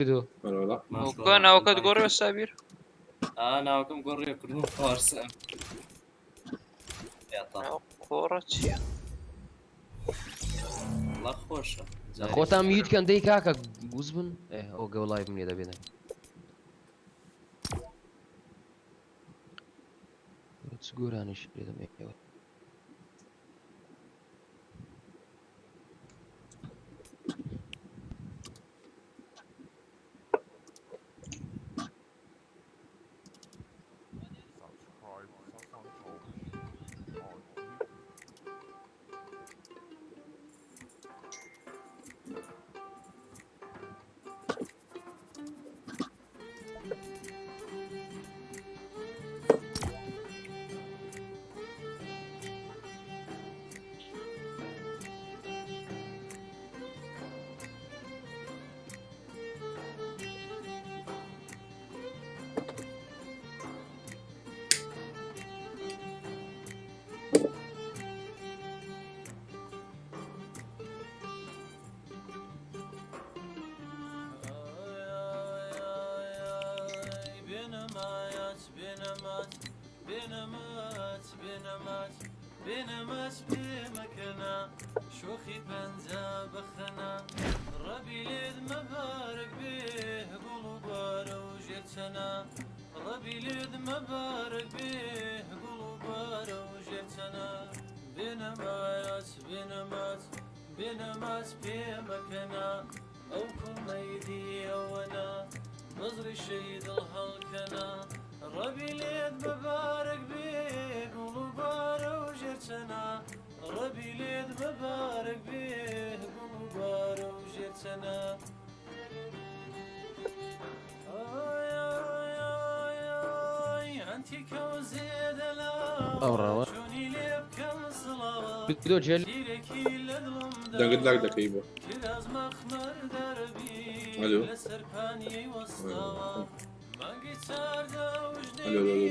کردو. بەرەوەڵا. کوا ناوەکەت گۆڕیوە سابیر؟ ئا ناوەکەم گۆڕیوە کردم فارسە. ناو قۆڕە چییە؟ وەڵا خۆشە. خۆتان mute کەن دەی کاکە گوز بن ئێ ئەو گەو live منێ دەبێنە. چ گۆرانیش لێدەم ئێوە. ئەوڕەوە دۆ جێل دەنگت لاک دەکەی بۆ ئەلۆ ئەلۆ ئەلۆ ئەلۆ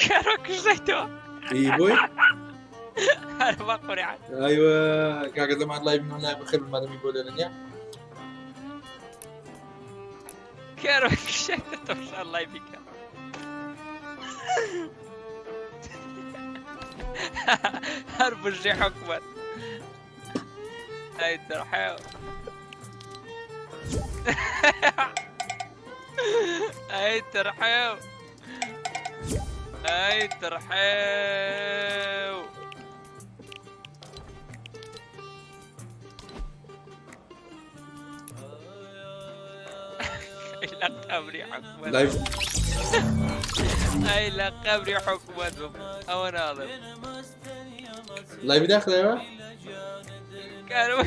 کارۆ کژێتەوە ئی بۆی هەر بە قورعان ئایوە کاکە زەمان لای من لای بخێر مادەمی بۆ لێرە نییە کارۆ کژێتەوە الله بیکە هەر بژی حکومەت ئەی ترحێو ئەی ترحێو ئەی ترحێو إلى قبر حكمت لایڤ إلى قبر حكمت أو ناظم لایڤ داخلەوە كانوا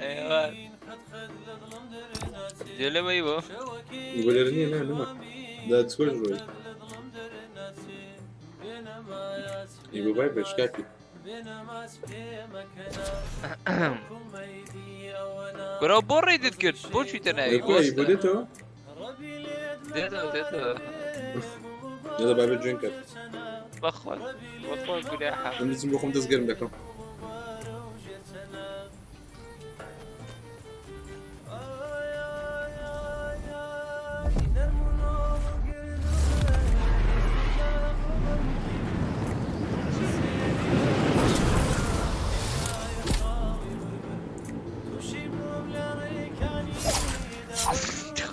ايوه جل ما يبو بۆ لێرە نییە نا نما دا چۆش ڕۆی ئی بۆ بای بەش کاکی برو بۆ ڕێدت کرد بۆ چیتە ناوی بۆ بۆ دێتەوە دێتەوە دێتەوە یاڵا بابێ جوێن کات بەخۆ بەخۆ گوناحە من بچم بۆ خۆم دەست گەرم دەکەم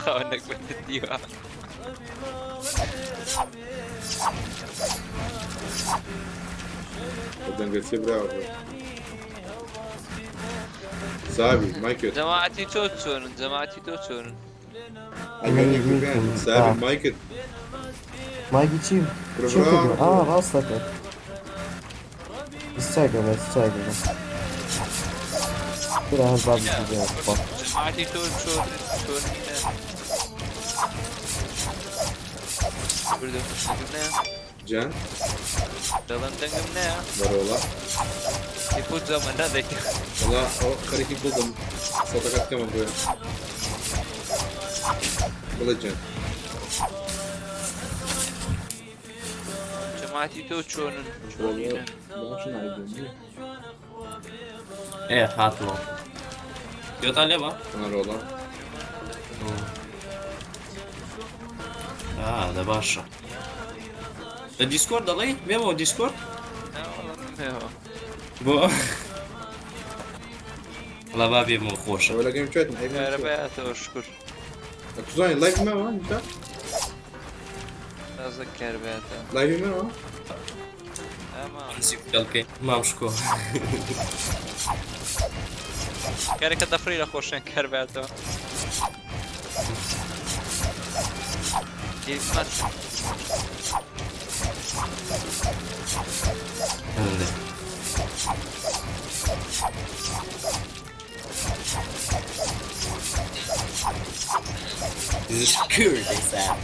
خاونك بتديها دەنگە چێ براوە سابی مایکت جەماعەتی تۆ چۆنن جەماعەتی تۆ چۆنن سابی مایکت مایکی چی؟ برا چی کردم؟ برا. ئا ڕاست دەکەت ئێستا گەمە ئێستا گەمە برا هەر بابی دیگە خوا. جەماعەتی تۆ چۆن چۆنینە بردم دەنگم نایە جان دەڵێم دەنگم نایە بەرەوەڵا تیپۆ جەمە نادەیت وەڵا ئەوە خەریکی گوڵ دەم سەتەکەت کەمە بۆیە. بڵێ جان. جەماعەتی تۆ چۆنن؟ چۆنینە؟ باشن عیبم. ئێ هاتمەوە. گوێتان لێ بە؟ ڕۆڵا. ئا دە باشە. لە دیسکۆرد دەڵێی؟ بێمەوە دیسکۆرد؟ نا وەڵا نەمێەوە. بۆ؟ وەڵا با بێمەوە خۆشە. ئەوە لە گەیم چێتن عیب کارەبایەتەوە شکر. توزانی لایڤ ماوە نیشا؟ تازە کارەبایەتەوە. لایڤ ماوە؟ ئەما نزیک دەڵکەی مام شکۆ. کارێکە دەفری لە خۆشیان کارەبایەتەوە. دیرمات هەندێ. This is Kurdistan.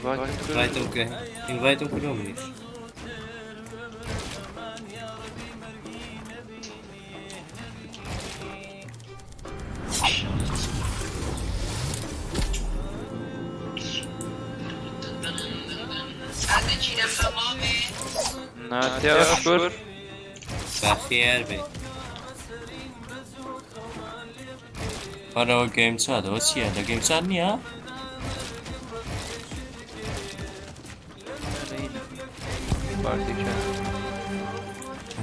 ئینڤایتم کە ئینڤایتم کردووە منیش. ناتیاوە شکر. بەخێر بێ. وەرەوە گەیم چات ئەوە چییە؟ لە گەیم چات نییە؟ پارتی چات.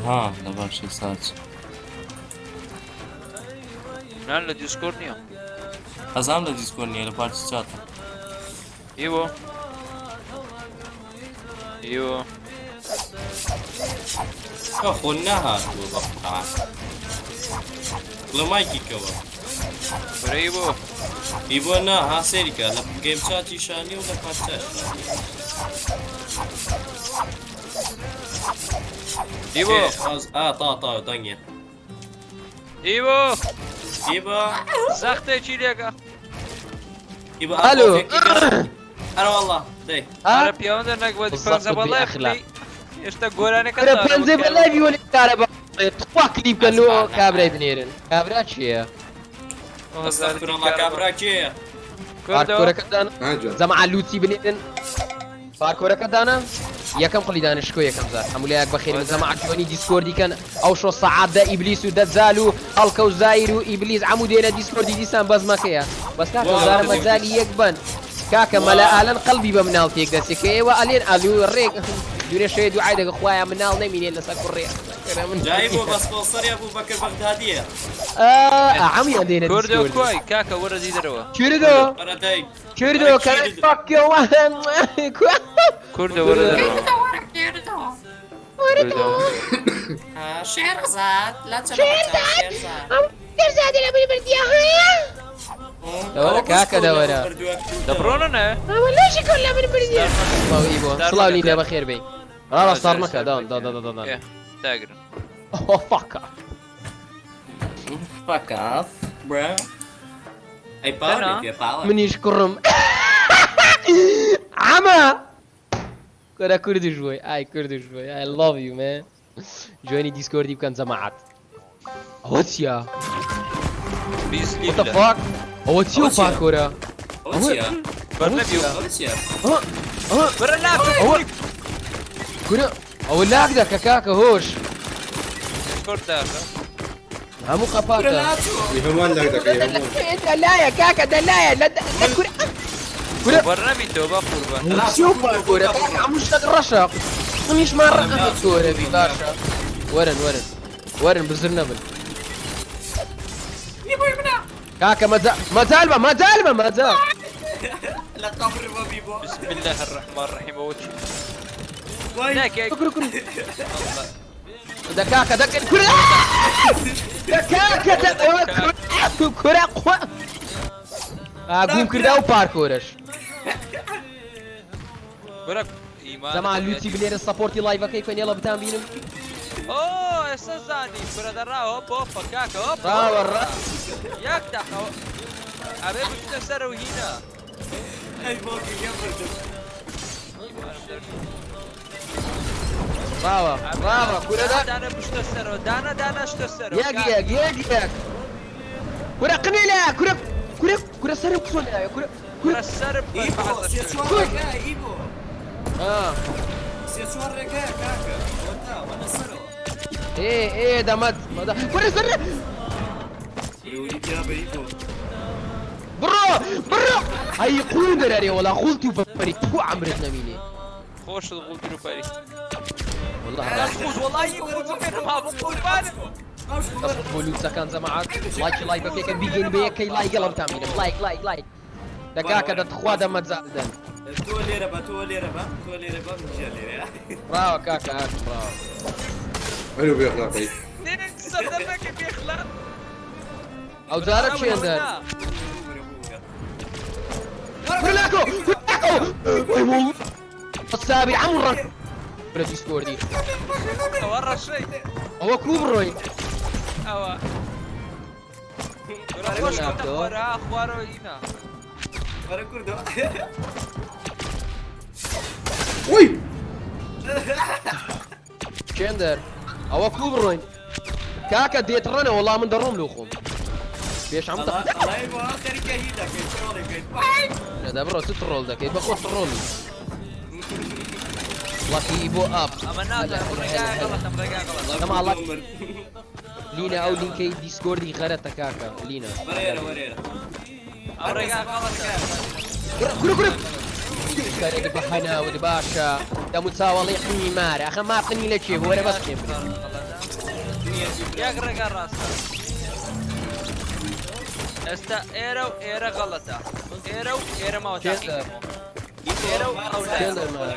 ها لە باشی ساچ. نا لە دیسکۆرد نییە. ئەزانم لە دیسکۆرد نییە لە پارتی چاتە. ئیوە ئیوە خۆ نەهاتووە بە قورعان. بڵێ مایکی کەوە. بەرە ئیبۆ. ئیبۆ نا ها سەیری کە لە گەیم چاتیشا نییە و لە پارتی چاتیشا نییە. ئیبۆ. ئا تا تا دەنگێ. ئیبۆ. ئیبۆ. زەختێکی لێکە. ئیبۆ ئەلۆ. ئەرە والله دەی. ئەرە پیاوەندە نەگوەتی بالضبط پەنجە بەڵای بأخلاق. هێشتا گۆرانەکە کورە پەنجە بە لایڤی وەلی کارەبا تخوا کلیپ کەن لۆ کابرای بنێرن. کابرا کێیە؟ استغفر الله کابرا کێیە؟ پارکۆرەکە دانا. ها جان. جەماعە لوتی بنێرن. پارکۆرەکە دانا. یەکەم قڵی دانە شکۆ یەکەم جار. هەموو لایەک بەخێر بن. جەماعە جوانی دیسکۆردی کەن. ئەو شۆ سەعات دە ئیبلیس و دەجال و هەڵکە و زایر و ئیبلیس عەموو دێنە دیسکۆردی دیسان بەزمەکەیە. بەس کاکە زارە مەجالی یەک بن. کاکە مەلا ئالەن قەلبی بە مناڵ تێک دەچێ کە ئێوە ئەلێن ئەلو ڕێک دوورێ شەوێ دوعای دەکە خوایە مناڵ نەمینێ لەسەر کوڕێ. جای بۆ بە سپۆنسەری ئەبوو بەکر بەغدادیە. عەمیان دێنە کوردۆ دیسکۆردی. کوای کاکە وەرە دی دەرەوە. کوردۆ وەرە دایک. کوردۆ کە fuck you کوردۆ وەرە دەرەوە. کوردۆ. شێرزاد لا شێرزاد. دەوەرە کاکە دەوەرە. دەبڕۆنە نە؟ سڵاو ئیبۆ سڵاو لینە بەخێر بێی. ڕاڕا ساڕ مەکە دان دان دان دان دان. داگرن. Oh fuck off. Fuck off, bro. ئەی پاوەر لێ پاوەر. منیش کوڕم. عەمە کورە کوردیش بووی ئای کوردیش بووی I love you man. جوێنی دیسکۆردی بکەن جەماعەت. ئەوە چییە؟ What the fuck؟ ئەوە چییە ئەو پارکۆرە؟ ئەوە چییە؟ بەرنەبی ئەوە چییە؟ بەرە لاک. ئەوە کورە ئەوە لاک دەکە کاکە هۆش. دیسکۆرد داخە. هەموو قەپاتە. هەمووان لاک دەکەی هەموو. دەلایە کاکە دەلایە لە کورە کورە بەرنەبی تۆ بە قوربان. چی ئەو پارکۆرە کاکە هەموو شتێک ڕەشە. منیشمان ڕەقە کۆرە بی باشە. وەرن وەرن وەرن بزر نەبن. کاکە مەجال مەجال بە مەجال بە مەجال. لە قەبر بەبی بۆ. بسم الله الرحمن الرحیم ئەوە چی؟ وای ناکە کورە کورە دە کاکە دەکەن کورە. کاکە کورە قوە گوم کردا و پارکۆرەش. کورە ئیمان زەمان لوتی بنێرە سەپۆرتی لایڤەکەی کەن یەڵە بتان بینم. ئۆ ئێستا زانی کورە دەڕاوە بۆ کاکە هۆپ ڕاوە ڕا یەک دەقەوە ئەبێ بچنە سەرەوە هینا. ئەی باوکی گەم بردم. ئیمانم دەرچوو. ڕاوە ڕاوە کورە دا دانە بشتە سەرەوە دانە دانە شتە سەرەوە یەک یەک یەک یەک کورە قنێ لە کورە کورە کورە سەرم قسۆ لایە کورە کورە کورە سەرم ئیبۆ سێ چوار ڕێگایە ئیبۆ. ئا سێ چوار ڕێگایە کاکە. ئەوەتا وەنە سەرەوە. ئێ ئێ دەمەت کورە سەر وری پیا بە ئیبۆ. بڕۆ بڕۆ ئەی قوون دەرەرێ وەڵا خوڵتی و بەری تو عەمرت نەمینێ. خۆشت غوڵ و پەری. والله دەست خۆش وەڵاهی خۆش هابوو قوربانت. دەست بۆ لوتسەکان جەماعەت لایکی لایڤەکەی بیگەین بە یەکەی لایک گەڵم تان بینم لایک لایک لایک دەکاکە دەتخوا دەمەجال دەن. تۆ لێرە بە تۆ لێرە بە تۆ لێرە بە منجا لێرە. ڕاوە کاکە هاتم ڕاوە. ئەرو بێخلاقی. سەردەمەکە بێخلاق. ئەو جارە چێن دەر؟ کورە لاکۆ کورە لاکۆ ئەی والله السابع عەمو ڕەنگ کورە دیسکۆردی. ئەوە ڕەشەی. ئەوە کو بڕۆین؟ ئەوە. کورە خۆش کەوتە خوارە خوارەوە هینا. وەرە کوردۆ. وی چێن دەر؟ ئەوە کو بڕۆین؟ کاکە دێتڕەنە وەڵا من دەڕۆم لۆ خۆم. پێش عەمو ئەڵای بۆ خەریکە هی دەکەی ترۆڵی بکەیت. نەدا بڕۆ چ تڕۆڵ دەکەیت بەخۆ تڕۆڵی. ڵەکی بۆ ئەپ. ئەمە ناتوانم ڕێگای غەڵەتم ڕێگای غەڵەتم. ئەمە ئەڵا لینا ئەو لینکەی دیسکۆردی غەرەتە کاکە لینا. وەرێرە وەرێرە. ئەو ڕێگا غەڵەتە. کورە کورە کارێک بە هەناوت باشە دەم و چاوەڵی قنی مارە ئەخە مار قنی لە کێ وەرە بەس پێم بێ. یەک ڕێگا ڕاستە. ئێستا ئێرە و ئێرە غەڵەتە. ئێرە و ئێرە ماوە تاقیکەمەوە. ئێرە و ئەو چێن لایە. دەرمارە؟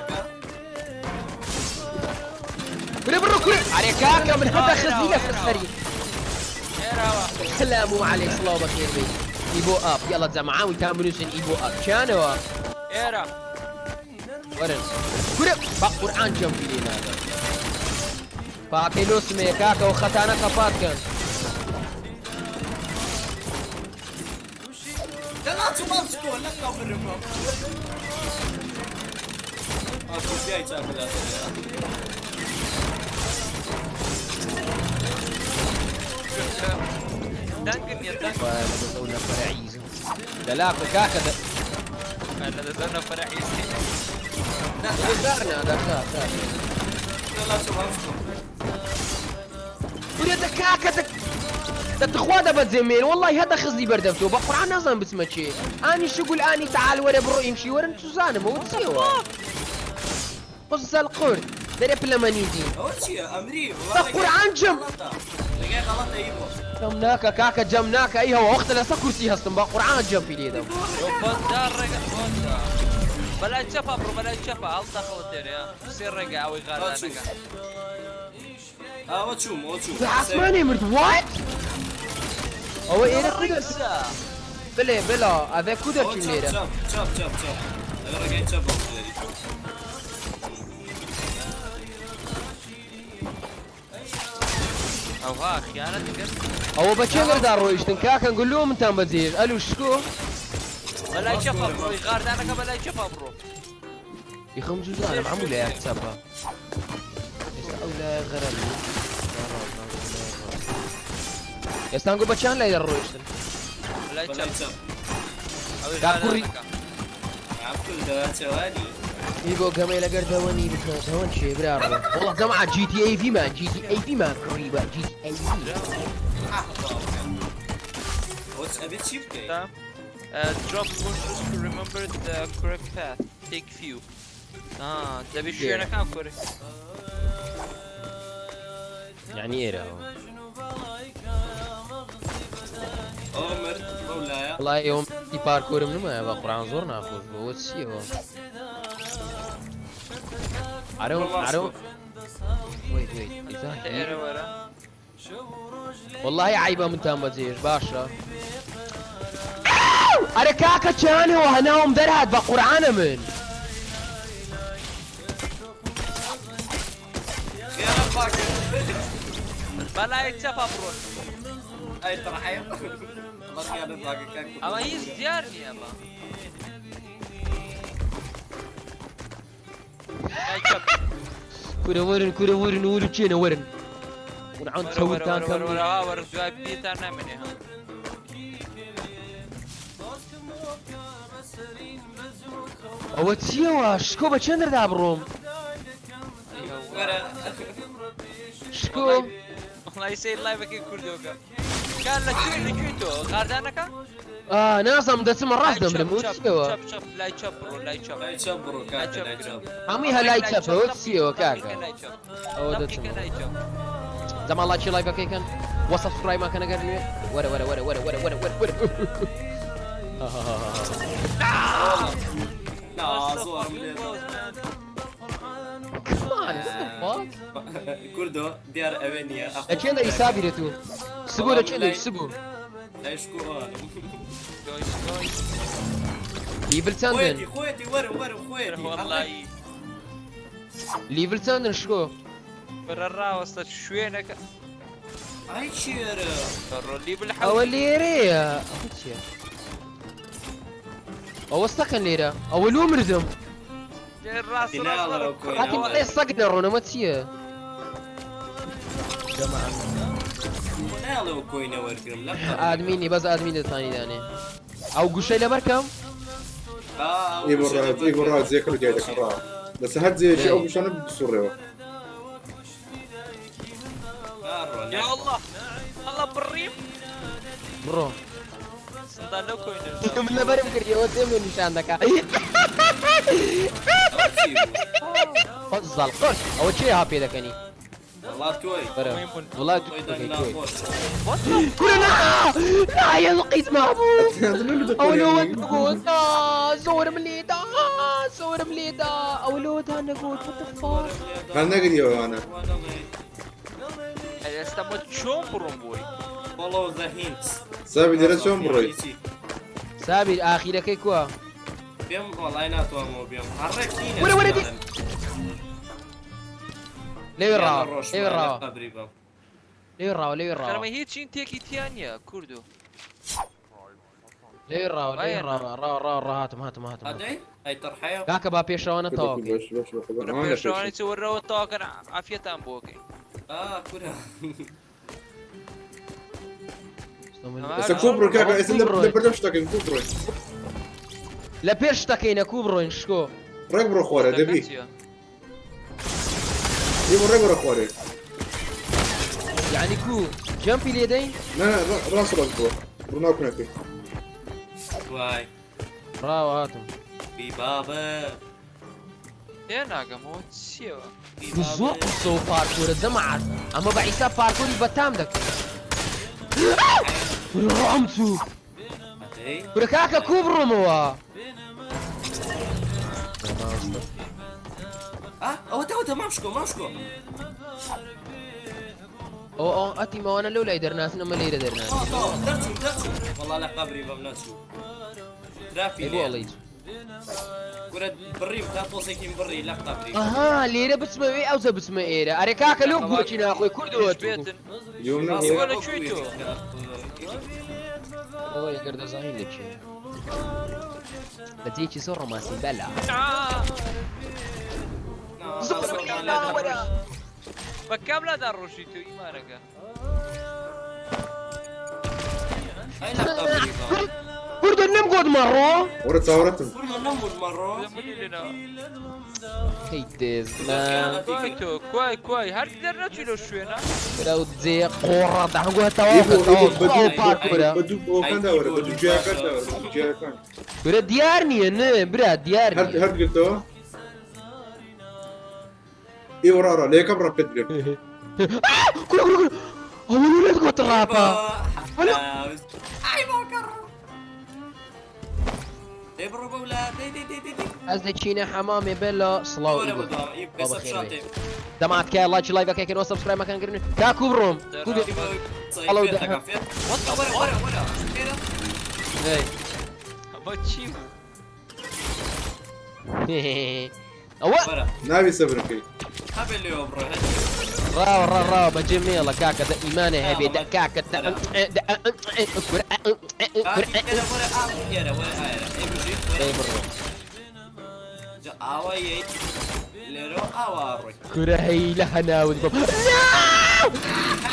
کورە بڕۆ کورە ئەرێ کاکە من هەتا خزی لەسەر سەری. ئێرەوە. سلام عليك سلاو بەخێر بێی ئیبۆ ئەپ یاڵا جەماعە تا بنووسن ئیبۆ ئەپ چیانەوە ئێرە. وەرن کورە بە قورئان جەمپی لێ نادەم پاکەی لۆ سمەیە کاکە و خەتانە قەپات کەن. دەڵا چوو ماڵ چکۆ لەقاو برمەوە. ئاخۆ پیای چاک لاتە. دەنگن نییە دەنگ. لە دەزەو نەفەرە عیزم دەلاکە کاکە دە لە دەزەو نەفەرە عیزی. دەزارنا دەکا کاکە. دەڵا چوو ماڵ چکۆ. کورە دە کاکە دە دەتخوا دەبەجێ مێن والله هەدە خزی بەردەم تۆ بە قورئان نازانم بچمە چێ ئانی شگول ئانی تعال وەرە بڕۆ ئیمشی وەرن چوزانم ئەوە چیەوە قسە القرد دەرێ پلەمەنیدی ئەوە چییە ئەمری؟ بە قورئان جەم. ڕێگای غەڵەتە ئیبۆ. جەم ناکە کاکە جەم ناکە ئەی هەوە وەختە لەسەر کورسی هەستم بە قورئان جەمپی لێدەم. بەندا ڕێگا بەندا. بەلای چەپا بڕۆ بەلای چەپا هەڵتا خەڵەتێنێ سێ ڕێگا ئەوەی غاردانەکە. ئەوە چووم ئەوە چووم. لە ئاسمانێ مرد وات؟ ئەوە ئێرە کو دەرچ؟ بلێ بلا ئەvê کو دەرچین لێرە؟ چەپ چەپ چەپ چەپ. ئەوە ڕێگای چەپ هەڵبژێری. ئەوها خیانەت کرد. ئەوە بە چێ گەردا ڕۆیشتن کاکەن گولۆ منتان بەجێش ئەلو شکۆ؟ بەلای چەپا بڕۆ غاردانەکە بەلای چەپا بڕۆ. یخەم جوزانم عەموو لایەک چەپە. ئێستا ئەو لایە غەرە بوو. ئێستا گۆ بە چیان لای دەڕۆیشتن؟ بەلای بەلای چەپ. چەپ. ئەوەی دا کوڕی. غاردانەکە. عەبدول دەواچەوانی. ئیگۆ گەمەی لەگەر دەوەنی بکە دەوەن چێ برا ڕۆ. وەڵا جەماعە جی تی ئەی ڤیمان جی تی ئەی ڤیمان کڕی بە جی تی ئەی ڤی. ئەوە ئەبێ چی بکەی؟ Drop bushes to remember the correct path. Take few. دەبێ شوێنەکان کوڕی. یعنی ئێرە. ئەوە مرد بەو لایە. وەڵای ئێوەم تی پارکۆرم نمایە بە قورئان زۆر ناخۆش بوو. ئەوە چییەوە؟ I don't, I don't. Wait, wait, is that ئێرە here? وەرە. وەڵاهی عەیبە منتان بەجێهێشت باشە. ئەرێ کاکە چیانەوە هەناوم دەرهات بە قورعانە من. بەلای چەپا بڕۆن. ئەی تڕحەیە. بەخیانەت باگەکان ئەمە هیچ دیار نییە ئەمە. لای چەپ. کورە وەرن کورە وەرن وەرن چێنە وەرن. قورعان وەرە وەرە چەورتان وەرە کەم وەرە وەرە ها وەرە دوای پێتان نامێنێ ها. ئەوە چییەوە شکۆ بە چێندردا بڕۆم؟ ئەی هەوە. وەرە. شکۆ وەڵای سەیر لایڤەکەی کوردۆکە. کار لە کوێ لە کوێ تۆ غاردانەکە؟ ئا نازانم دەچمە ڕاست لای چەپ دەمرم ئەوە چەپ چییەوە؟ چەپ چەپ لای چەپ بڕۆ لای چەپ. لای چەپ بڕۆ لای کاکە چەپ لای گرە. چەپ. هەمووی هە لای لای چەپە چەپ ئەوە دەم چییەوە دەم کاکە؟ بیکە لای چەپ. ئەوە دەم بیکە دەچمەوە. لای چەپ. جەماڵ لاکی لایڤەکەی کەن وە سەبسکرایبمان کەن ئەگەر نوێ وەرە وەرە وەرە وەرە وەرە وەرە وەرە وەرە. نا What the زۆرم fuck لێ was man? Come on, what the fuck? کوردۆ دیار ئەوێ نییە. لە چێن دەری سابیرە تو؟ سبوو لە چێن دەری سبوو؟ لای شکۆ ئەوانم. Guys guys. لیڤل چەندن؟ خۆیەتی خۆیەتی وەرە وەرە خۆیەتی. وەڵای لیڤل چەندن شکۆ؟ بەرە ڕاوەستە شوێنەکە. ئای چێرە. بەڕۆ لیبل ئەوە حەوت. لێرەیە ئەوە چییە؟ ئەوە سەکەن لێرە ئەوە لۆ مردم ڕاست ڕاست فیناڵەوە وەرە. کاتی کۆینەوە. بڵێ سەگ نەڕۆن ئەمە چییە؟ ناڵەوە کۆینە وەرگرم لە قەبری. ئادمینی بەس ئادمین دەتوانی دانێ ئەو گوشەی لەبەر کەم؟ ئا، ئەو ئێ بۆ گوشە ڕا لەبەر ئێ بۆ ڕا کەم. جێکە جای دەکەن ڕا لەسەر هەر جێیەکی ئەو گوشانە بسوڕێەوە. ناڕۆ، یا نا. الله الله بڕیم. بڕۆ سندان لەو کۆینە. من لەبەرم کردیەوە تێم لێ نیشان دەکا. ئەوە چی بوو؟ فەزڵ قرش ئەوە چێ ها پێ دەکەنی؟ وەڵا تۆی. بەرە مەیمون. وڵا خۆی دەنگ تۆی. ناخۆش. What the کورە نا نا یە قیت مابوو ئەوە لۆ نەگوت نا زۆرم لێدا زۆرم لێدا ئەوە لۆ تا نەگوت what the fuck هەر نەگریەوە ئەوانە. ئێستا بۆ چۆن بڕۆم بۆی؟ Follow the hints. سابی لێرە چۆن بڕۆی؟ سابیر ئاخیرەکەی کووە؟ بێم وەڵای ناتوانمەوە بێم. هەڕێک نینە وەرە وەرە دی- سناڵم. لەوێ ڕاوە ڕۆشمە، لەوێ لە ڕاوە قەبری بم. لەوێ ڕاوە لەوێ ڕاوە خەرمە هیچ تێکی تیا نییە کوردۆ. لەوێ ڕاوە لەوێ ڕاوە ڕاوە ڕاوە ڕاوە هاتم هاتم هاتم هاتم. ئەدەی؟ ئەی تەڕحەیە؟ کاکە با پێشەوانە تەواو کەین. باش باش بەخۆ کورە ئەوان لە پێشەوانی پێشن. چ وەرەوە تەواکەن عافیەتان بۆکەین. ئا کورە. ئێستا کو بڕۆ کاکە ئێستا لە بەردەم شتەکەین کو بڕۆی؟ لە پێش شتەکەینە کو بڕۆین شکۆ؟ ڕێک بڕۆ خوارێ دەبی. چییە؟ ئێ بۆ ڕێک بڕۆ خوارێ. یعنی کو جەمپی لێ دەین؟ نا نا ڕاست ڕاست بڕۆ. بڕۆ ناو کونەکەی. وای. ڕاوە هاتم. بی بابە. تێ ناگەمەوە چییەوە؟ بی زۆر بابە. قورسە و پارکۆرە جەماعەت ئەمە بە عیسا پارکۆری بەتام دەکەین. کورە ڕام چوو. ئەدەی؟ کورە کاکە کو بڕۆمەوە؟ ئا، ئەوە تەوە تەمام شکۆ مام شکۆ. ئەو ئەو ئەتی ماوانە لەو لای دەرناسن ئەمە لێرە دەرناسن. ئا، تەواو، دەرچوو دەرچوو. وەڵا لە قەبری بەم نەچوو. ترافی ئەی بۆ لێیە. ئەڵێیت؟ کورە بڕیم تا تۆزێکیم بڕی لە قەبری. ئەها لێرە بچمە وێ ئەوجە بچمە ئێرە. ئەرێ کاکە لۆ گۆچی ناخۆی کوردەوە تو. بێتن. یۆم ڕاستە، نەبوو. لە کوێی تۆ؟ ئەوە ئەگەر دەزانین لە کوێ. لە جێیەکی زۆر ڕۆمانسی بەلا. نا. نا، زۆر زۆر لێدا وەرە. بە کام لادا ڕۆشی تۆ ئیمانەکە؟ ئەی لە قەبری بەم. کوردە نەمگۆت مەڕۆ؟ وەرە چاوەڕێتم. کوردە نەموت مەڕۆ. منی لێناوە. هەی دێزمان. کوای تۆ کوای کوای هەر دەرنەچوو لەو شوێنە؟ برا و جێ قۆڕە دەهەنگۆ تەواو ئێ بۆ کە، تەواو ئێ بە تەواو دوو پارکۆرە. بە دوو ئەوەکاندا وەرە بە دوو جیاکاندا وەرە بە دوو جیاکان. کورە دیار نییە نە برا دیار هەر نییە. هەر گرتەوە؟ ئێ وەڕا ڕا لە یەکەم ڕا پێت گرت. کورە کورە کورە ئەوە لۆ لێت گۆت ڕاپە. ئای باوکە ڕۆ. دەی بڕۆ بەولا دەی دەی دەی دەی دەی. ئەز دەچینە حەمامێ بێلا سڵاو وەرە ئیبۆ. بۆ دواوە، ئی بابا بێسە خێر پیشان بێ. تێ. دەمات کایە ڵایکی لایڤەکەی کەن و سەبسکرایبەکان کردن کاکو بڕۆم کو بێ ئەڵەو ئەڵەو دەکەم فێت. وەرە وەرە وەرە خێرە. دەی. ئەمە چی بوو؟ ئەوە وەرە ناوی سەبر بکەی. هەبێ لێوە بڕۆ هەر. ڕاوە ڕا ڕاوە بەجێ مێڵە کاکە دە ئیمانێ هەبێ دە کاکە دە دە کورە کورە کاکی خێرە وەرە ئا ئێرە وەرە ئایرە. ئەی بژی وەرە. دەی بڕۆ جا ئاوا یەی لێرەوە ئاوا ڕۆی. کورە هەی لە هەناوت بم نا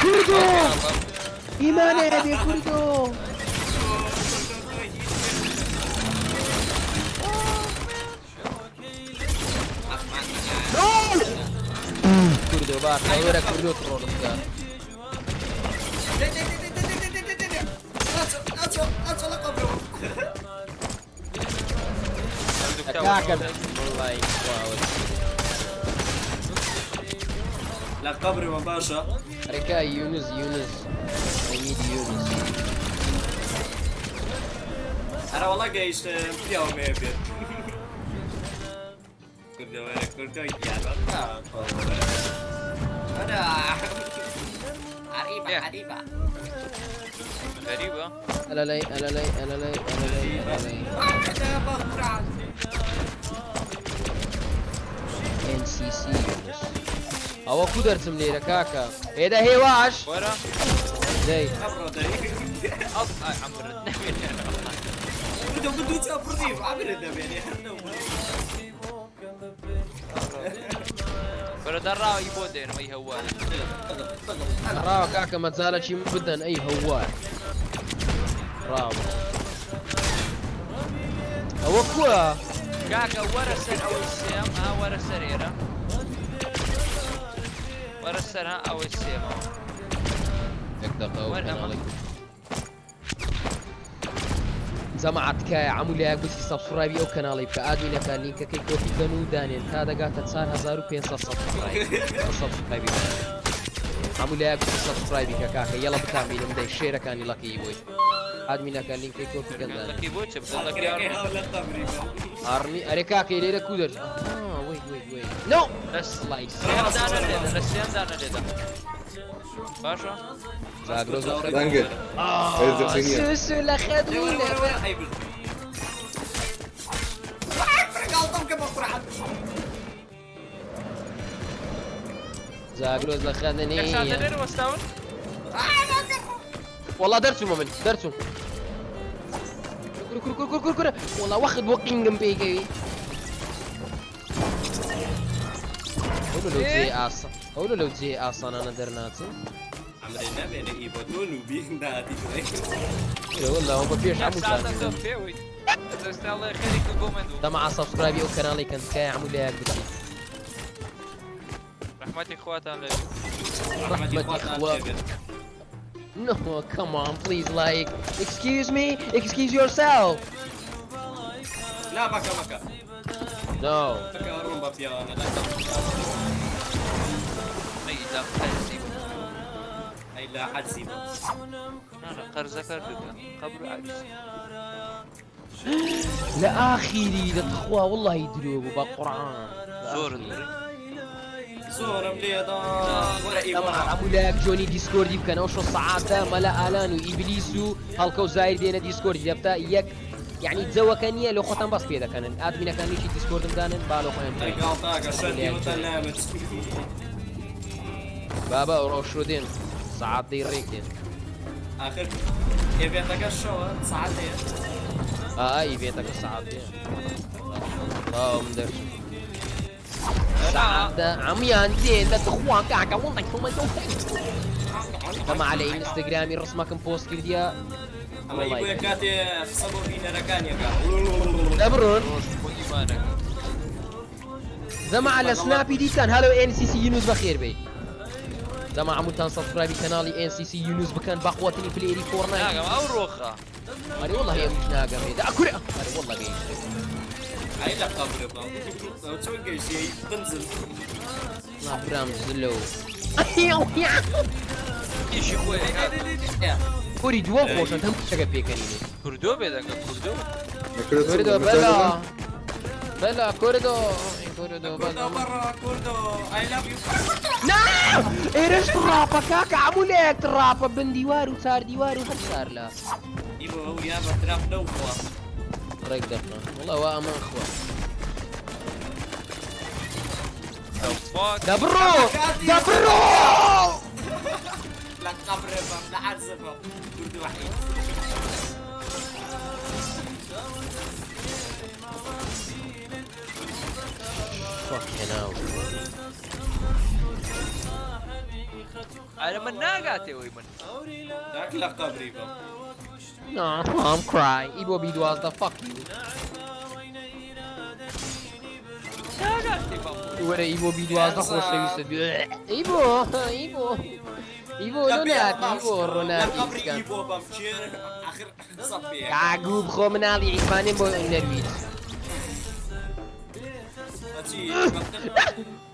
کوردۆ ئیمانێ هەبێ کوردۆ کوردۆ با وەرە کوردۆ تڕۆڵم بکە دەی دەی دەی دەی دەی دەی دەی دەی دەی. ناچۆ ناچۆ ناچۆ لە قەبرەوە. کاکە وەڵڵای خواوت لە قەبرەوە باشە. ڕێکا یونس یونس I need یونس ئەرە وەڵا گەیشتم پیاوم هەیە بێت. کوردە وەرە کوردە گیانە. وەرە. عەریبە عەریبە. غەریبە ئەلەلەی ئەلەلەی ئەلەلەی ئەلەلەی ئەلەلەی NCC یونس ئەوە کو دەرچم لێرە کاکە ئێدە هێواش وەرە دەی ئەمڕۆ دەی. ئەڵ ئای عەمرت نەمێنێ. کوردە من دوو چاو بڕیم عەمرت دەمێنێ هەر نەوبڕی. وەرە دەڕاوە ئی بۆ دێنم ئەی هەوار. ڕاوە کاکە مەجالەکی من بدەن ئەی هەوار ڕاوە ئەوە کووە کاکە وەرە سەر ئەوەی سێم ها وەرە سەر ئێرە. وەرە سەر ها ئەوەی سێمەوە. یەک دقە ئەو وەر ئەمە. کەناڵی جەماعەت تکایە عەموو لایەک بچی subscribe ی ئەو کەناڵی بکە ئادمینەکان لینکەکەی کۆپی کەن و دانێن تا دەگاتە 4500 subscribe subscribe ی بکەن. هەموو لایەک بچی subscribe ی کە کاکە یەڵە بتان بینم دەی شێرەکانی لەقی بۆی ئادمینەکان لینکەی کۆپی کەن دانێن لەکی بۆ چ بکەن لەکی ئەکرەکەی ئاڕمی. هاو لە قەبری بە. ئاڕمی ئەرێ کاکەی لێرە کو دەرچ آه، وەی وەی وەی نۆ لە سڵایس سێم دانە لێدە لە سێم دانە لێدە. باشە؟ زاگرۆس دەنگت. ئێ دەچینیە. سوسو لە دەی وەرە خەدوونە وەرە وەرە ئەی بژی. گاڵتەم کە بە قورعان. زاگرۆس لە یەک ساتە خەدنیە لێرە وەستاون؟ والله دەرچوومە من دەرچووم کورە کورە کورە کورە کورە والله وەخت بۆ قینگم پێیکەوی ئەولو لەو جێ ئاسا ئەولو لەو جێ ئاسانانە دەرناچن عەمرێ نامێنێ ئی بۆ تۆ نوبی داهاتی دوای. کورە والله ئەو بە پێش یەک هەموو ساتە جار تۆ پێوەیت. ئێستا ئەڵێ خەریکە گۆمەندوو. دەمە سەبسکرایبی ئەو کەناڵی کەن تکایە هەموو لایەک بچی ڕەحمەتی خواتان لێ بێت. ڕەحمەتی ڕەحمەتی خواتان خوا. لێ بێت. No, come on, please, like, excuse me, excuse yourself. نا مەکە مەکە. No. مەکە ڕوون بە پیاوانە لە قەبر. ئەی لا قەرزی بوو. ئەی لا حەدسی بە. نا نا قەرزەکە دووکە. قەبر و عەرز. لە ئاخیری دەتخوا واللهی درۆ بوو بە قورعان. زۆرت بڕی. زۆرم لێدا. وەرە ئی ئەمە وەرە. هەموو لایەک جۆنی دیسکۆردی بکەن ئەو شۆ سەعاتە مەلا ئالان و ئیبلیس و هەڵکە و زایر دێنە دیسکۆردی دەبتا یەک یعنی جەوەکە نییە لە خۆتان بەس پێ دەکەنن ئادمینەکان لینکی دیسکۆردم دانن با لە خۆیان ئەی بکەن. گاڵتاکە شەرتی وتە نامت. بابا ئەو شۆ دێن سەعات دەی ڕێک دێن ئاخر ئێڤێنتەکە شەوە سەعات هەیە. ئا ئیڤێنتەکە سەعات دێن باوە من دەرچوو سەعات عەمیان دێن لە تخوا کاکە وەڵی خۆمە ئەمە على ئینستاگرامی ڕسمەکەم پۆست کردیە ئەمە ئی بۆیە کاتێ قسە بۆ بینەرەکانیەکە. دەبڕۆن ڕۆژ بۆ ئیمانەکە. زەمە لە سناپی دیتان هەلو NCC یونس بەخێر بێ زەمە هەمووتان subscribe ی کەناڵی NCC یونس بکەن بەقوەتنی player ی فۆرنایت ناگەم ئەو ڕۆخە. ئەرێ والله ئەمیش ناگەمێ دا کورە ئەرێ والله گەیشتێ ئەی لە قەبرە بە. ئەو چۆن گەیشتی ئەی بنزل. نا برام زلەو ئیشی خۆیە کاکە. کوری دووەم خۆشە هەم شتەکە پێکەنینێ. کوردۆ بێدەنگە کوردۆ. کوردۆ بەلا بەلا کوردۆ کوردۆ کوردۆ بەلا بەڕۆ کوردۆ I love you. نا ئێرەش ڕاپە کاکە هەموو لەیەک ڕاپە بن دیوار و چار دیوار و هەر چار لە ئیبۆ وریا بە تراپ لەو خوا. ڕێک دەخوا وڵا وا ئەمان خوا. The fuck? دەبڕۆ دەبڕۆ. لە قەبرێ بەم لە عەرزە بەم کوردۆ وحید. Fucking hell. ئەرە من ناگاتەوەی من. داک لە قەبری بەم. No, I'm crying. ئیبۆ بی 12 fuck you. ناگاتێ بەم. وەرە ئیبۆ بی 12 خۆشەویستە. ئیبۆ ئیبۆ ئیبۆ لۆ ناتی ئیبۆ ڕۆ لە ناتی قەبری بکەن. ئیبۆ بەم کێر ئاخر قسە پێ. کاگوو بخۆ مناڵی عیرفانیم بۆ نەرویج. بەچی؟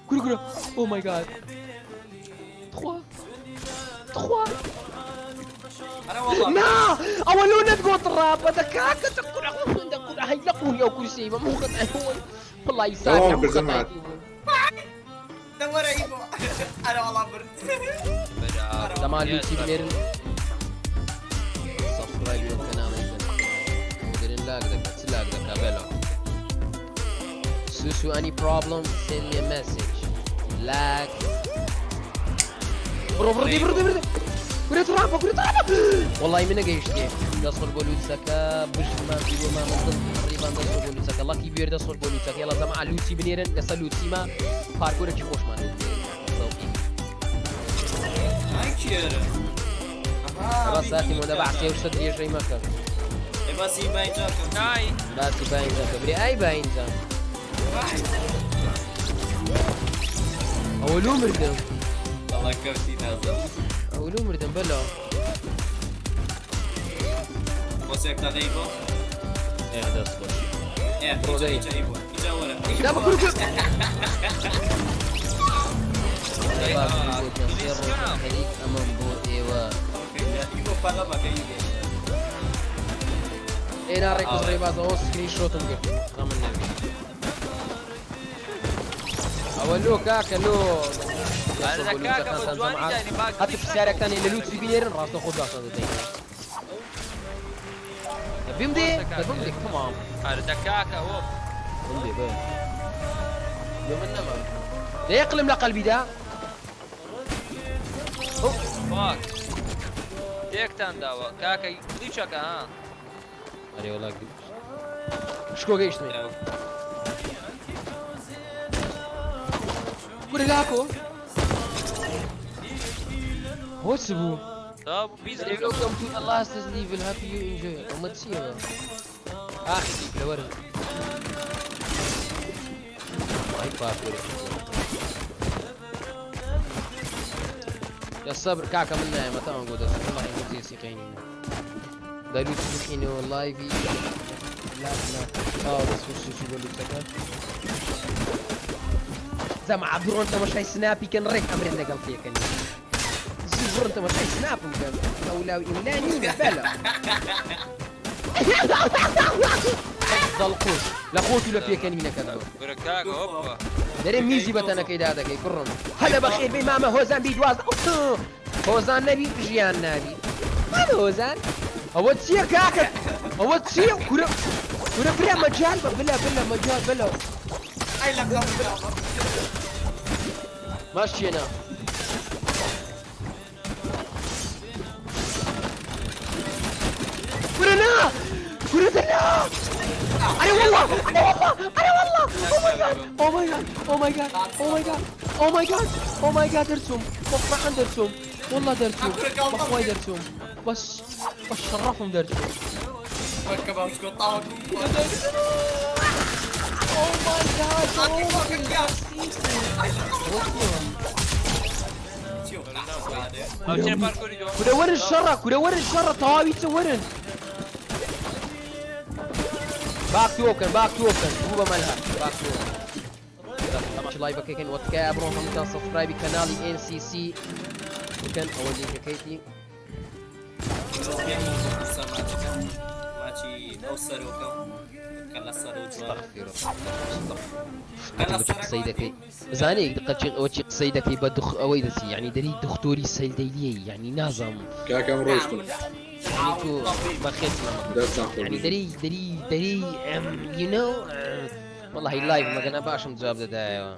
کورە کورە Oh my god. تخوا تخوا ئەرە وەڵا. نا ئەوە لۆ نەتگۆت ڕاپە دە کاکە دە کورە دە کورە هەی لە قوری ئەو کورسیەی بە موخەت وەڵی ساکە تەواو کرد جەماعەت. دەوەرە ئیبۆ. ئەرە وەڵا برد. دەما لوتی بنێرن سبسکرایبی ئەو کەناڵی بکەن. دەرن لاگ دەکات چ لاگ دەکا بێلە سوسو any problem send me a message lag بڕۆ بڕۆ دی بڕۆ دی بڕۆ دی. کورە تڕاپە کورە تڕاپە وەڵی منە گەیشتێ دەستخۆش بۆ لوتسەکە بژمان بۆ مامە دڵ ڕیبان دەستخۆش بۆ لوتسەکە ڵەکی بێر دەستخۆش بۆ لوتسەکە یاڵا جەماعە لوتی بنێرن لەسەر لوتسیما پارکۆرێکی خۆشمان بۆ بنێرن. زەوقی. ئای کێرە. ئەها، بەس ساتی بینی مۆدە بەعسێ و شتە درێژەی مەکە. ئێ باسی باینجا کەم. نای باسی باینجان کە برێ ئای باینجان. وای. ئەوە لۆ مردم. وەڵا کەوتی نازم. ئەوە لۆ مردم بەلا. بۆسێک دەقە ئیبۆ. ئێ دەست خۆشی. ئێ، ئیجا ئیجا ئیبۆ. ئیجا وەرە. نا بە کورە کورە. خەریک ئەمەم بۆ ئێوە. ئیبۆ پەلە مەکە ئیبۆ. ئێنا ڕێکوز ڕێبازەوە سکرین شۆتم گرت. خەمن نەبی. ئەوە لۆ کاکە لۆ. ئەرە کاکە بە جوانی دانی با هەتە پرسیارەکانی لە لوتسی بینێرن ڕاستە خۆت باسان دەدەین. بیم دێ بیم دێ come on. ئەرە دە کاکە ئۆ. بیم دێ بێ. لۆ من نەما. لە یەقلم لە قەلبیدا. Fuck. تێکتان داوە کاکە گلیچەکە ها. ئەرێ وەڵا شکۆ گەیشتمێ. کورە لاکۆ. هۆچ بوو؟ تا بوو بیست Welcome to the last level. Happy you enjoy. ئەمە چییە؟ ئاخی لە وەرن. ئای پاکورێ. يا صبر کاکە من نايمە تاوان گۆ دەست والله گورزی سیقینینە. دەلوت بخینەوە لایڤی لا لا ئاو دەست خۆش بۆ لوتەکە. زەمع بڕۆن تەمەشای سناپی کەن ڕێک ئەمرێن لەگەڵ پێکەن. زوو بڕۆن تەمەشای سناپم بکەن. ئەولا و ئیملا نینە بەلە. دڵخۆش لە خۆت و لە پێکەنینەکەت بۆ. کورە کاکە هۆپا. دەرێ میزی بەتەنەکەی دادەکەی کوڕم. هەلە بەخێر بێ مامە هۆزان بی 12. هۆزان نەبی ژیان نابی. مامە هۆزان ئەوە چییە کاکە؟ ئەوە چییە؟ کورە کورە برا مەجال بە بلە بلە مەجال بلە. ئای لە قەبری بەم. ماشیێنە. کورە نا کورە دەنا. أنا والله أنا والله أنا والله Oh my god Oh my god Oh my god Oh my god Oh my god درسهم مقطعا درسهم والله درسهم بخواي درسهم بس بس شرفهم درسهم. وەکە باوشکۆ تاوە. Oh my god. چیۆ قەحسانێ. ئەو چێ پارکۆری دۆ. کورە وەرن شەڕە کورە وەرن شەڕە تەواوی چە وەرن. باک تۆکەن باک تۆکەن بوو بە مەلها باک تۆکەن. لایڤەکەکەن وە تکایە بڕۆن هەمووتان سبسکرایبی کەناڵی NCC بکەن ئەوە لینکەکەیتی. ئەو سەرۆکەم کە لە سەر و جوان استغفر کە لە قسەی سەرەکەوە دەکەی زانی قەچی ئەوە چی قسەی دەکەی بە دخ ئەوەی دەچی یعنی دەری دختۆری سەیدەیلیە یعنی نازانم کاکەم نا ڕۆیشتم من یعنی عاون تۆ طبیب بەخێت سلامەت دەستان خۆش یعنی بژین دەری دەری دەری you know والله لايف مەگەنە باشم جواب دەدایەوە.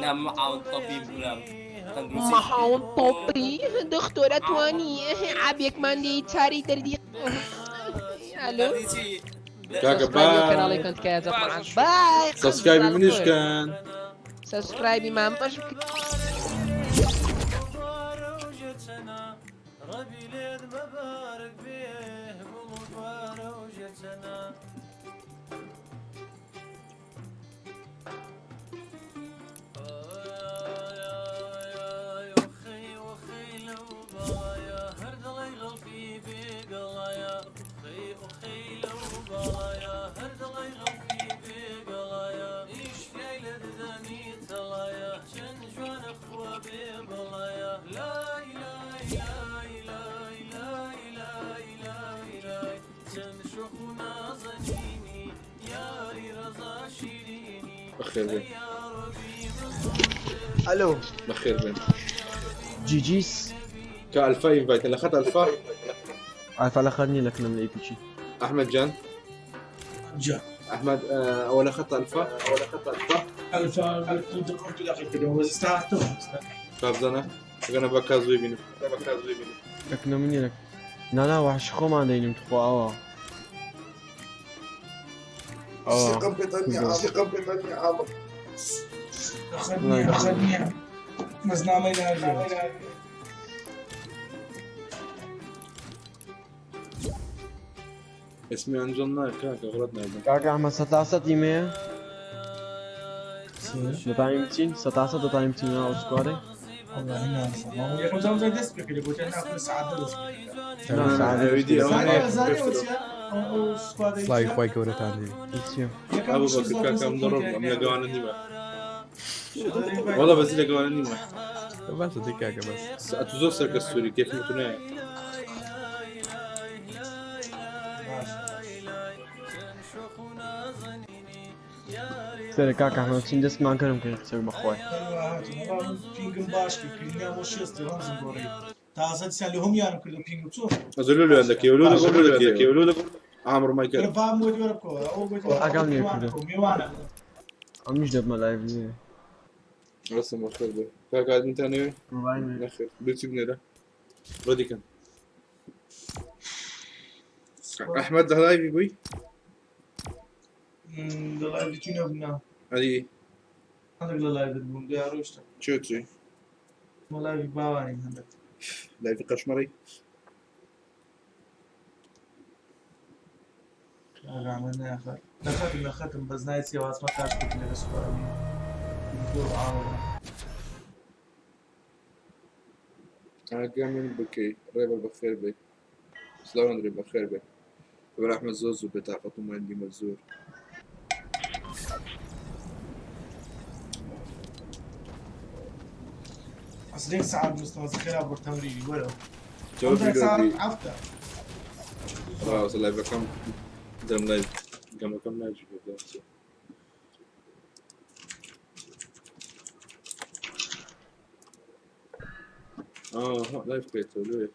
نا من عاون طبیب برام تەندروستی مەحاون طبی دختۆرە توانی عابێکمان لێی چاری دەردی ئەلۆ دەردی چی کاکە سبسکرایبی بای کەناڵی کەن تکایە جەماعەت باشە شو بای سبسکرایبی قەزال منیش خۆر کەن سبسکرایبی مامەش بکە. بەخێر بێن ئەلۆ بەخێر بێن جیجیس کە ئەلفا ئینڤایتە لە خەت ئەلفا ئالفا لە خەت نییە لە کنم لە ئیپیچی ئەحمەد جان جا ئەحمەد ئەوە لە خەت ئەلفا الفا كنت قمت داخل كده وزستعته کابزانە گەنە بە کازوی بینم لە کنم نییە لە نانا وحش خۆمان دەینم تخوا ئەوە ئەوە ثقة بطني ثقة بطني عامر اخذني اخذني مزنامي ناجي اسمی ئەنجڵ نا کاکە غڵەت نابن کاکە ئەحمەد سەتاسەت ئیمەیە دەتوانین بچین سەتاسەت دەتوانین بچین ناو سکوادێ والله هنا ما هو يا خمسة خمسة دست بكده قلت انا كل ساعة دست نا سعادە ئەویدی ئەوە زاني نییە زاني پێشترەوە وتيا او سكواد سڵاوی ايشيا خی گەورەتان لێ بچیە يا كم ئەبوو مش بەکر زار کاکە ئەم نزل دەڕۆم كنت ئەم يا لەگەوانە نیمە وەڵا بەزی لەگەوانە نیمە باشە دی کاکە بەس ئەتو زۆر سەرکە سووری کێفم تو نایە سەرە کاکە ئەحمەد بچین دەستمان کەرم کەین قسەک بەخوای بينجم باش كرينا وشيستي رمز غوري تازه سال هم يانم كله بينجم شو ئەزە لۆ لۆیان دەکەی لۆ لەگەڵ لۆ دەکەی لۆ لەگەڵ عامر مایکل رفام ودي وركو او ئاگام لێ قلت کردو ميوانا ئەمنیش دەبمە لایڤ لێ ڕستم بەخێر بێ کاکە ئادمینتان نەوێ مۆبایل نەخێر بچی بنێرە ڕەدی کەن ئەحمەد لە لایڤی بووی لايف تونو بنا ئەدی عندك لايف بوم دي عروشتا چێ چێ ما لايف باواني عندك لایڤی قەشمەڕی عملنا اخر لختم لختم بس نايتي واس ما كاش كنت لك سكواد ئاگا من بکەی ڕێبەر بەخێر بێ سلااو ئەندرێ بەخێر بێ بەر ئەحمەد زۆر زوو بێتاقەت و ماندیمە زۆر اصل ساعات مستوى خير ابو تمريني ولو تۆ عندك ڤیدیۆ ساعات بی عفته ڕاوسە لایڤەکەم دەم لایڤ گەمەکەم ناجی بێ ئاه لایڤ بکەیتەوە لێ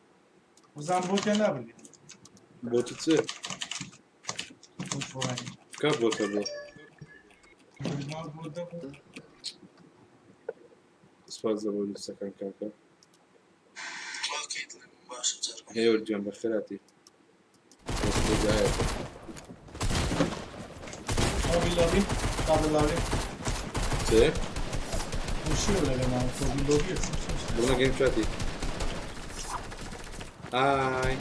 وزان بوتي انا بلي بۆتە چێ کا بۆتە بۆ ما بوت سپاس لە بۆ لیستەکان کاکە هێور گیان بەخێراتی طاب اللوبي طاب اللوبي چێ وشو ولا جماعه طاب اللوبي بڵە گەیم چاتی Hi,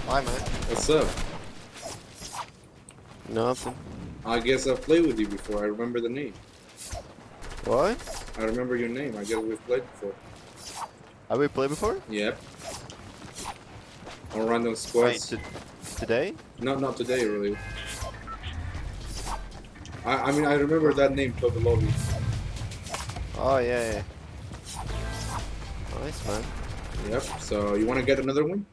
Hi, man. what's up? Nothing. I guess I've played with you before. I remember the name. What? I remember your name. I guess we've played before. Have we played before? Yep. On random Wait, squads. today? Not today, really. I mean, I remember that name, Toby Lobby. Oh, yeah, yeah. Nice, man. Yep. So you want to get another one?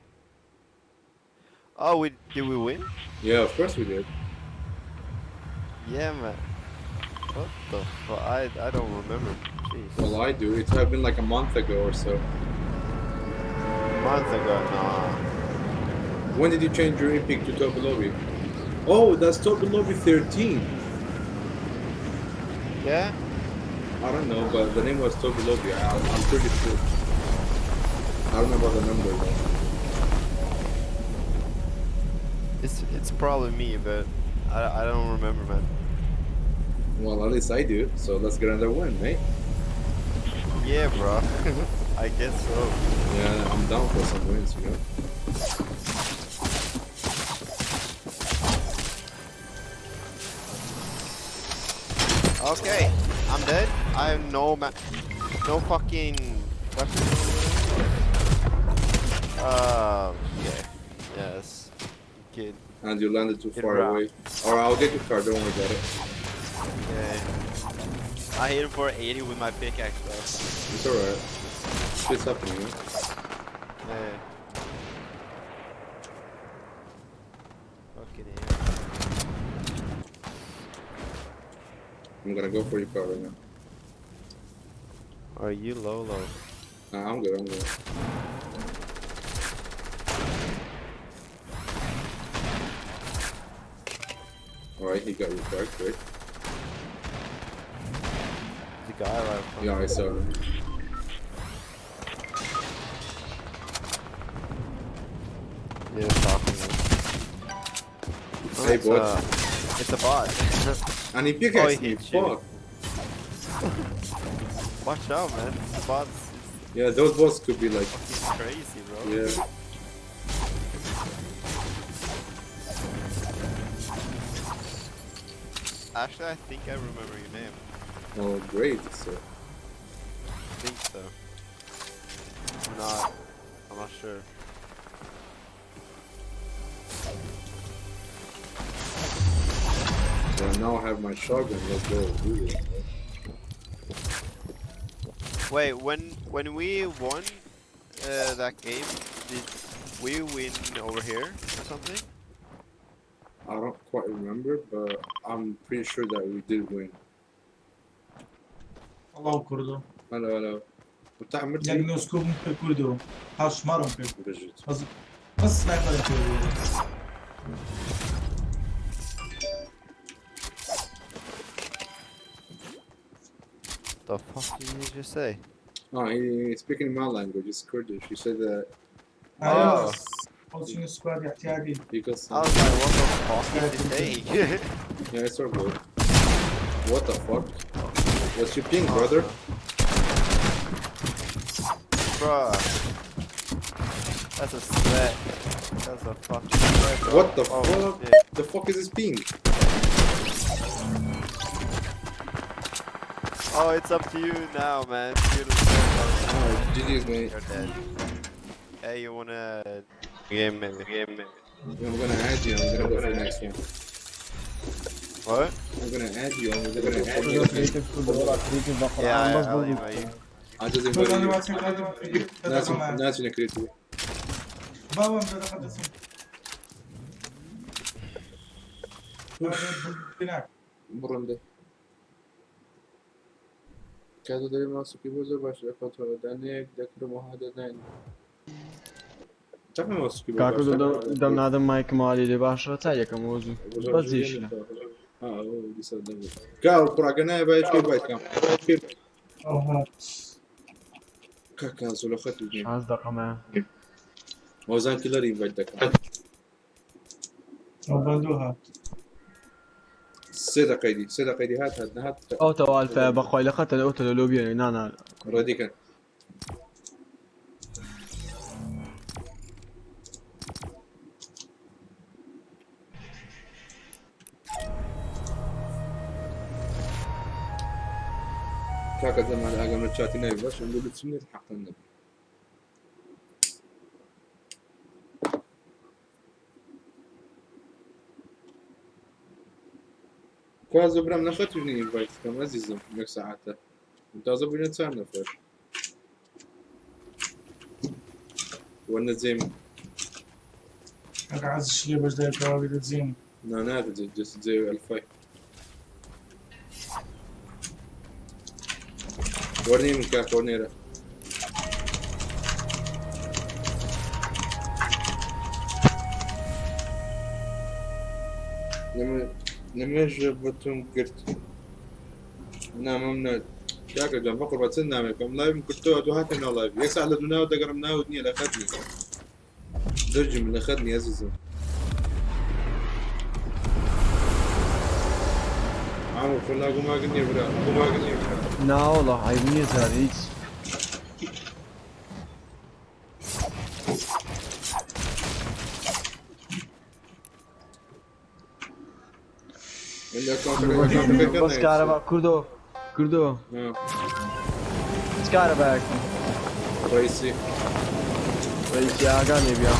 Oh, we did we win? Yeah, of course we did. Yeah, man. What the fuck? I don't remember. Jeez. Well, I do. It's been like a month ago or so. A month ago, nah. When did you change your epic to Toby Lobby? Oh, that's Toby Lobby 13. Yeah? I don't know, but the name was Toby Lobby. I'm pretty sure. I don't know about the number though. It's probably me, but I don't remember, man. Well, at least I do. So let's get another win, mate. Yeah, bro. I guess so. Yeah, I'm down for some wins, you know. Okay, I'm dead. I have no no fucking weapon. Yeah. Yes. Kid. And you landed too Get far rocked. away. Alright, I'll get your car. Don't worry about it. Okay. I hit him for 80 with my pickaxe though. It's alright. Shit's happening, man. Yeah. Fucking hell. I'm gonna go for your car right now. Are you low, low? Nah, I'm good, I'm good. Alright, he got your car, great. The guy right in front. Yeah, I saw him. Yeah, talking. Oh, Hey, it's bot. It's a bot. And he Oh, pickaxed he me, hit you. fuck. Watch out, man. The bots Yeah, those bots could be like, fucking crazy, bro. yeah. Actually, I think I remember your name. Oh, great. So, I think so. I'm not. I'm not sure. well, now I have my shotgun. Let's go. Do this. Wait, when we won that game, did we win over here or something? I don't quite remember, but I'm pretty sure that we did win. Hello Kurdo. Hello, hello. بتاع یەک مرتي نۆسکۆپم پێ کوردۆ هاوشمارم پێ بجد. بەس بەس سنایپەرم پێ بوو. The fuck did you just say? Oh, he's speaking my language. It's Kurdish. He said that Oh. Watching squad احتياطي. he got some. I was like, what the fuck is he saying? Yeah, it's all good. What the fuck? What's your ping, brother? Bruh. That's a sweat. That's a fucking sweat, bro. What the Oh, fuck? shit. The fuck is this ping? Oh, it's up to you now, man. You're the sweat, Oh, GG's, mate. You're dead. Hey, you wanna game maybe? Game maybe. I'm gonna add you. I'm gonna go for the next one. What? I'm gonna add you. I'm gonna add you. Creative کوردۆ وەڵا creative بە Yeah, قورئان بەس I'll بۆ invite you. I just تۆ invited دەڵێ you. واسێ ناچین دەدەقەمە. ناچینە creative. بابم دەدەقە دەچم. بڕم دە. کاتۆ دەبێ ماسوکی بۆ زۆر باش لە کۆنترۆڵدانێک دەکرم وها دەدەین. چەقە ماسوکی بۆ کاکە باشە؟ دەم نادەم مایکم والی لێ باشە تا یەکەم وەزوو بەس دیشە. کا کوڕاگە نایە باید پێ بایت کەم. کاکا زۆر لە خەت بگەین. شاز دەقەمە. وەزان کیلەری ئینڤایت دەکەم. سێ دقەی دی سێ دقەی دی هات هات نەهات ئەو تەوالفە بەخوای لە خەتە ئەو تە لە لۆبیێ نانا. ڕێدیکەن. کاکە دەمان ئاگەم لە چاتی ناوی باش ئەم بۆ چم نێت حەقم نەبی. کوا زۆر برام نەخەتونی ئینڤایت بکەم ئەزیزم یەک سەعاتە تازە بووینە چوار نەفەر وەنە جێم. کاکە عەزیز لێ بەشداری تەواوی دەجێن. نا نادەجێ جەس جێ ئەلفای. وەرنی من کاکە وەرنێرە. لەمێژە بەتم گرت نامەم نا کاکە جان بەقوربان چەند نامێکم لایڤم کردەوە تۆ هاتە ناو لایڤ یەک ساعت لە دوو ناوە دەگەڕم ناوت نییە لە خەت نییە دەرجی من لە خەت نییە ئەزیزم عامر خۆ لا گوماگن نییە برا گوماگن نییە برا ناوەڵا عەیب نییە جار هیچ. بەس کارەبا کوردۆ کوردۆ چ کارەبایەک ڕئیسی ڕئیسی ئاگا لێ بیا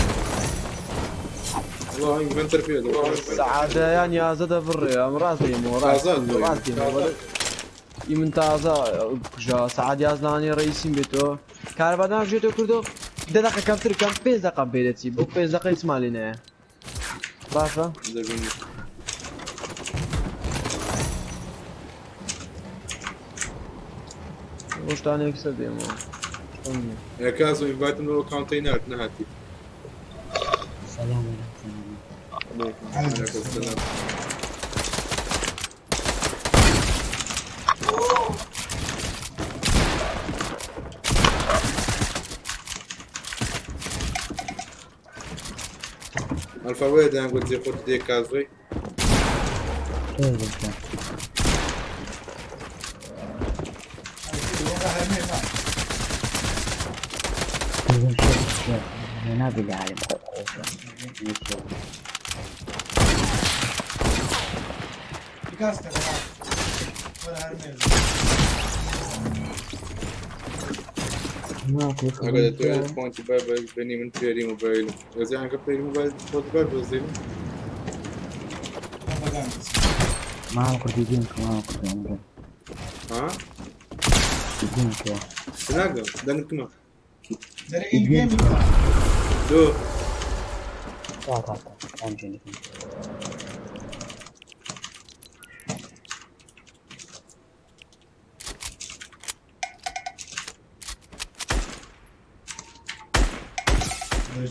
سەعاتە یان 11 دەبڕێ ئەم ڕاست دێمەوە ڕاست ڕاست دێمەوە ئی من تازە کوژا سەعات 11 ڕئیسیم بێتەوە کارەبا ناژێتەوە کوردۆ دە دەقە کەمتر کەم پێنج دەقەم پێ دەچی بۆ پێنج دەقە هیچمان لێ نایە باشە دەبینی ڕۆژتانێک سەر دێمەوە کازم ئینڤایتم لەوە کاونتەی نارد نەهاتی. سلام عليكم. عليكم السلام. ئەلفا وەیە دەیان گوت جێ خۆت دێ کازۆی ئەگەر دەتەوێت پۆینتی بەر بەنی من پێری مۆبایلم وەزیانکە پێری مۆبایل خۆت بەر بەزێنم. ما كنت يجينك ما كنت عمري. ها؟ يجينك. ناگەم دەنگتمە. يجينك. دو. تعال تعال تعال جينك.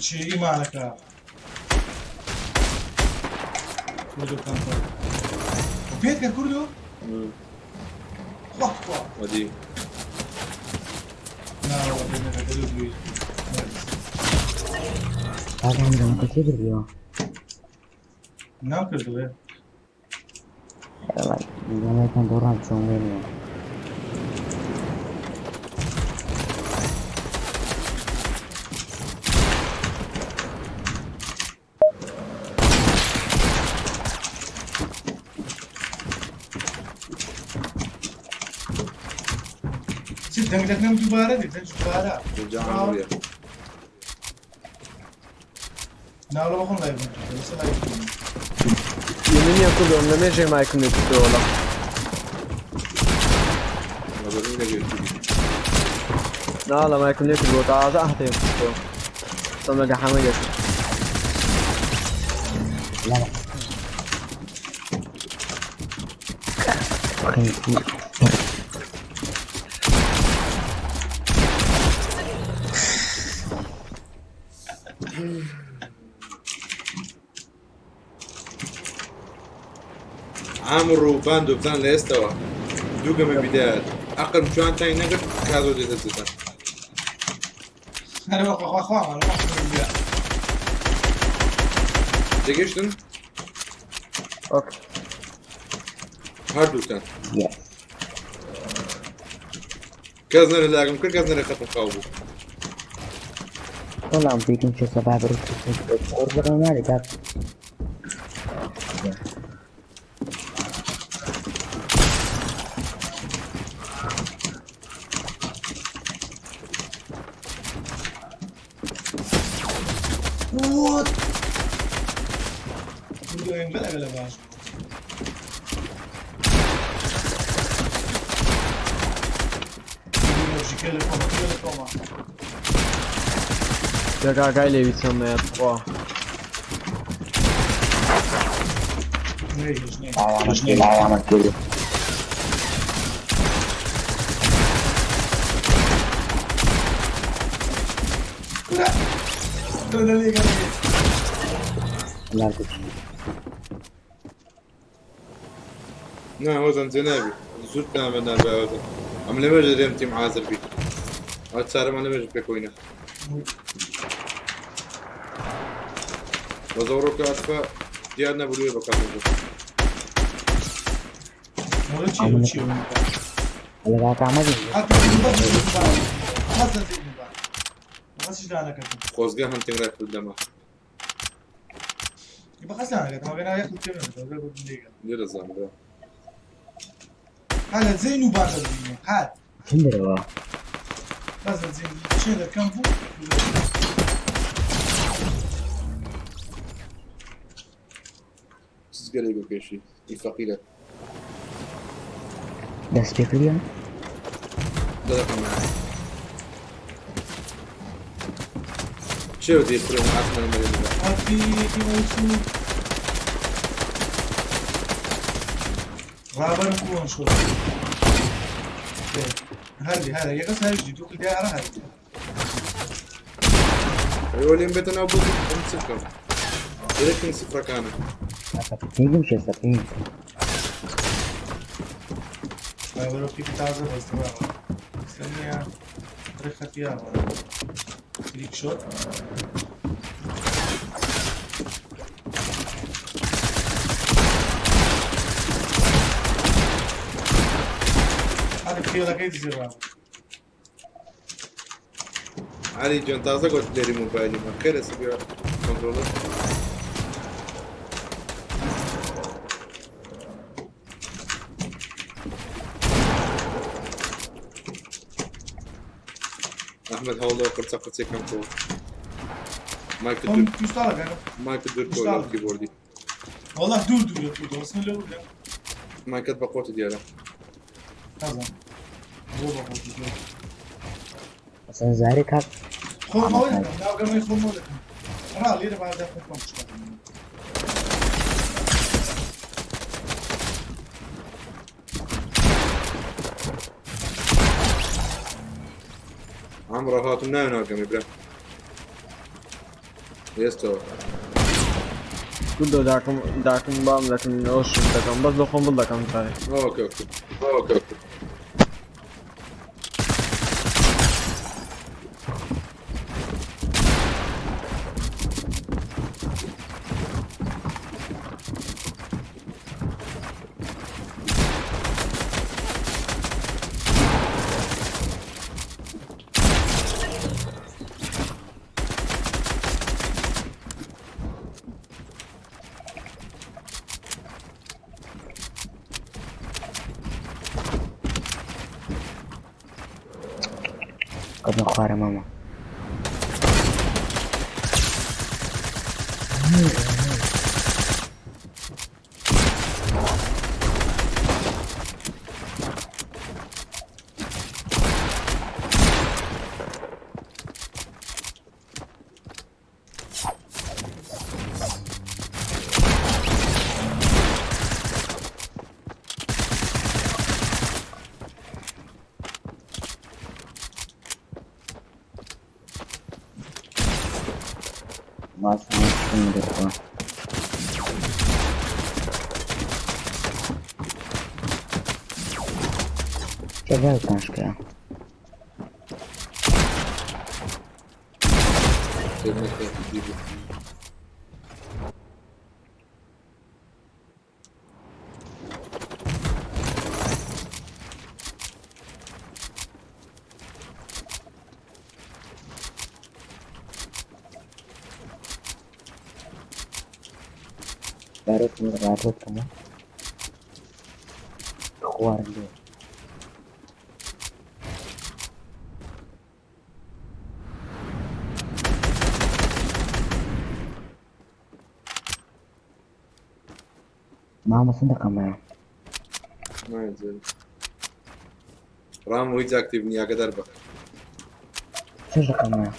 چی ئیمانەکە کوردۆ کەمپەر پێت کرد کوردۆ خوا خوا وەدی هذا عندنا كثير اليوم. نام کردوێ والله كان دوران شو وين. چی دەنگ دەکەم دووبارە دێت دووبارە ناوڵە بەخۆم لای بەسە لای من نییە کوردۆ لە مێژێ مایکم لێ کردەوە لە نا لە مایکم لێ کردەوە تازە ئەهتێ کردەوە قسەم لەگە حەمە دەکرد. لا لا عامر و باندۆ بزان لە ئێستەوە دوو گەمە بدایەت ئەقلم چوان تای نەگرت کازۆ دێتە جێتان. هەرەوە خوا خوا تێگەشتن؟ ئۆک هەردووتان کەس نەرێ لاگم کرد کەس نەرێ خەتم خاو بوو. والله عم فيكم شو سبعة برد قرب مالك. What? کوردۆ ئێنگە لەگەلە باش جاگاگای لێوی چەمەیە خوا. کورە تۆ دەلێگەڕێ. نا هۆزان جێ نابی زوو نامە نابێ هۆزان ئەم لەمێژە دێم تیم عازر بی ئەو چارەمان لەمێژە پێکۆینە بەزە ڕۆکە ئەتفە دیار نەبوو لێ بەکار بوو. مۆرە چی چی خۆزگە هەنتینگ ڕایفل دەما. بەقەس لانەکەتم ئەگەر یەک پێ نەدەم. لێ دەزانم برا. هەر لە زین و بان دەبینێ هات. چندرەوە؟ بەس لە زین چێ لە کەم بوو. چ گەلێک بکێشی ئی فەقیرە. دەست پێ کردیان؟ دەدەکەم. چێ دێ فرم ئاسمان مەرێ. هاتی موسو ڕابەرم بوون شۆ. هەردی هەر یەکەس هەرژی دوو کل دیارە هەردی. ئەوە لێم بێتە ناو بۆ ئەم چ بکەم؟ درێکن سفرەکانە. پینگم شێستە پینگ. ڕابەرە پیکی تازە بەستەوە. سەنیە ڕێخەتیا تریک شۆت. هەر خێڵەکەی دزی ڕابەر. علی جان تازە گۆت لێری مۆبایلی من خێرە سبێ کۆنترۆڵر. ئەحمد هەوڵەوە قرچە قرچێکم کۆ مایکت خۆم دوور پیستاڵەکە مایکت دوور کۆ لە کیبۆردی. والله دوور دوورە تو دەوەسن لەو لە مایکت بە قۆتی دیارە. نازانم زۆر بە خۆشی زۆر. ئەسەن زارێ کاک. خۆم ئەوە دەکەم ناوگەمەی خۆم ئەوە دەکەم. ڕا لێرە بازا خۆم خۆم شتەکەم. ئەمڕۆ هاتم ناوێ ناوگەمی برا. ئێستەوە. کوردۆ داکم داکم بام دەکەم ئەوە شت دەکەم بەس لە خۆم بڵ دەکەم تای. ئۆکێ ئۆکێ ئۆکێ ئۆکێ. قبل خوارە ماما. ماسم دەکەوە. چه شکرا. ڕابۆتەوە خوارد لێ. مامە سندەقەمەیە. نایزانم. ڕام هیچ ئاکتیڤ نییە ئاگادار بە. چه دەقەمەیە؟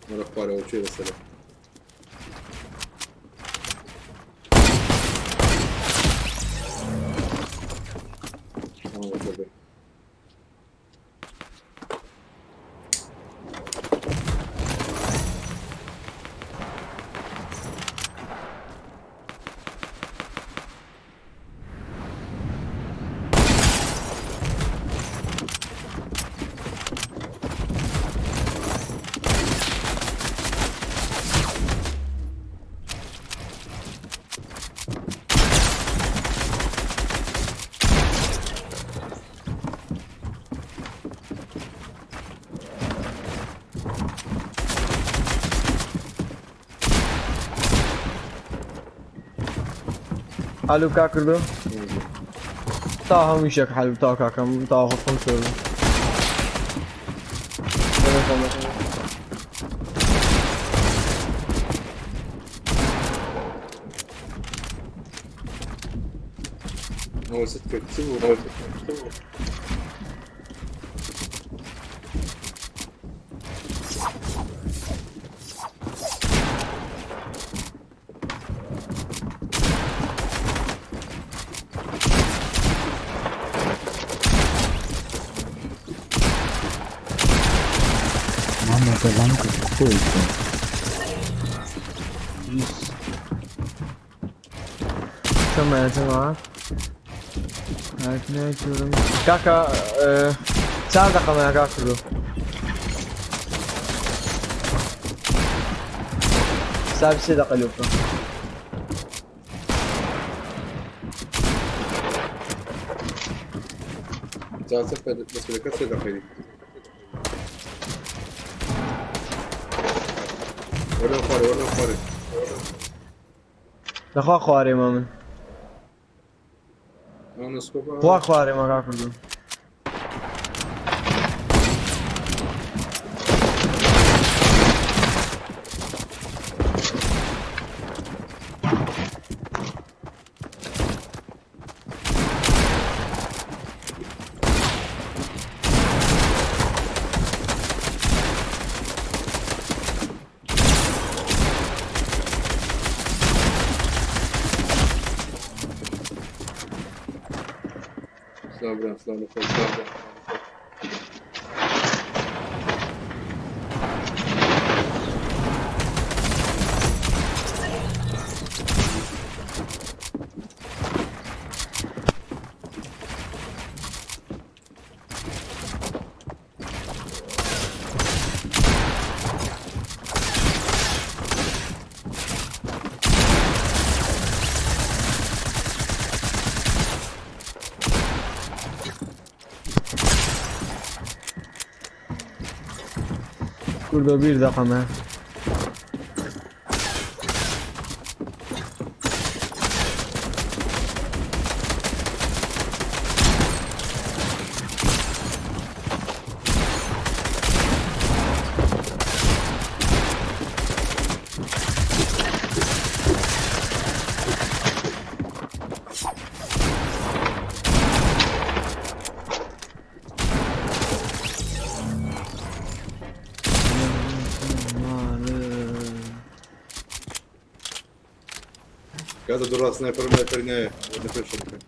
وەرە خوارەوە چێ لەسەرە. ئالو کا کردو تا هەموو شێک حەل تا کاکەم تا خۆم سۆر ئەوە ست کرد چ بوو؟ Mamma che colpo. چۆمە جەما کاکە چار دقەمە کا کردو حساب سێ دقە لۆ بکە. تاسف بس لك سێ دقیقە. وەرە خوارێ وەرە خوارێ. لەخوا خوارێ ما من. ئەو سکۆپە خوا خوارێ ما کا کردو. سلاو برام سلاو لە خۆت سلاو برام. کوردۆ بیر دەقەمە. کاتە دوڕا سنایپەر مایپەر نایە لە پێش بکەن.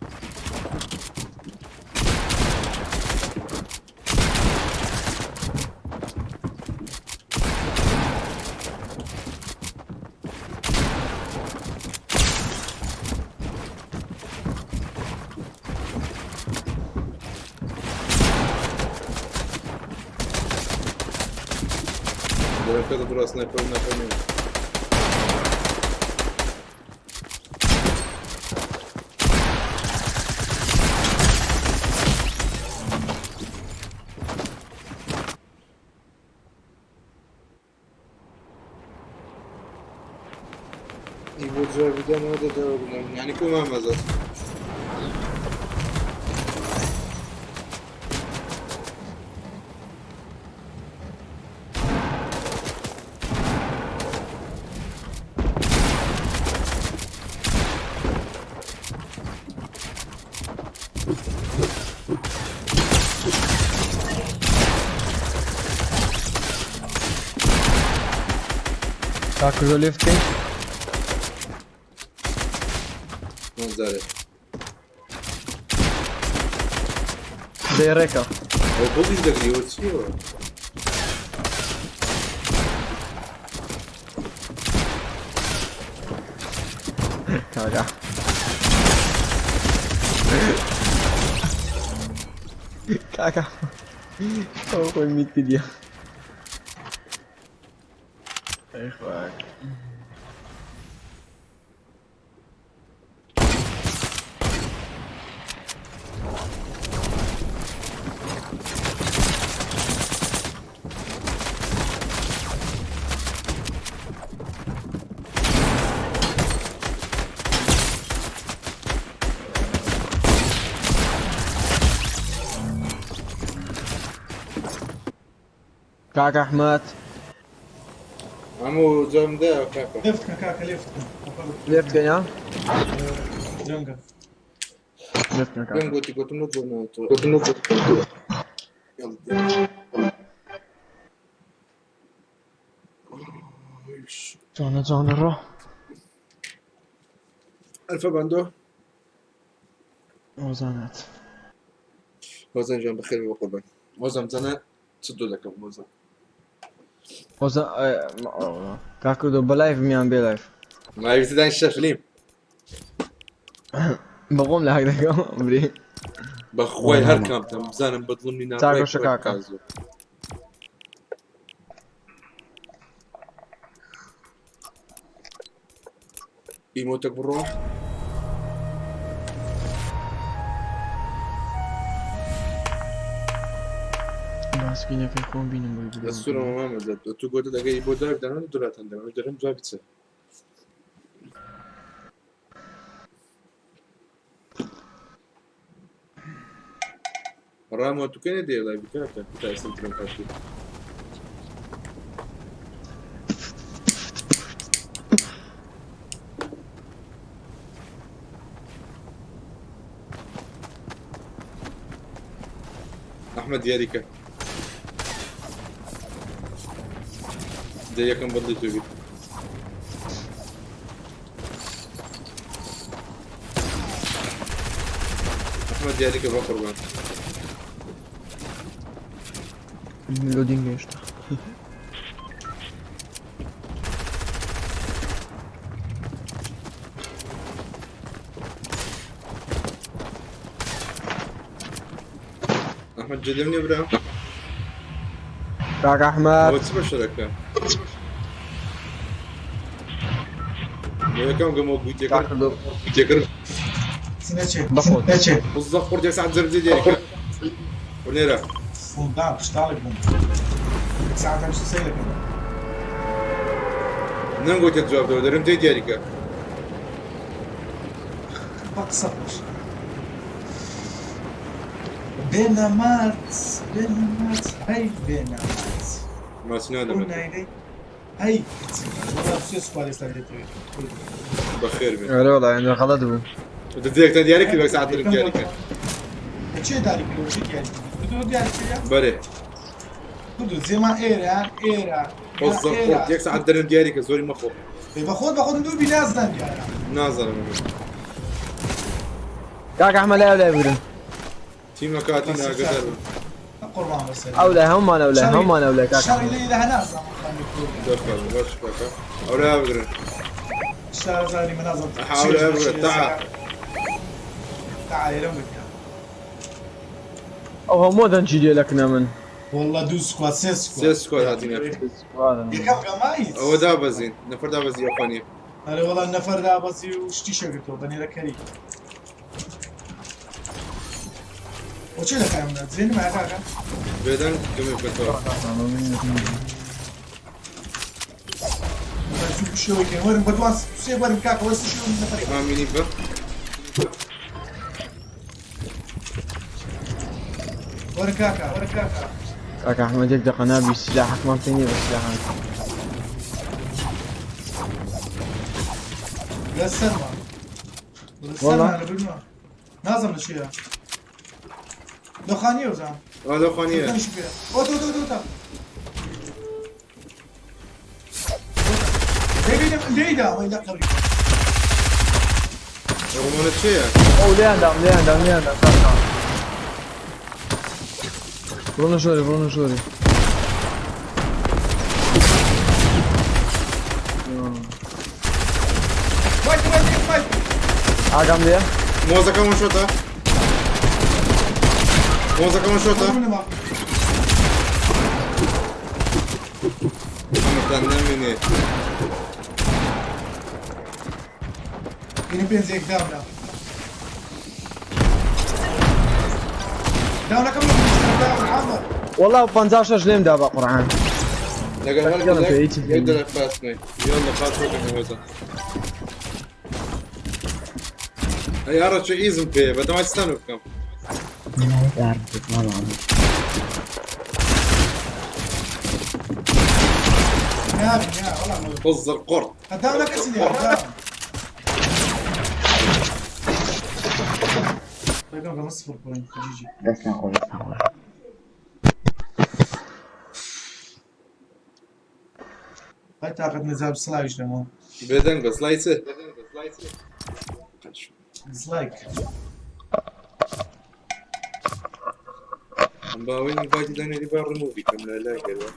دەڵێم کاتە دوڕا سنایپەر مایپەر نایە. بۆ جوابی دەمەوە دەدەوە یعنی کو مامەزات. کاک کوردۆ left کەی؟ جارێ. دەی ڕێکە. ئەو گوڵیش دەگری ئەوە چییەوە؟ کاکە. کاکە. ئەو خۆی میت کردیە. ئەی خوا. کاک ئەحمەد. هەموو جەم دە کاکە. left کە کاکە left کە. left کەین ها؟ درەنگە. left کەن پێم کاکە. گوتی گوتم نەجۆنەوە تۆ. گوتم نەجۆنەوە. جوانە جوانە ڕۆ. ئەلفە بەندۆ. هۆزانات. هۆزان گیان بەخێر بێ بەقوربان. هۆزان بزانە چ دۆ دەکەم هۆزان. هۆزان کاک کوردۆ بە live میان بێ live؟ live تدان شەفلیم. بەخۆم لاک دەکەم بری. بەخوای هەر کامتان بزانم بەدڵم نی چاکۆ ناڕێک شکاکە. کازۆ. ئیمۆتەک بڕۆ. باسکینەکەی خۆم بینم بۆی لە بگرم. سوورەوە مامە تۆ گوتت ئەگەر بۆ جواب دانان دولاتان دەم دەرم جوابی چ؟ ڕامۆ تو کەنێ دێ لای بکاتە تا ئێستا ترم هاتی. ئەحمەد دیاریکە دە یەکەم بەدڵی تۆ بیت. ئەحمەد دیاریکە بە قوربان. loading هێشتا. ئەحمەد جێدەم نییە برا؟ کاک ئەحمەد. ئەوە چ بەشەرەکە؟ یەکەم گەمەوە گوتیەکە کاک کوردۆ. گوتیەکە نەچێ. بەخۆت. نەچێ. بزە قورد یەک ساعت زەرب دیاریکە. ونێرە. فۆندا پشتاڵێک بووم. یەک ساعت هەم سەیرەکەم. نەم گوتێت جواب دەوە دەرم جێ دیاریکە. بە قسە خۆش. بێنەمات بێنەمات هەی بێنەمات. ماچ ئەو نادەمێت. نایرەی هەی وەڵا سێ سوپار ئێستا دێتەوێت. بەخێر بێ. ئەرێ وەڵا ئێنە غەڵەت بوو. دەیەکتان دیاری کرد یەک ساعت دەرم دیاریکە. چێ داری کردەوە چێ دیاری کرد؟ کردەوە دیاری کرد؟ بەرێ. کردو زێما ئێرە ئێرە بزە قورد یەک ساعت دەرم دیاریکە زۆری مەخۆ. بەخۆت بەخۆت دوو بی نازدان دیارە. نازانم من. کاک ئەحمەد لای ئەو لای بگرن. تیمەکاتی ناگەدار بن. قوربان بەسەر. ئەو لای هەمومان ئەو لای هەمومان ئەو لای کاک شەڕی ئەحمەد. لێ لە هەنازام خانی کورد. دەفەرم باش کاکە. ئەو لای بگرن. شارەزانی من نازم. ئەو لای بگرن. تەعا. تعال ئێرەم بکە. ئەو هەموو دەنگی لێ لەکنە من. والله دوو squad سێ squad. سێ squad هاتینە. یەکەم گەمایت. ئەوە دابەزین نەفەر دابەزی ئەوخوانیە. ئەرێ وەڵا نەفەر دابەزی و شتی شەگرتەوە بەنێرەکەری. بۆ چێ لەکارم دا؟ جێنم هەیە کاکە؟ بێدەنگ گەمێ بکەتەوە. زوو شێوەی کەین وەرن بە دوان سێ وەرن کاکە وەرن سێ شێوە نەفەرێک. مامینی بە. وەرن کاکە وەرن کاکە. کاک ئەحمەد یەک دەقە نابی سلاحەکمان پێ نییە بە سلاحان. لەسەرمان. والله. لەسەرمان لە بردمان. نازم لە چییە؟ دەخانیە وزان. ئەو لەخوانیە. دەخانیشی پێ. ئۆ تۆ تۆ تۆ تۆ. لێیدا وەی لە قەبری. ڕۆمانە چییە؟ ئەو لێیان دام لێیان دام لێیان دام کاکە. بڕۆنە ژۆرێ بڕۆنە ژۆرێ. فایت فایت فایت. ئاگام لێیە؟ مۆزەکە وەن شۆتە مۆزەکە وەن شۆتە منما. ئەمەتان نامێنێ. یعنی پێنج داونا. داونا كم داون عامر. والله 56 لێم دا بە قورعان. لەگەڵ هەر يلا بيت. یەک دەرە فاس نەی. يلا فاس وەکە مۆزە. ئەی ئارە چۆ ئیزم پێیە بەتەمای ستان بکەم. من هيك أعرف والله عمر. يا يا والله بزر قرط. داونا كسي داون. طيب أنا صفر بوينت جي جي. بس ناخذ بس ناخذ. هاي طاقة نزال سلايش لما بێدەنگ بە سلای چ؟ ديسلايك. ئەم باوەی ئینڤایتی دانێری با ڕیموڤی کەم لە لای گەرەوە.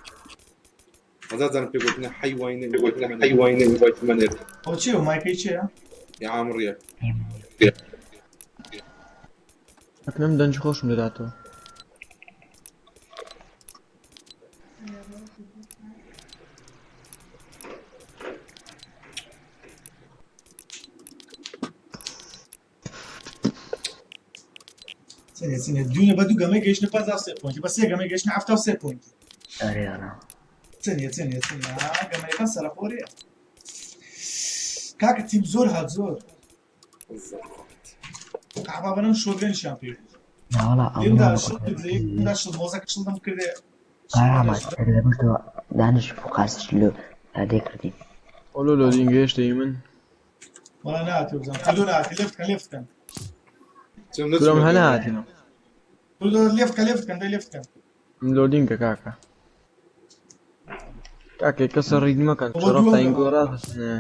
ئەزا زانم پێ گوتنە حەیوانە گوتنە حەیوانە ئینڤایتی مەنێر. هو تشي ومايكي تشي. یا عامڕیە. ئەکنم دەنگی خۆشم دەداتەوە. سنة سنة دوني بدو قامي جيش نباز سي بوينت بس هي قامي جيش نعفتا سي بوينت. أري أنا. سنة سنة سنة قامي كان سرفوري. كاك تيم زور هات زور. قعبا بنم شو شامبيون. لا والله ليم عمر. دا شو ليم دا شو موزك شو دم كده. قرامة اللي بشتو دانش فوقاس لو هذيك ردي. ئەو لۆدینگ گەیشتەی من. ولا ناتي وزن كلو ناتي ليفت كان ليفت كان. تورم هەنهاتینە. كلو ليفت كان ليفت كان ده ليفت كان. من لۆدینگە کاکە. کاکە کەسە ڕید مەکەن شەرەفتان گۆڕا دەچنە.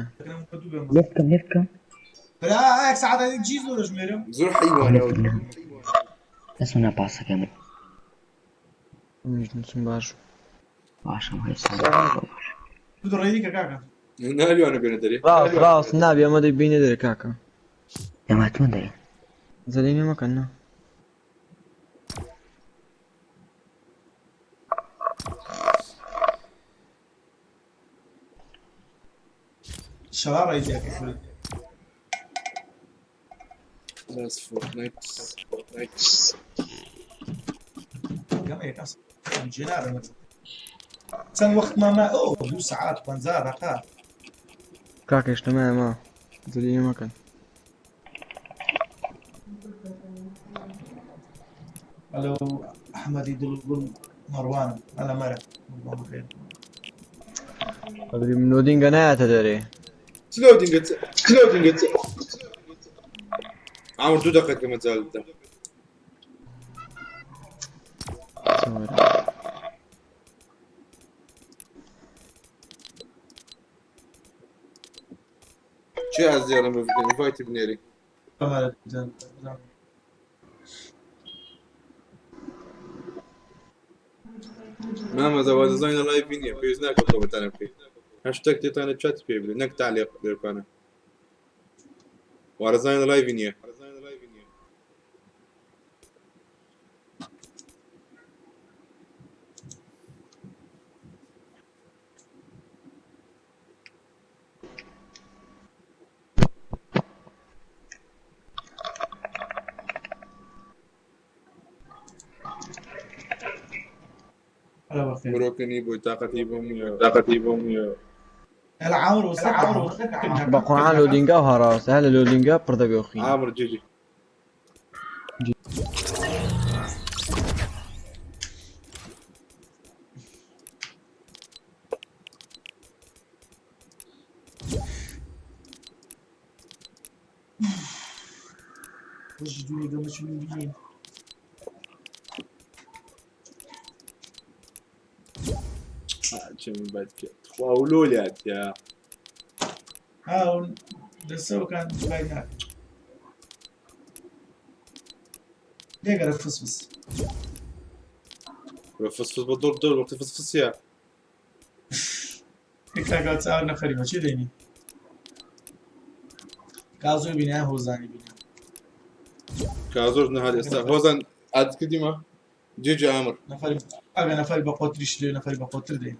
ليفت كم ليفت كم؟ لا هيك ساعات جي زور جميرم. زۆر حەیوانە. بس أنا باسا كامل. منیش نووسم باش. عشان هاي ساعة. بدو رأيك كاكا. ناویانە بێنە دەرێ. ڕاست ڕاست نابی ئەمە دەی بینە دەرێ کاکە. يا ما تمدري. زەلینە مەکەن نا. شرارة يجيك كل. لاس فورتنايت فورتنايت. قام هيك اصلا جنار مثلا. سن وقت ما ما اوه دو ساعات بنزار رقا. کاکە شتەمایە ما. زەلینە مەکەن. الو احمد يدل مروان انا مرة مروان بخير. ئەدری من لۆدینگە نایەتە دەرێ. چ لۆدینگە چ لۆدینگە چ؟ عامر دوو دقیقە مەجال بدە. چی از دیارم بکەن ئینڤایتی بنێری. مرة زين. مامە زەوازەزانی لە لایڤی نییە پێویست ناکات کۆمنتانە بکەیت. هاشتاگ تێتانە چات پێ بدە نەک تعلیق لێرکانە. وارزانی لە لایڤی نییە. هلا بخير. مرۆکەنی بۆی تااقەتی بۆم نییە تااقەتی بۆم نییە. هلا عامر وصلت عامر وصلت. بە قورعان لۆدینگا و هاڕاوەستە هەر لە لۆدینگا پڕ دەبێ خوین. عامر جێجی. وش دوني قبل شو مين. چه من بد کرد. خوا و لۆلیات یا. ها لەسەوەکان بای ناکەن. لێگەرە فسفس. فسفس بە دڵ دڵ وەختی فسفسیە. کاکا چاو نەفەری بە چی دێنی؟ کازۆی بینە هۆزانی بینە. کازۆش نەهات ئێستا هۆزان ئاد کردیمە جێجێ ئامر. نەفەری ئەگە نەفەری بە قۆتریش لێ نەفەری بە قۆتر دێن.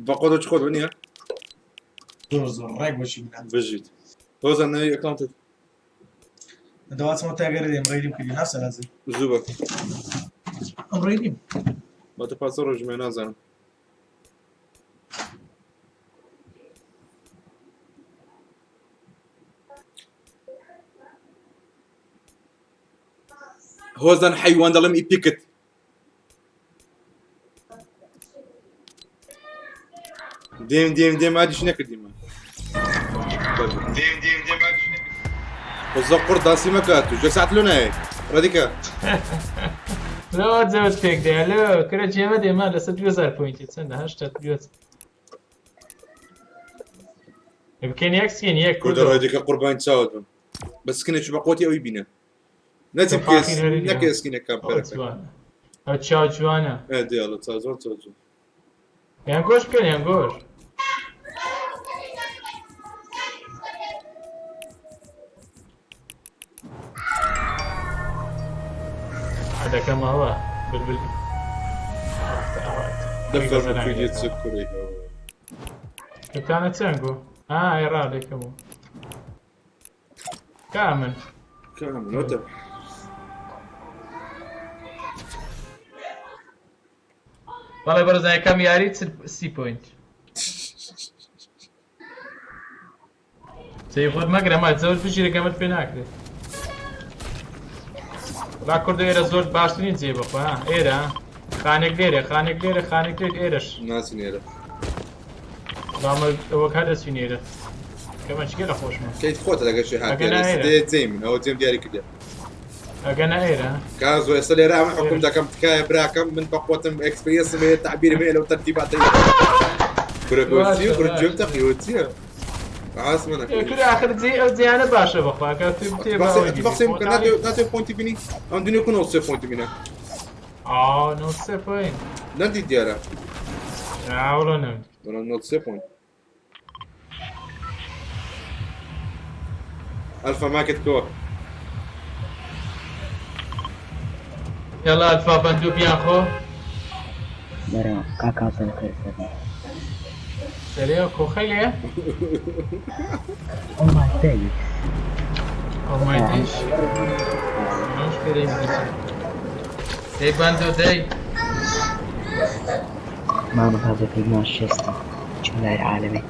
بە قۆتر چ خۆت نییە؟ زۆر زۆر ڕێک بۆچی بینە. بژیت. هۆزان ناوی ئەکاونتت. دەواتمەوە تاگەرە دێم ڕێدیم کردی ناسە لازم. زوو بە. ئەم ڕێدیم. بە تە پاسە ڕۆژمێ نازانم. هۆزان حەیوان دەڵێم ئیپیکت. دێم دێم دێم ئادیش نەکردیمە. دێم دێم دێم ئادیش نەکردیم. خۆزە قڕ داسی مەکات و جە ساعت لۆ نایە. ڕەدیکە. لۆ جەوت پێک دێ لۆ کرە جێمە دێما لەسەر 2000 پوینتی چەندە هەشتا دوێت بکەین یەک سکین یەک کوردە ڕەدیکە قوربان چاوت بم. بە سکنێکی بە قوتی ئەوی بینە. نەچم کێس نەکە سکینەکە پەرەکە. ئەو چاو جوانە. ئێ دیاڵە چاو زۆر چاو جوان. یان گۆش بکەن یان گۆش. دەکەمەوە بلبل. دەفەر کوردی چ کوڕی کەتانە چەند گۆ؟ ئا ئێڕا دەکەمەوە. كامل كامل وتر بەڵێ بەڕێزان یەکەم یاری سی پوینت سەی خۆت مەگرە ما زۆر بژیرە گەمەت پێ ناکرێت وڵا کوردە ئێرە زۆر باشترین جێ بەخوا ها ئێرە خانێک لێرە خانێک لێرە خانێک لێرە ئێرەش ناچین ئێرە بەڵام ئەوە کار دەچین ئێرە کەمە چگە لە خۆشمە کەیت خۆتە لەگەر شێ ئەگەر نا ئێرە. هاتێ جێی من ئەوە جێم دیاری کردە ئەگە نا ئێرە کازۆ ئێستا لێرە ئەمە حکوم دەکەم تکایە براکەم من بە قوتم ئێکسپریەنسم هەیە تەعبیرم هەیە لەو تەرتیباتەی کورە کورسی و کورە گوێم تەقیوە چییە عاس منە کورە ئاخر جێ ئەو جێیانە باشە بەخوا کە تو بتێ بەخسێ بەخسێ بکە ناتێ پۆینتی بینی ئەم دنیا کو 93 پۆینتی بینە ئا 93 پۆینت نەدی دیارە ئاوڵە نەم وەڵا 93 پۆینت ئەلفا ماکت کۆ يلا الفا بندو بیان خۆ بەرە کاکا بەخێر سەر سەرێ کۆخەی لێ Oh my days. Oh my days. مش كده دەی بندو دەی مامە تازە کردنا شێستی چم لای عالەمێ.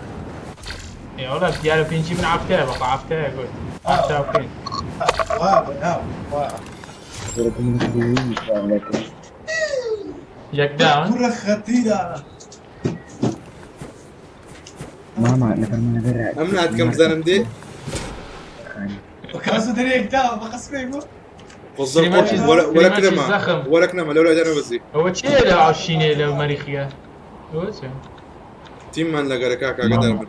وڵا دیارە پێنجی من عەفتەیە بەخوا عەفتەیە گوت عەفتا و پێنج وا نا وا یەک داون کوڕە خەتیرە ماما لەبەر من لەبەر ئەم ناتکەم بزانم دێ کازۆ دەرێ یەک داوە بە قەسمێک بوو قزە ولا كلمة ولا كلمة لولا دانا بزي ئەوە چییە لە عشینێ لە مەریخیە ئەوە چیە تیممان لەگەرە کاکا ئاگادار بن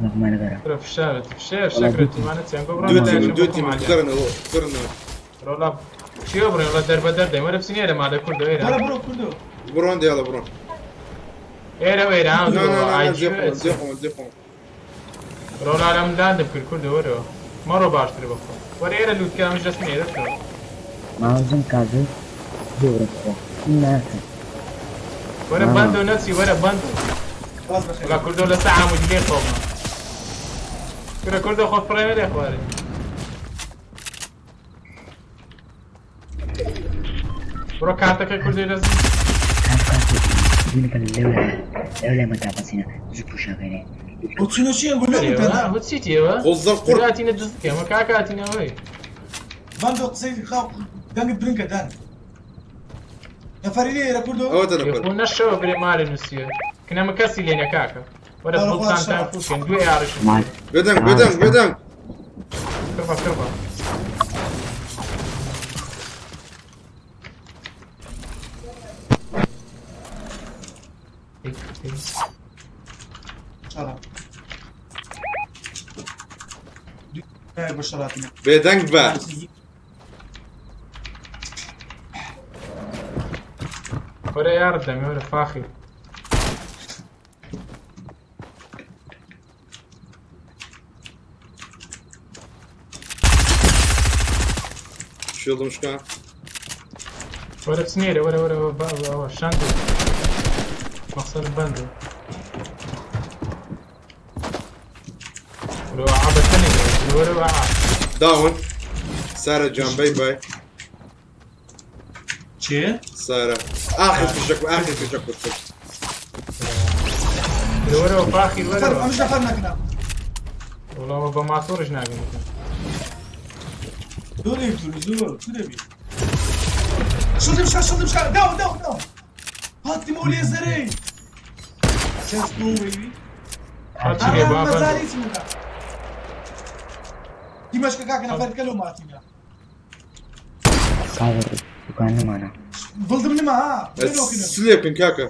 نەغمە لەگەرە کوڕە فشارت فشار شەکرە تیمانە چیان گۆ بڕۆ دوو تیم دوو تیم بگەڕنەوە بگەڕنەوە ڕۆڵا چیۆ بڕێ وڵا دەربەدەر دەیم وەرە بچین ئێرە مالە کوردە ئێرە وەرە بڕۆ کوردۆ بڕۆن دێڵە بڕۆن ئێرە و ئێرە نا نا نا جێ خۆم جێ خۆم جێ خۆم ڕۆڵا لەم لاندم کرد کوردە وەرەوە مەڕۆ باشتر بەخۆ وەرە ئێرە لووتکە ئەمش دەستم ئێرە بکەوە ماوەزم کازو زۆرە خۆ ناکەم وەرە بەندۆ نەچی وەرە بەندۆ وڵا کوردۆ لەسەر عامودی لێ خۆمە کورە کوردۆ خۆت فڕێ لێ خوارێ بڕۆ کارتەکە کوردی لەس لەولا مەدابەزینە زوو پوشاگەرێ چینە چیە گولە هو چیتیەوە قزە قڕ هاتینە دز بکەمە کاکە هاتینەوەی بەندۆ قسەی خاو دەنگت برنکە دەنگ نەفەری لێرە کوردۆ ئەوە نەفەر خۆ نەشەوە برێ مالێ نووسیە کنەمە کەسی لێ نەکاکە وەرە بڵتان فوکەن دوێ ئارش بێدەنگ بێدەنگ بێدەنگ کڕبە کڕبە بێدەنگ بە. وەرە یارت دەمێ وەرە فاخی. شیڵدم شکا. وەرە بچنێرە وەرە وەرە ئەوە شاندو مەقسەد بەندو. وەرە عابەتەنێ وەرە عا. داون. سارة جان باي باي. چێ؟ سارة آخر فشك آخر فشك كنت. وەرە فاخی وەرە. ئەمش نەفەر نەکنا. وەڵا بە ماتۆرش ناگەن. زۆر زۆر چ دەبی؟ شڵدم شکا شڵدم شکا داون داون داون. هاتیمەوە لێزەرەی. Just go baby. هەرچی با بەندو. مەزانی چ بکە. دیمەشکە کاکە نەفەر کە لەو ماتینە. کاوە دوکان نەمانە. بڵدم نما ها. سلێ بکەن کاکە.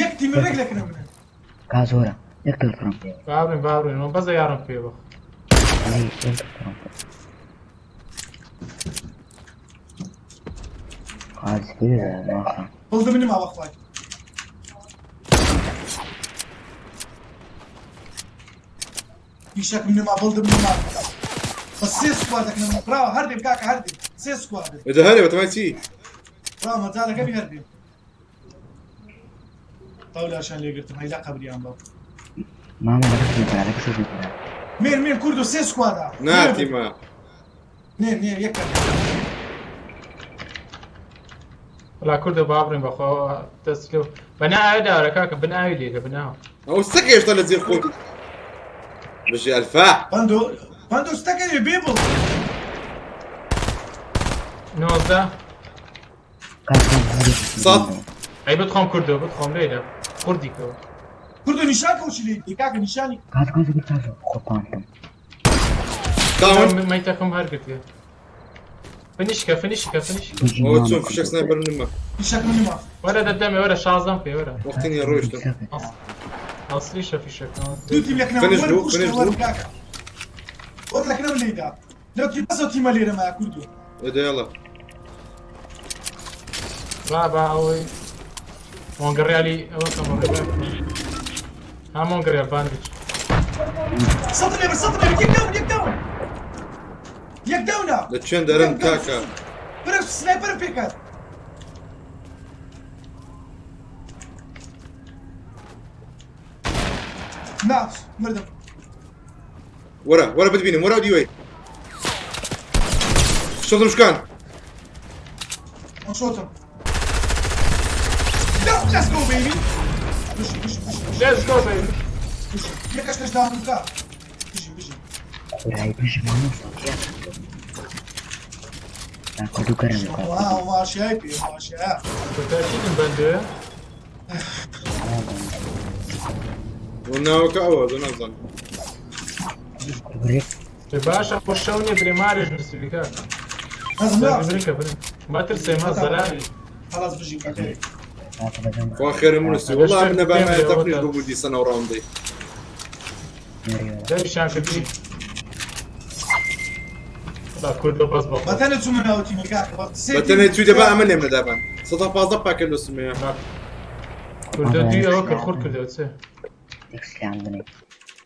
یەک تیمە ڕێک لەکنە منە. کا زۆرە یەک دڵتڕم پێ. بابڕین بابڕین من بەزە یارم پێ بخ. ئەی یەک دڵتڕم پێ. قاز پێ ماخە. بڵدم نما بەخوای. فیشەکم نما بڵدم نما. بەس سێ سکوادەکەم براوە هەردێم کاکە هەردێم سێ سکوادە. إذا هەرێ بەتەمای چی؟ براوە مەجالەکەمی هەردێم. تاولاشان لێگرتم هەی لە قەبریان بە. مامە لە کەس نەکرا لە کەس نەکرا. مێر مێر کوردو سێ سکوادە. ناتیمە. نێ نێ یەک کەم. وەڵا کوردە بابڕین بەخوا دەست لەو بەنا ئاوێ داوەرە کاکە بن ئاوی لێرە بناو. ئەو سەگە هێشتا لە جێ خۆت. بژی ئەلفا. بەندۆ بەندۆ ستەکەی بێ بڵ. 19 سەد. ئەی بتخۆم کوردۆ بتخۆم لێرە خوردی کەوە. کوردۆ نیشان کەوچی لێ کاکە نیشانی. کاز کاز کاز خۆپانتم. داون. مەیتەکەم هەرگرتێ. فنیشکە فنیشکە فنیشکە. ئەوە چۆن فشەک سنایپەر نما. فیشەکم نما. وەرە دەدەمێ وەرە شازدەم پێ وەرە. وەختی نییە ڕۆیشتم. ئەسلیشە فیشەکەم. دوو تیم لەکنەوە فنش وەرە بوو کوشتە فنش وەرە بوو. کاکە. وەرە لەکنەوە لێیدا. لەو تیم بەس ئەو تیمە لێرە مایە کوردۆ. إذا يلا. با ئەوەی مۆنگڕیالی ئەوە کە مۆنگڕیال. ها مۆنگڕیال باندج. سەد لێبە سەد لێبە یەک داون یەک داون. یەک داونە. لە چێن دەرم کاکە. برە سنایپەرم پێکات. نا مردم. وەرە وەرە بتبینم وەرە دیوەی. شڵدم شکان. شۆتم. Let's go baby. بژی بژی بژی. Let's go baby. بژی. یەکەش کەش داون بکە. بژی بژی. خورای بژی مامۆستا. کوردو گەرم بکە. وا واشای پێ واشای. بەتاکیدم بەندۆیە. ناوەکە ئەوە زۆر نازانم. باشە خۆ شەو نییە برێ مارێش نووسیبی کاکە. برکە برێ. ماترسێ ما زەلالی. خلاص بژی کاکە. خوا خێرە منوسی والله من نەبا مایە تەقریش ببوو دیسەنە و ڕاوندەی. دەریشان کردی. وەڵا کوردۆ بەس بەخۆ. بەتەنێ چوومە ناو تیمە کاکە. بەتەنێ چووی دەبا ئەمە لێم نەدابان. 115 پاکەت لە سمەیە. کوردۆ دوی ئەوە کرد خور کردەوە چێ. یەکسیان بنێ.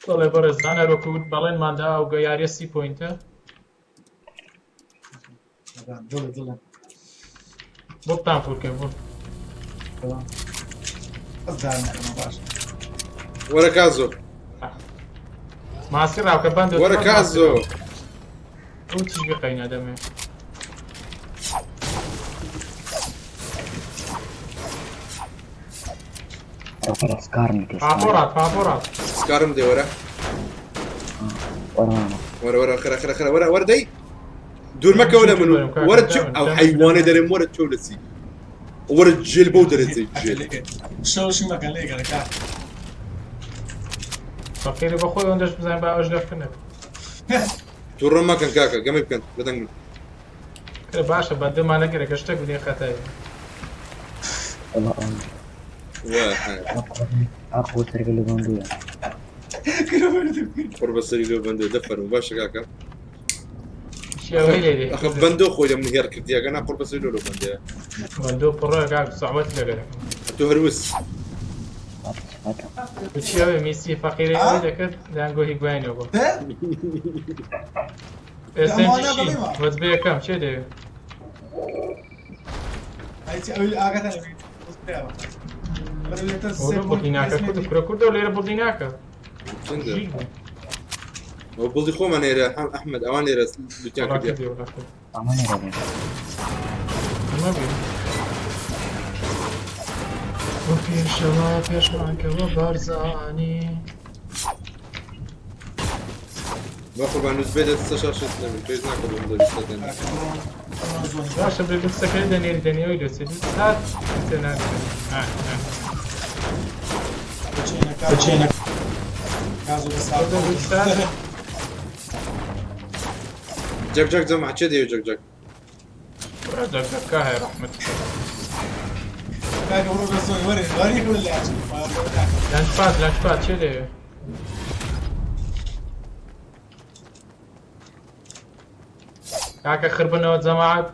بەڵێ بەڕێزان هەر وەکو بەڵێنماندا ئەو یاریە 30 پۆینتە. دڵێ دڵێ. بۆ بتان فورکەین بۆ. بەس دارم باش. وەرە کازۆ. ماسی ڕاوکە بەندۆ. وەرە کازۆ. ئەو چیش بقەینە دەمێ. سکارم دێ. پاپۆڕات پاپۆڕات. سکارم دێ وەرە. وەرە مامە. وەرە وەرە خێرە خێرە خێرە وەرە وەرە دەی. دوور مەکەوە لە من وەرە چ ئەو حەیوانێ دەرێم وەرە چۆ لە چی. وەرە جێل بەو دەرێ جێل. شەوشی مەکەن لێگەرە کاکە. فەقیری بە خۆی ئەوەندەش بزانین با ئەوش لەفکە نەکەن. تووڕە مەکەن کاکە گەمەی بکەن بەدەنگ من. کرە باشە بەندەمان نەگەرە کە شتێک بدەین خەتایی. وەڵا ئەم. وە ئاقۆ سەرگە لە بەندووە. قڕ بەسەری لۆ بەندۆ دەفەرموو باشە کاکە شێوەی لێ دێ ئەخە بەندۆ خۆی لە من هێڕ کردیەکە نا قڕ بەسەری لۆ لۆ بەندەیە بەندۆ پڕە کاک سەعبەت لەگەر تۆ هەروس چی ئەوێ میسی فەقیرەی ئەوەی دەکرد دەیانگۆ هیگواینەوە بۆ SMG شین وەجبە یەکەم چێ دەوێ بڵدی ناکە کورد کورە کوردەوە لێرە بڵدی ناکە ئەو بڵدی خۆمان لێرە حەم ئەحمد ئەوان لێرە لوتیان کردیە پێشەوە پێشمانکەوە بارزانی بە قوربان نووس بێ دەستە شاشت نەبن پێش ناکە بۆم دەبی سەدەن باشە بێ بکسەکەی دەنێری دەنێەوەی دەچێت سات جەک جەک جەمع چێ دەیە جەک جەک جەک هەیە ڕەحمەت لانچپاد لانچپاد چێ دەیە کاکە خربنەوە جەماعەت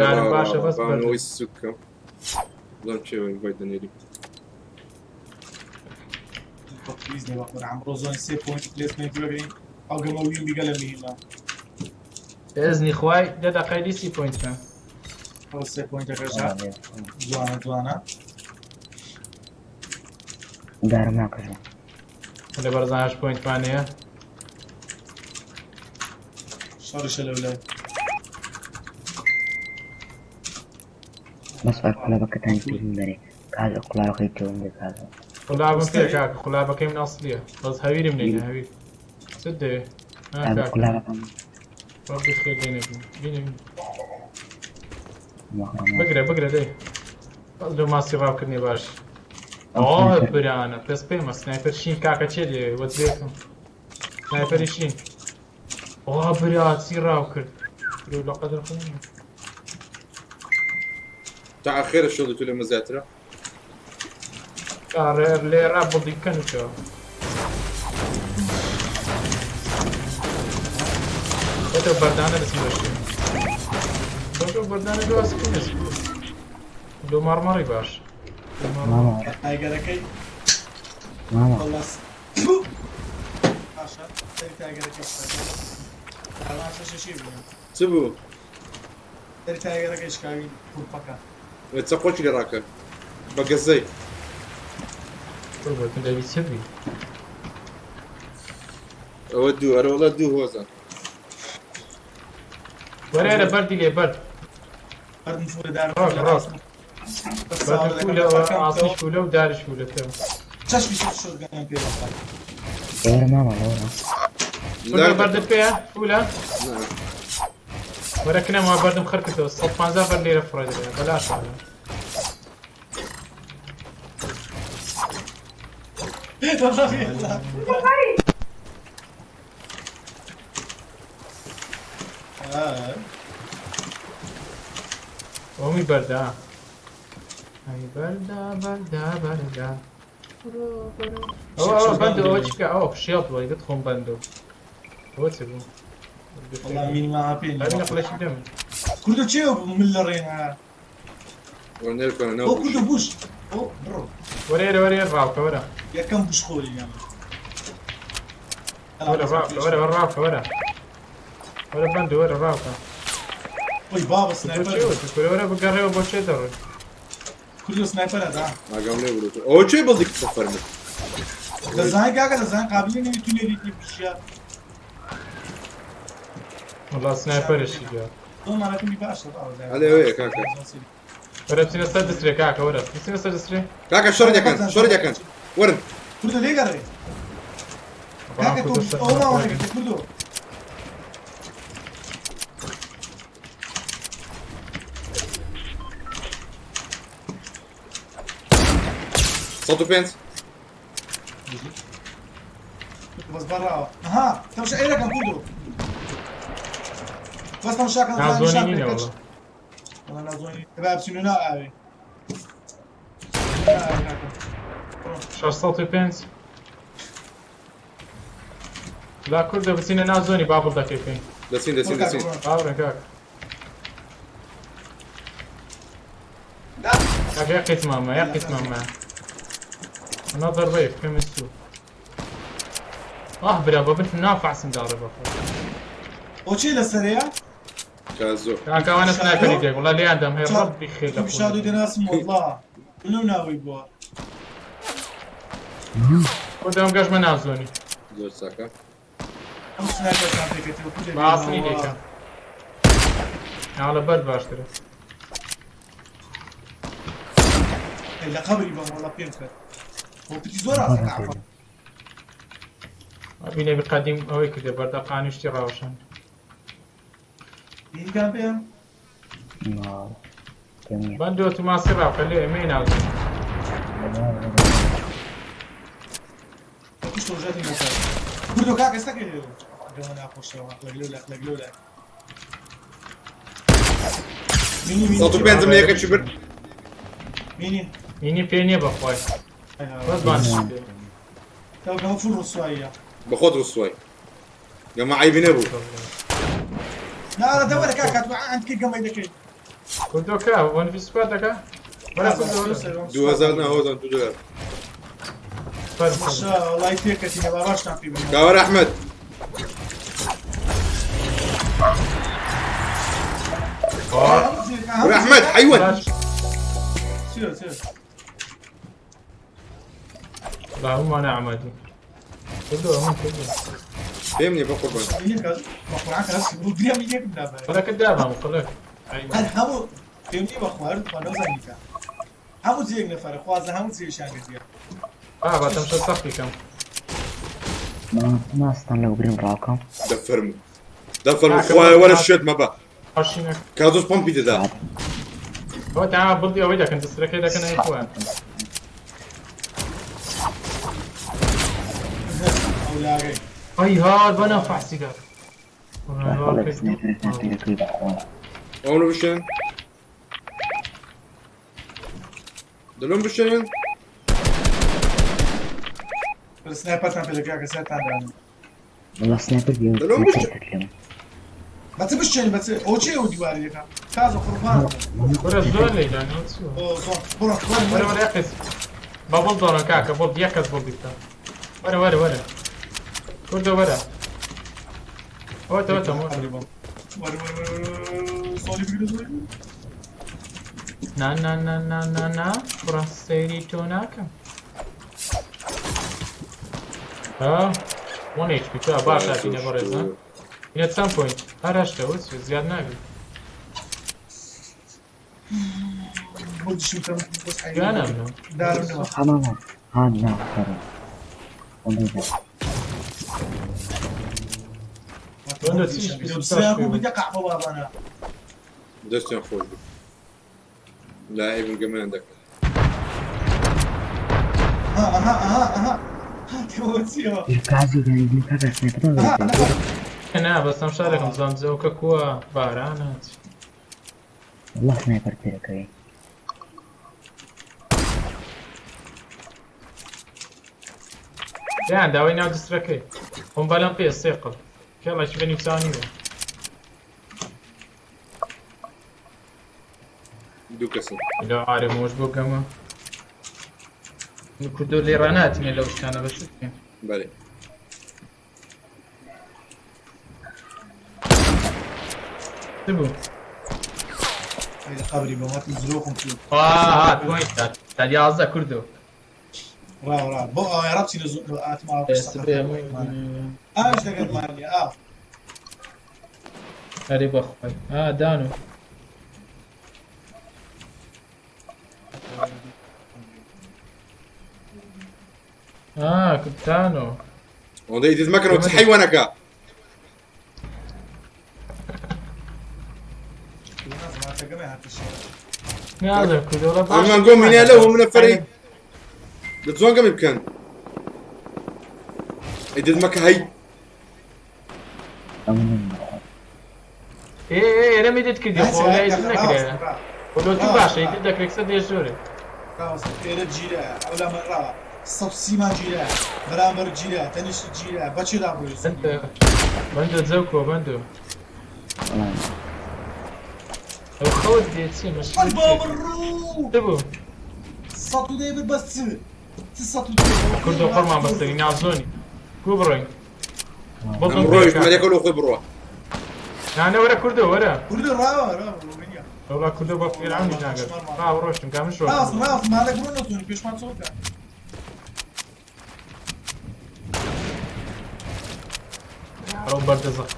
دارم باشە بەس بەوەی سوکەم بڵام چێ ئینڤایت دەنێری ئێزنی خوای دە دەقەی دیسی پوینتە ئەو سێ پوینتەکەشە جوانە جوانە دارم ناکەژم لە بەرزانش پوینتمان هەیە شەڕیشە لەولای بەس ئەر قولابەکەتان پێم بەرێ کاز قولاوەکەی تۆم دێ کازە قولابم پێ کاکە قولابەکەی من ئەسڵیە بەس هەویرم نێنە هەویر چت دەوێ قولابەکەم ڕەبی خێر لێ نەبین بینە بگرە بگرە دەی بەس لۆ ماسی ڕاوکردنی باش ئەوە برانە پێس پێمە سنایپەر شین کاکە چێ دەوێ وەجبێکم سنایپەری شین ئەوە برا چی ڕاو کرد لە قەدر خۆم تا خێرە شۆ تو لەمە زیاترە لێرە بڵدی بکەن و بەتە بەردانە دەچم بەشێ بەتە بەردانە دو سپینس لۆ مەڕمەڕی باش تایگەرەکەی باشە تایگەرەکەی چ بوو؟ سەری تایگەرەکەی شکاوی قورپەکە چەقۆکی لێ ڕاکە بە گەزەی دەبی چ بی؟ ئەوە دوو ئەرە وەڵا دوو هۆزە وەرە بەردی لێ بەرد بەردم فولە دار ڕۆک ڕۆک بەرد فولە ئاسنیش فولە و داریش فولە تێ چەشمی شۆتگەنم پێ بەخوا لەوەرە ماما لەوەرە فولە بەردت پێیە فولە وەرە کنەم وا بەردم خڕ کردەوە 150 بەرد لێرە فڕێ دەبێ بەلاش ئەومی بەردە ئەی بەردە بەردە بەردە ئەوە بەندۆ ئەوە چ بکە ئەوە شێڵ بڵێ دەت خۆم بەندۆ ئەوە چ بوو والله مين ما پێ نەقلەشی دەم کوردە چێ من لە ڕێنا ئەو کوردە بوش ئەو بڕۆ وەرێرە وەرێ ڕاوکە وەرە یەکەم بوش خۆری یان وەرە ڕاوکە وەرە ڕاوکە وەرە وەرە بەندۆ وەرە ڕاوکە ئۆی بابە سنایپەر کورە وەرە بگەڕێەوە بۆ چێ دەڕۆی کوردە سنایپەرە دا ئاگام لێ بوو ئەوە چێ بڵدی کچە فەرموو دەزانین کاکە دەزانین قابلی نەوی تو لێریتی بژیا وەڵا سنایپەرشی دیار زۆر مالەکەمی باشە ئەلێ ئەوەیە کاکە وەرە بچینە سەر دەسترێ کاکە وەرە بچینە سەر دەسترێ کاکە شەڕ دەکەن شەڕ دەکەن وەرن کوردە لێ گەڕێ کاکە تۆ ئەو ماوە نەگرتی کوردۆ 105 بەس بەڕاوە ها تەماشا ئێرەکەم کوردۆ بەس تەماشاکەم نازۆنی نینە وەڵا وەڵا نازۆنی با بچینە ناو ئاوێ. 605 لا کوردە بچینە ناو زۆنی بابڵ دەکەی پێی. دەچین دەچین دەچین. باوڕێن کاک. کاک یەک قیتمامە یەک قیتمامە. Another wave coming soon. اه برا بە بنت نافعسم داڕێ بەخۆ. بۆچی لەسەرەیە؟ کازۆ. کاکە ئەوانە سنایپەری دێک وڵا لێیان دەم هەی ڕەبی خێر لە شادو دەناسم وەڵا لەو ناوەی بووە. کوردە ئەم گەشمە ناو زۆنی. زۆر چاکە. ئەم سنایپەرتان پێکەتەوە کوردە بە ئاسنی دێکە. ناڵە بەرد باشترە. لە قەبری بەم وەڵا پێم کرد. بۆ پتی زۆر ئاسان عەفە. بینە بقدیم ئەوەی کردێ بەردەقانی شتی ڕاوشان. مینیتان پێیە؟ بەندۆ تو ماسی ڕاوکە لێ ئێمەی ناو زۆنی. پشت ڕۆژاتم بۆ کرد. کوردۆ کاکە ئێستا کەی لێرە؟ گەمە ناخۆشەوە لەگلەو لاک لەگلەو لاک. مینی مینی 105 لە یەکەکی برد. مینی مینی پێ نییە بەخوای. بەس بانشی پێ. تا گەمە فول ڕسواییە. بەخۆت ڕسوای. گەمە عەیبی نەبوو. نا ئەرە دەوەرە کاکە تو عەند کەی گەمەی دەکەی. کوردۆ کا وەن ڤی سکواد دەکا؟ وەرە کوردۆ وەرە. 2000 نا هۆزان 2 دلار. باشە وەڵای تێکەتینە با باشتان پێ بڵێم. کاوەر ئەحمەد. وەرە ئەحمەد حەیوان. چیە چیە؟ لا هەموومان ئەحمەدی. کوردۆ هەموو کوردۆ. پێم نییە بەقوربان. قلەکت دابام قلەک. هەر هەموو پێم نییە بەخوا هەر خوا نەزانی کە هەموو جێیەک نەفەرە خوازە هەموو جێیشان گرتیە. بابا تەمشە سەختی کەم. ماستان لەو برم ڕاوکەم. دەفەرموو دەفەرموو خوایە وەرە شێت مەبە. کازۆس پەمپی دەدا. ئەوە تا بڵدی ئەوەی دەکەن دەسترەکەی دەکەن ئەی خۆیان. ئەی هار بەنا فەحسی کاک. ئەوە بشێن. دلۆم بشێن. سنایپەرتان پێ دەکا کە سەرتان دانێ. وەڵا سنایپەر بێ دلۆم بشێن. بەچ بشێن بەچ ئەو چێ ئەو دیواری دەکا کازۆ قوربان. کورە زۆر لێدان زۆر بڕۆ وەرە وەرە یەکەس بە بڵ دۆڕن کاکە بڵ یەک کەس بڵ بیکە وەرە وەرە وەرە کوردە وەرە ئەوەتە وەتە وەرە وەرە زۆری بگرە زۆری نا نا نا نا نا نا کوڕە سەیری تۆ ناکەم. ها 1 HP تۆ باش هاتینە بەڕێزە اینە چەند پۆینت هەر هەشتە وچ زیاد نابی ها نا خەرم. دەستیان خۆش بوو. لاعبم گەمەیان دەکرد. نا بەس ئەم شارێکم زان جەوکە کووە بارانە. والله سنایپەر پێ دەکەوی. یان داوای ناو دسترەکەی خۆم بەلەم پێ سێ قڵ کێڵێکی بە نیوچانی بوو. دوو کەسن. لەو عارە مۆش بۆ گەمە. کوردۆ لێ ڕاناتینە لەو شتانە بەس بکەین. بەێ. چ بوو؟ قبری بەمات زرۆخم کرد. هات پۆینت هات تا 11 کوردۆ. ڕا ڕا بۆ ئەوە ڕابچی لە زۆر ئاتما ئاش دەگەرمانیە ئا. ئەرێ بەخوای ئا دانو. آه كبتانو ئەوەندە ئیدز مەکەنەوە چ حەیوانەکە. ئەمان گۆم هینە لەو هەموو نەفەری لە جوان گەمی بکەن. ئیدز مەکە هەی. ئێ ئێرە میدت کردی خۆ لە ئیدز نەکرێ. خۆ لۆ تو باشە ئیدز دەکرێت سەر دێ زۆرێ. ڕاوەستە ئێرە گیرایە ئەولا من ڕاوە 130 مان گیرایە بەرامبەر گیرایە تەنیشت گیرایە بە چێدا بڕۆی بەندە بەندە جەوکۆ بەندۆ. ئەو خەوت دێ چیە مەشکلە ئەی چیە؟ بابە ڕوو چ بوو؟ 110 بر بەس چ چ 110 کوردۆ خۆڕمان بەسەری نازۆنی کو بڕۆین؟ بڵدم ئەم ڕۆیشت پێکا. مەلێکە لۆ خۆی بڕوا. نانە وەرە کوردۆ وەرە. کوردۆ ڕاوە ڕاوە ڕۆمینیا. وەڵا کوردۆ بە فیرعەونیش ناگات. ڕاوە ڕۆشتم کامش ڕاست ڕۆشتم. ڕاست مالک بڕۆ نەتونی پێشمان چۆڵ کە. ئەو بەردە زەق.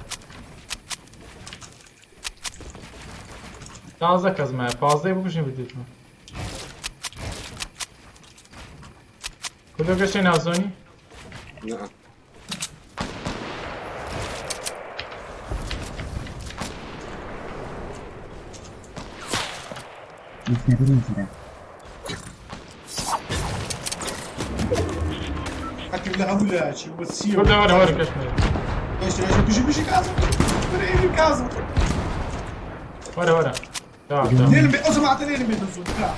تازە کەس مایە پازدەی بکوژین بدیتمە. کوردۆ گەشتێ نازۆنی؟ نا. حەکیم لە هەموو لایەکی وە چییە کوردۆ وەرە وەرە گەشتمە. گەشتە گەشتە بژی بژی کازم برێ کازم وەرە وەرە. تا تا. لێرم بێ ئەو جەماعەتە لێرم بێ دەزوو کا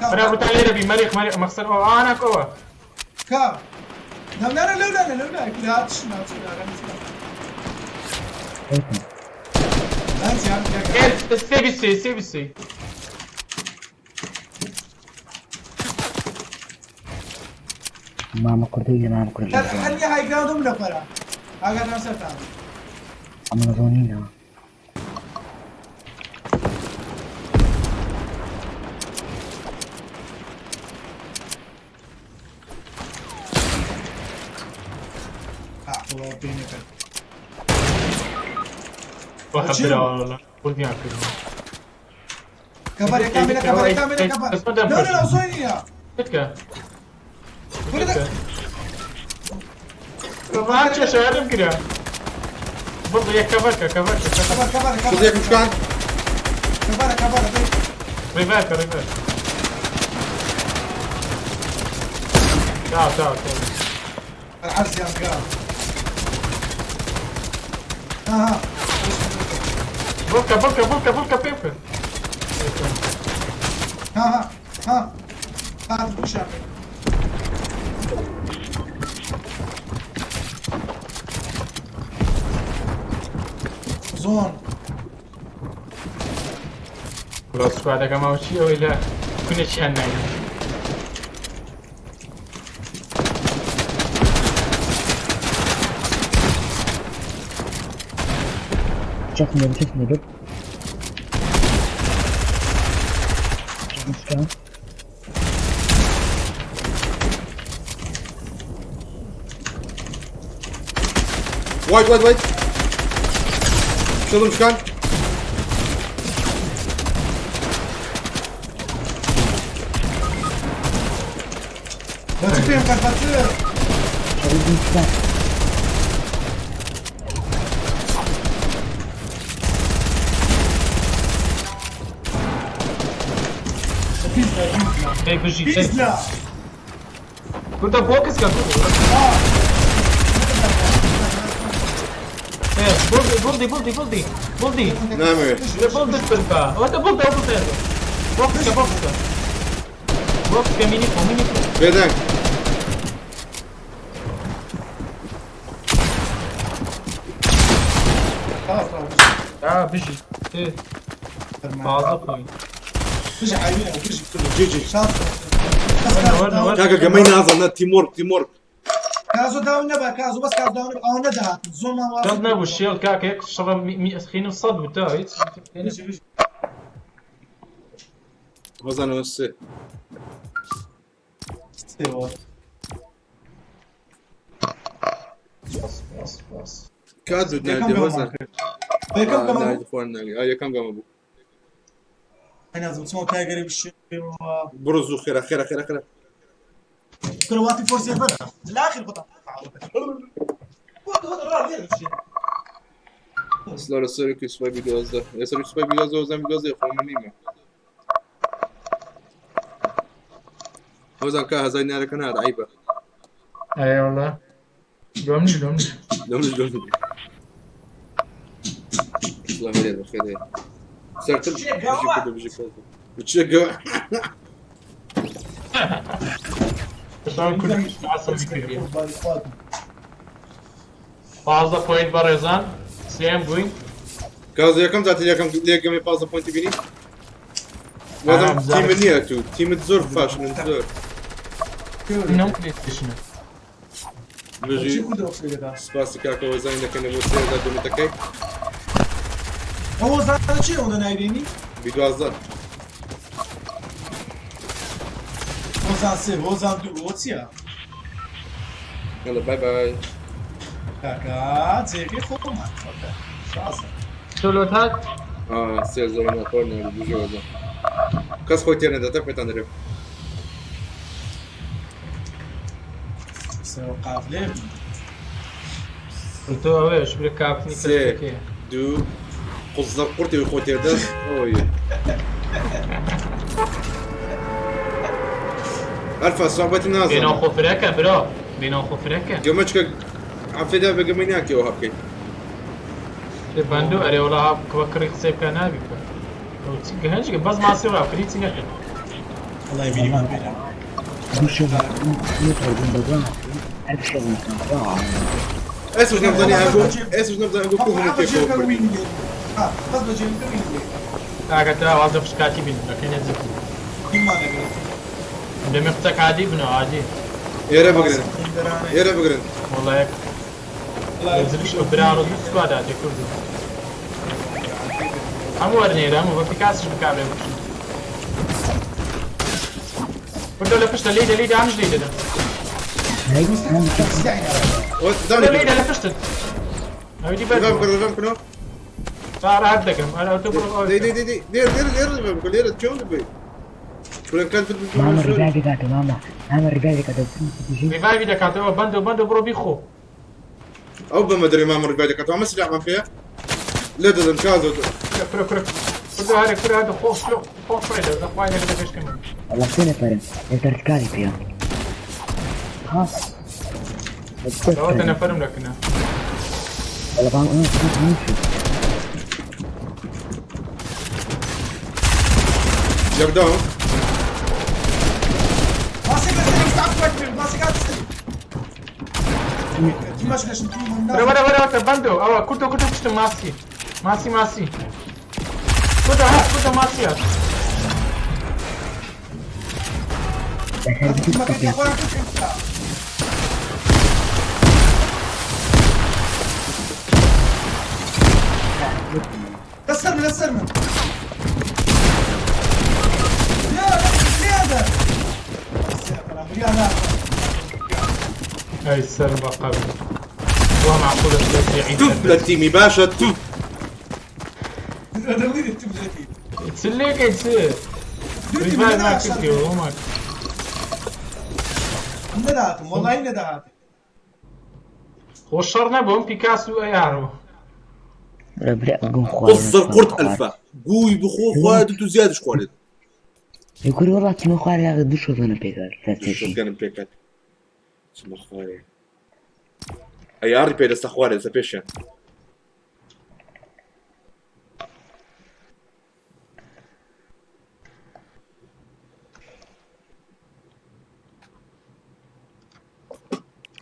کا وەرە بوتا لێرە بی مەریخ مەریخ مەخسەر ئەوە ئانا ئەوە. کا نا نا نا لەو لا لەو لا كل هات شنو هات سێ بیست سێ سێ بیست سێ. مامە کوردی لە مامە کوردی هەنیە هاي گراوندم لە پەرە ئاگادار سەرتان ئەمە زۆنینەوە ها وڵا پێ نەکرد وەحە برا والله کوردیان کردم. كفر يا كامل كفر يا كامل كفر لا لا لا زوينية تکە. كل ما چه شهرم کرا. بڵ یەک کەڤەرکە کەڤەرکە كفر كفر كفر شڵیەکم شکان؟ كفر كفر ڕیڤەرکە ڕیڤەر. تا تا تا. العرس يا مقام ها ها بڵکە بڵکە بڵکە بڵکە پێ بکە. ها ها ها هات بوشا زون وڵا سوادەکە ماوە چی ئەوەی لە کونێکیان ناین. شخص شخص لب شخص وايت وايت وايت. شڵم شکان؟ بس فين كان بس شخص بيزلا بيزلا ئەی بژی بيزلا کوردە بۆکس کە بڵدی بڵدی بڵدی بڵدی بڵدی نامەوێ. لە بڵدت برکە ئەوەتە بڵدە ئەو بڵدە بۆکسکە بۆکسکە بۆکسکە مینی خۆ مینی خۆ بێدەنگ. خلاص خلاص ئا بژی تێ تازە خۆی بجي عينه بجي جی جی. شاطر ورنا ورنا. کاکە گەمەی نازانە تیمۆرک تیمۆرک. كازو داون نبا كازو بس كازو داون او ندهات زون ما دەست نەبوو شێڵ کاکە یەک شەڕە خین و سەد بوو تا هیچ بجي بجي هۆزانەوە سێ. استوى باس باس باس کات زوو یەکەم ناردی گەمە هۆزان. کرد. یەکەم گەمە بوو. ناردی خۆیان ناگەی. ئا یەکەم گەمە بوو. أنا لازم تسمعوا تايجر بشي بڕۆ زوو خێرا خێرا خێرا خێرا. كرواتي فور سيرفر الاخر قطع سلاو لە سەرێکی سوپای بیدۆزە. لە سەرێکی سوپای بیدۆزە هۆزان بیدۆزە خۆ من نیمە. هۆزان کا هەزای نارەکە نار عیبە. ئەی والله لۆم نیش لۆم نیش لەم لۆم. سڵاو هەرێ بەخێرێ. سەرتر بژی کوردە بژی کوردە. بچێ گە. 15 point بەڕێزان سێم بووین. کازە یەکەم جاتر یەکەم لێگەمی 15 point ی بینی وازم تیمت نییە تو تیمت زۆر فاشلن زۆر. نەم پلەیستەیشنە. بژی سپاسی کاکە وەزانی دەکەن لە بۆ 3000 دۆنەتەکەی. ئەو وەزانە چییە ئەوەندە نایبینی؟ بی 12. هۆزان سێ هۆزان دوو ئەوە چییە؟ یاڵا بای بای. کاکە جێگەی خۆمان شازە. تۆ لۆت هات؟ سێ زۆر ناخۆر نابی بژی وەزان. کەس خۆی تێ نەداتە پێتان دەرێ. سەرۆ قافلێ تۆ ئەوەیە شبرە کاپتنی سێ دوو قوزە قورتی خۆ تێدەست ئەوەیە. ئەلفا سوابەتی نازانم. بێنەوە خۆ فرەکە برا بێنەوە خۆ فرەکە. گەمەچکە عەفێدا بە گەمەی ناکەی ئەوها بکەیت. بەندو ئەرێ وەڵا بە کڕی قسەی بکە نابی بکە. گەنجگە بەس ماسی ڕا کردی چی نەکرد. وەڵای بیریمان پێدا. ئێسش نەمزانی ئەگۆ ئێسش نەمزانی ئەگۆ کو هەموو پێکەوە کوردی. بەس بەجێ بکە کاکە تا وازە پشکاتی بین دەکەی نەجیب. دەمێ قسەک عادی بنەوە عادی. ئێرە بگرن ئێرە بگرن. وەڵا یەک زرش برا ڕۆ سوپا داتێ کوردی. هەموو وەرنێرە هەموو بە پیکاسش بکابێ بکشن. کوردۆ لە پشتە لێی دە لێی دە هەمش لێی دەدەم. لێی دە لە پشتت. ئەوی دی بەر. ڕێڤم بکەنەوە. تا ڕاهات دەکەم. ئەرە ئەو تۆ بڕۆ. دەی دەی دەی دێر دێر دێر ڕێڤم بکە لێرە چۆن دەبی. کورەکان فت ماما ڕیڤایڤی کاتەوە ماما ماما ڕیڤایڤی کاتەوە. ڕیڤایڤی دەکاتەوە بەندۆ بەندۆ بڕۆ بیخۆ. ئەو بەمە دەرێ مامە ڕیڤایڤ دەکاتەوە ئەمە سلاحمان پێیە لێ دەدەم کازۆ. کورە کورە کوردۆ هەرێ کورە هەردە خۆ خۆ خۆ خۆی دە خوای دەکە دەپێش کەم. وەڵا سێ نەفەرن یەک دەرتکاری پێیە. ها لەوەتە نەفەرم دەکنە. وەڵا بام ئەمە یەک داون. وەرە وەرە وەرە وەرە بەندۆ ئەوە کوردۆ کوردۆ پشتم ماسی ماسی ماسی کوردۆ هات کوردۆ ماسی هات. لەسەر من لەسەر من يا ليه هذا؟ هاي السر بقى والله معقولة ثلاثي تف لتيمي باشا تف. تسليك تسليك. ريفايف ما كنتي وما ندهاتم والله ندهاتم. هو الشر نبهم بيكاسو ايارو. قصر قرط ألفا قوي بخو خواد تو زيادش خوالد. يقول والله تما خواري دوو شۆزانە پێکات. شۆزگانم پێکات. چمە خوارێ. ئەیاڕی پێ دەستە خوارێ دەستە پێشیان.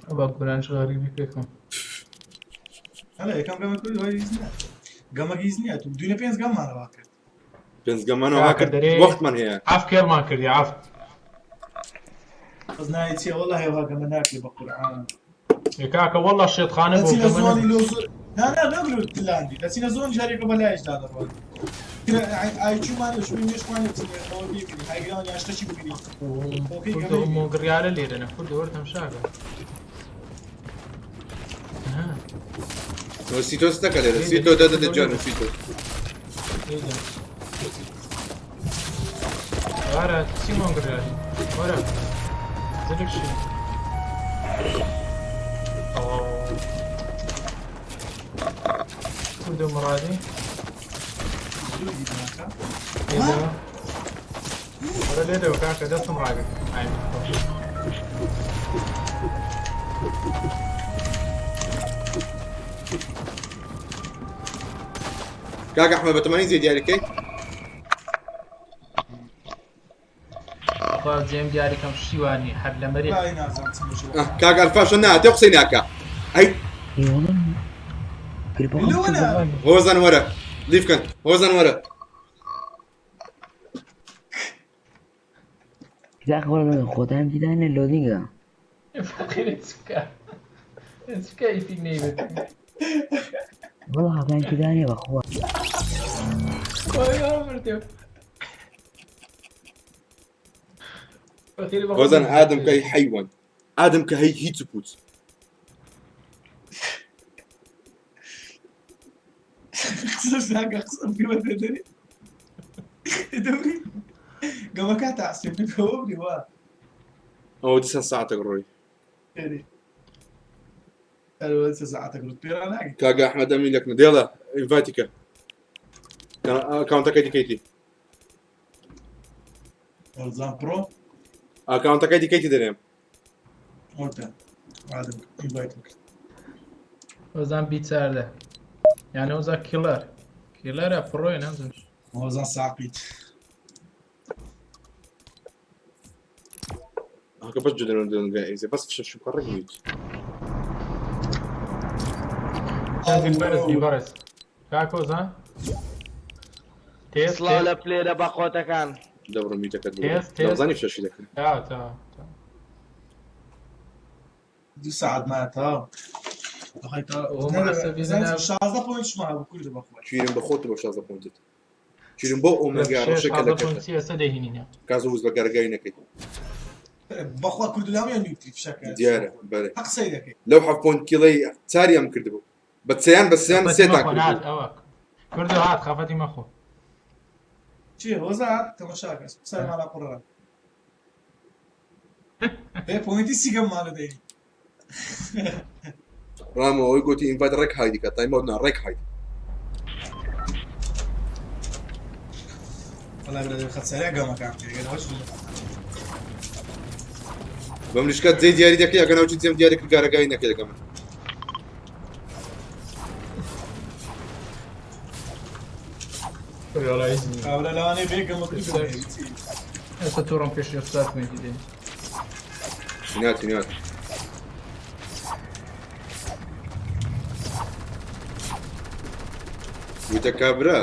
ئەبا گۆرانش غەریبی پێکەم. هەلا یەکەم گەمە کرد وای هیچ نییە. گەمەک هیچ نییە تو دوینە پێنج گەممانەوە کرد. پێنج گەمانەوە کرد وەختمان هەیە. عەف کێڵمان کردی عەف. بەس ناوی چییە وەڵا هێوا گەمە ناکرێ بە قورئان. کاکە وەڵا شێتخانە بۆ دەچینە زۆنی لۆ زۆر نا نا نەگرو تلاندی دەچینە زۆن جارێکە بە لایشدا دەڕۆن. ئایچومان شوێن مێشکمان بچینە ئەوە بیبینی هایگراون یان شتەکی ببینی. کوردۆ مۆگریارە لێرەنە کوردۆ وەرتەم شاکە. سیتۆ ستەکە لێرە سیتۆ دەدە لە جانە سیتۆ. وەرە چی مۆگریاری وەرە زلک شی. کوردۆ مڕادی. وەرە لێرەوە کاکە دەستم ڕاگرت. کاک ئەحمەد بەتەمانی زێ دیاریکەی؟ بەخوا جێم دیاری کەم شتی وا نیە هەر لە مەریخ. وەڵای نازانم چ مژی ئەه کاک ئەلفاشە ناتێ قسەی ناکا ئەی. ئێ وەڵا گربەخۆم لۆ کردە نا هۆزان وەرە لیف کەن هۆزان وەرە. کاک وەڵا خۆتان دیدانێ لۆدینگە. فەقیرە چ بکا چ بکا ئیفیک نەیبێت. وەڵا خۆتان دیدانێ بەخوا. وای مردم. فەقیرە بەخۆ هۆزان ئادەم نەیبێت. کە هی حەیوان ئادەم کە هەی هیچ و پوچ. قسەش ناکە قسە بکە دەری دەوری گەمەکە تاسێ بکەوە بری وا. ئەوە دیسان ساعتێک ڕۆی. ساعتێک ڕۆی پێرا ناگەی. کاکە ئەحمەد ئەمین لەکنە دێڵە ئینڤایتی کە ئەکاونتەکەی دیکەیتی. هۆزان پرۆ ئەکاونتەکەی دیکەیتی دەرێم. ئۆکە ئادەم ئینڤایتم کرد. هۆزان بیچاردە یعنی هۆزان کیڵەر کیڵەرە پڕۆیە نازم. هۆزان ساقیت. هەکە بەس جدەن دەنگە ئێزێ بەس فشە شو کەڕێک میوت. دەنگت بەرز بی بەڕێز کاک هۆزان تێست سڵاو تێست لە پلێرە بەقۆتەکان. دەبڕم میوتەکەت بگرم. تێست تێست دەمزانی فشەشی دەکەن. تاو تاو تاو. دوو ساعت ما تاو. ئەوە معەسەبی لەناو 16 پوینت شما هەبوو کوردە بەخۆی. چیرم بە خۆت بۆ 16 پوینتت. چیرم بۆ ئۆمێگا شێش ڕەشەکە حازە لە پوینت کەشە. چی ئێستا دەهینینە. کازە وز بە گەرگای نەکەی. بەخوا کوردلامیان نیوتری فشەکە. دیارە بەرێ. حەق سەی دەکەی. لەو 7 پوینت کیڵەی چاریان کردبوو. بە سیان بە سیان خەفەتی سێتان مەخۆ نات کردبوو. ئەوە کوردۆ هات خەفەتی مەخۆ. چی هۆزان تەماشاکە سەر مالا قوڕە. ئێ پوینتی سیگەم مالە دەینی. ڕامەوە ئەوەی گوتی ئینڤایت ڕێک هایدی کە تایم ئەوت نا ڕێک هاید. وەڵا برادەر خەت سەریا گەمەکان تێگەن هۆش بەم لیشکە جێ دیاری دەکەی ئەگەر ناوچی جێم دیاری کرد گارەگای نەکەی دەکەم. وەڵا هیچ نییە. کابرا لەوانەیە بێ گەمە کوردی. ئێستا تووڕم پێش 70 پوینتی دێن. ناتی نات. وتە کابرا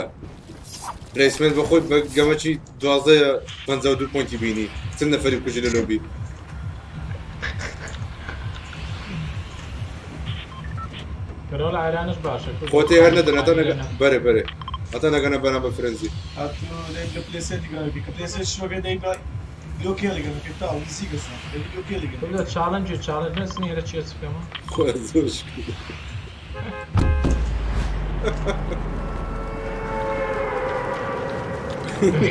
پلەیسمنت بە خۆی بە گەمەکی 12 52 پوینتی بینی چەند نەفەری بکوژی لە لۆبی. کەرۆڵ عێرانش باشە کوردۆ. خۆتێ هەر نەدەن هەتا خانی نەگە لێنە. بەرێ بەرێ هەتا نەگەنە بەرام بە فرەنزی. هاتوو دەی لە پلێسێ دیگە کە پلێسێ شوەکە دەی بە لۆ کێڵی گەمەکە تاو نزیکە سان دەی لۆ کێڵی گەمەکە. کوردۆ چاڵنج و چاڵنج نەسنی هێرە چیە چ بکەمە. خۆ زۆر شکر.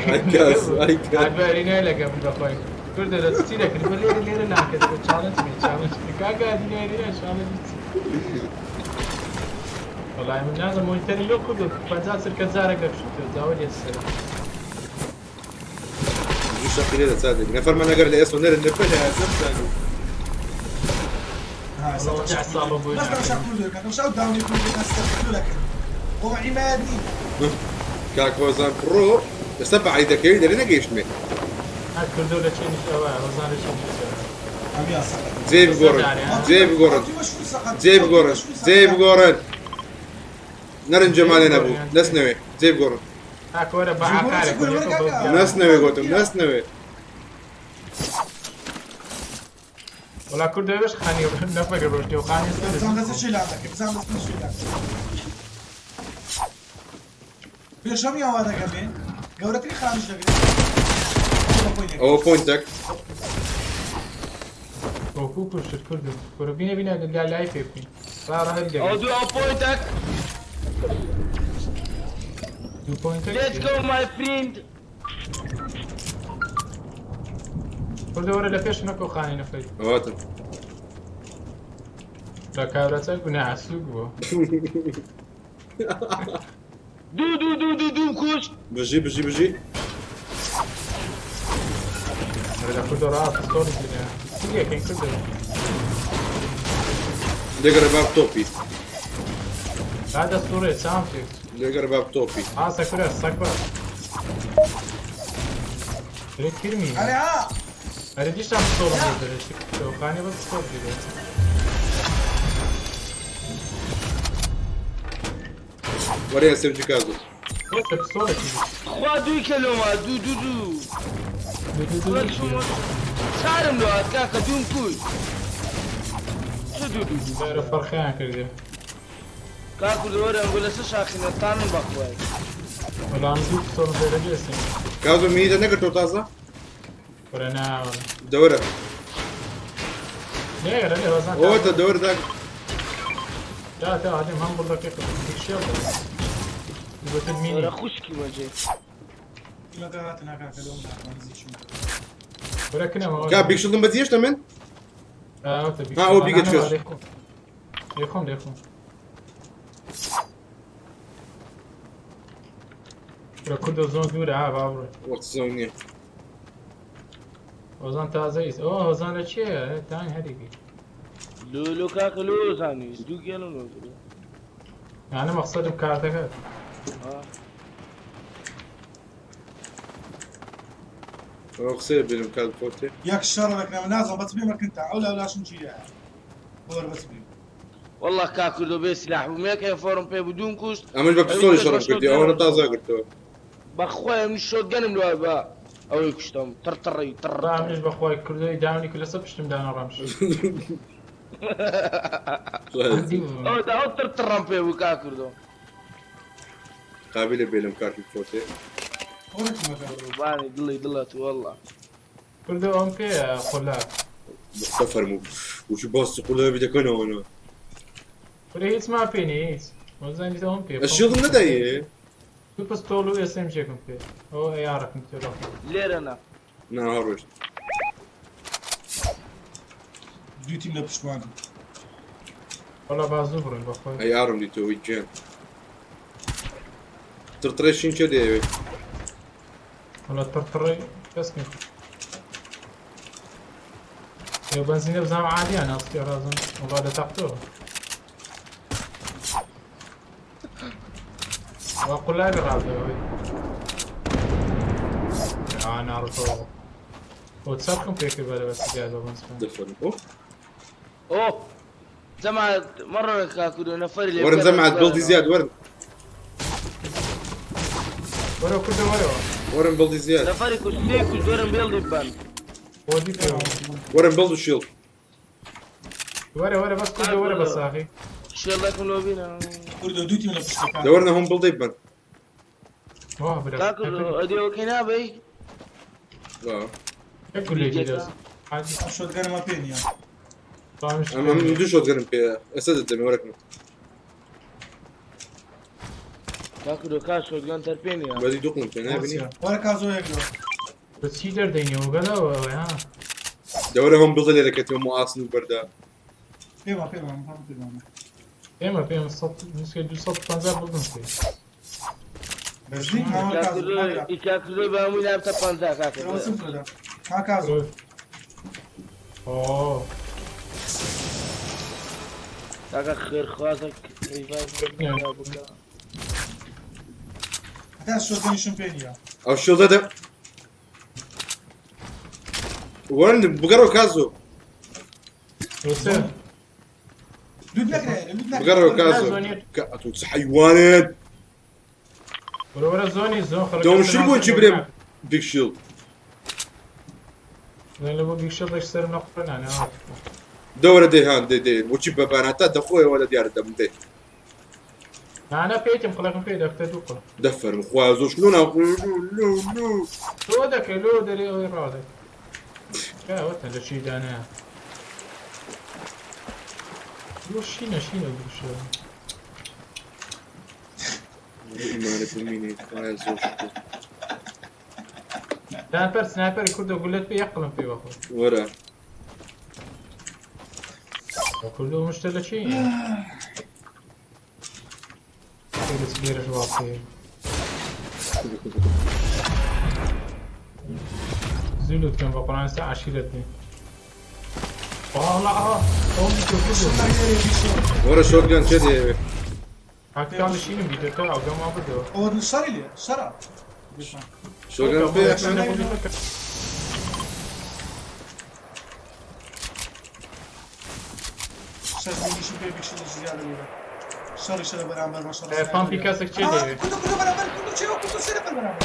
ئای کاس ئای کاس. هەر بەری لەگە من بەخۆی. کوردە لە چی دەکرد بە لێرە لێرە ناکرد بە چاڵنج می چاڵنج کاکا دینێری نا چاڵنج چی. وەڵای من نازم مۆنیتەری لۆ کوردۆ 50 چرکە جارێک دەکشێت جاوە لێ سەر. دوو شەقی لێ دەچاتێک نەفەرمان ئەگەر لە ئێستا نەرن نەفەر هەیە زەمزانی. ها والله وجع صعبة بوي بس تماشا کوردە کە تەماشا داونی کوردە ئەستەغفر لك. وما عمادني. کاک هۆزان پڕۆ ئێستا بە عەلی دەکەوی لەرێ نەگەیشتمێ. هات کوردۆ لە چێنیش ئەوە هۆزان لە چێنیش هەمیان سەقەت. جێ بگۆڕن جێ بگۆڕن جێ بگۆڕن جێ بگۆڕن. نەرن جەمالێ نەبوو نەستنەوێ جێ بگۆڕن. کاک وەرە بە عقارێک نەستنەوێ گوتم نەستنەوێ. وەڵا کوردۆ بەش خانی نەفەگە ڕۆشتی و خانی سەر. بزان دەست چی لام دەکەی بزان دەست چی لام. پێش هەمیان وا دەکەمێ گەورەترین خانش دەگرێت. ئەوە پۆینتێک. وەکو کوشت کوردم کورە بینە بینە لە لای پێ بکەین. ڕا ڕا هەری ئەو دەگرێت. دوو ئەو پۆینتەک. دوو پۆینتێک. Let's go my friend. کوردە وەرە لە پێش نەکەو خانی نەفەری. ئەواتم. لە کابرا چەک بوو ناسوک بوو. دوو دوو دوو دوو دوو کوشت. بژی بژی بژی. لە کوردۆ ڕا پستۆڵی بینە. چی لێکەین کوردۆ؟ لێگەڕێ باب تۆپی. لا دەستوڕێ چاوم تێک. لێگەڕێ باب تۆپی. ئاسە کورە سەگ بە. درێ کرمی. ئەرێ ها. ئەرێ دیشتان پستۆڵم بۆ دەرێ خانێ بەس پستۆڵ گیرێ. وەرە SMG کازۆ. بۆچە پستۆڵێکی خوا دووی کەلۆما دوو دوو دوو دوو دوو دوو چارم لۆ هات کاکە دووم کوشت. چ دوو دوو دوو دارە فەرخیان کردێ. کاکو لەوەرە ئەنگۆ لەسەر شاخینە تانم بەخوای. وەڵام دوو پستۆڵم پێ دەبێ SMG. کازۆ مینیتە نەگرتەوە تازە؟ وەرە نا. دەوەرە. لێرە لێ هۆزان. ئەوەتە دەوەرە دا. تا تا هەدیم هەم بڵدەکەی شێڵ. گوتت مینی. وەرە خوشکی وەجێ. وەرە کنەمەوە. کا بیکشڵم بەجێشتە من؟ ها ئەوە بیگە چێش. لێخۆم لێخۆم. لە کوردە زۆر دوورە ها با بڕۆی. وەخت زۆر نییە. هۆزان تازە ئیس ئەوە هۆزان لە چییە تان هەریگی. لۆ لۆ کاکە لۆ هۆزانی دوو گێنم لۆ یانە مەقسەدم کارتەکە. ئەوە قسەیە بێنم کات بخۆتێ. یەک شەڕ دەکرم نازم بەس بێمە کنتا ئەو لا لاشم گیرە بۆر بەس بێ. والله کاکردۆ بێ سلاح بووم یەک ئێفۆرم پێ بوو دووم کوشت. ئەمەش بە پستۆڵی شەڕم کردی ئەوەنە تازە گرتەوە. بەخوای من شۆتگەنم لۆ بە ئەوەی کوشتم تڕ تڕی تڕ. با منیش بەخوای کردۆی داونی کرد لەسەر پشتم دانا ڕامش. ئەوە دا ئەو تڕ تڕم پێ بوو کاکردۆ. قابلە بێنم کارتی بخۆتێ. قوربانی دڵی دڵت والله. کردۆ ئەم پێ قولا. بەخوا فەرموو وچی باسی قولابی دەکەنەوە نا. کورە هیچ ما پێ نییە هیچ. وەزانی ئەوم پێ. ئەشیڵم نەدایێ. دوو پستۆڵ و SMG ێکم پێ. ئەوە ئەیارەکم پێ بەخوا. لێرە نا. نا ڕۆشت. دوو تیم لە پشتوان. وەڵا با زوو بڕۆین بەخۆی. ئەیارم دیتەوە گیان. تڕتڕێ شین کێ دەیەوێت؟ وەڵا تڕتڕێ کەس نییە. ئێ بەنزینە بزانم عادیە ناسکی ڕازم وەڵا دەتەقتەوە. وا قولابی ڕازەوەی. ئا ناڕۆتەوە. بۆ چەرخم پێ کرد بەرە بەس زیادە بەنزین. دەفەرم ئۆ. ئۆ جەماعەت مەڕۆنە کاکردۆ نەفەری لێ وەرن جەماعەت بڵدی زیاد وەرن. وەرە کوردە وەرەوە. وەرن بڵدی زیاد. نەفەری کوشت لێ کوشت وەرن بێڵدی ببەن. وەرن بڵد و شیڵ. وەرە وەرە بەس کوردە وەرە بە ساغی. شێڵەکم لۆ بینە. کوردە دوو تیم لە پشتەکان. دەوەرنە هەم بڵدەی ببەن. واه برا. کاکردۆ ئەدی ئەوەکەی نابەی؟ وا. یەک گولێکی دەست. ئەم شۆتگەنەمە پێ نییە. ئەم دوو شۆتگەنم پێیە ئێستا دەدەمێ وەرەکەم. کاکردۆ کا شۆتگەن تەر پێ نییە. بەدی دوو قڵم پێ نابینی؟ وەرە کازۆ یەک لۆ. بە چی دەردەینەوە گەلەوە ها؟ دەوەرە هەم بڵدە لێرە کەتەوە مو ئاسن و بەردا. پێما پێما پێما پێما. ئێمە پێم نسکە 250 بڵدم پێ. بەزنی کاکردۆ بە هەمووی نابتە 50 کاکردۆ. ها کازۆ. ئۆ. کاکە خێرخوازە ڕیڤایڤ بکە. هەتا شۆتگەنیشم پێ نییە. ئەو شیڵدە دە وەرن بگەڕەوە کازۆ. لوت نەکرێ لوت نەکرێ. بگەڕەوە کازۆ. کە ئەتۆ چ حەیوانێت. وەرە وەرە زۆنی زۆن خەڵک. دەوم شل بۆ چی برێم بیگ شیڵد. لە بۆ بیگ شیڵدێک سەرم نەقڕە نانێ. دەوەرە دەی هان دەی دەی بۆچی بەبان هەتا دەخۆیەوە لە دیارە دەم دەی. نانە پێیتم قڵەکم پێ دەفتە دوو قڵ. دەفەرم خوا زۆر شلۆ ناخۆ لۆ لۆ لۆ. تۆ دەکەی لۆ دەرێ ئەوەی ڕاو دەکەی. کاوەتە لە چی دانایە. لۆ شینە شینە دوو شێوە. ئیمانە بمینێ خوایە زۆر شکر. سنایپەر سنایپەری کوردە گولەت پێ یەک قڵم پێ بەخۆ. وەرە. کوردۆ مشتە لە چی؟ لێرەش وا بکەی. زوو لوتکەم بە قورئان ئێستا عەشیرەت بێ. والله ئەو وەرە شۆتگەن چێ دەیەوێ؟ هاکتان شینم دیتە تا ئەو گەما بردەوە. ئەوە شەڕی لێ شەڕە. شۆتگەن پێ؟ پێ بیکشی زیادە بوو شەڕی شەڕ بەرامبەر بە شەڕ پامپی کەسێک چێ دەوێ کوردو کوردو بەرامبەر کوردو چێ کوردو سێ نەفەر بەرامبەر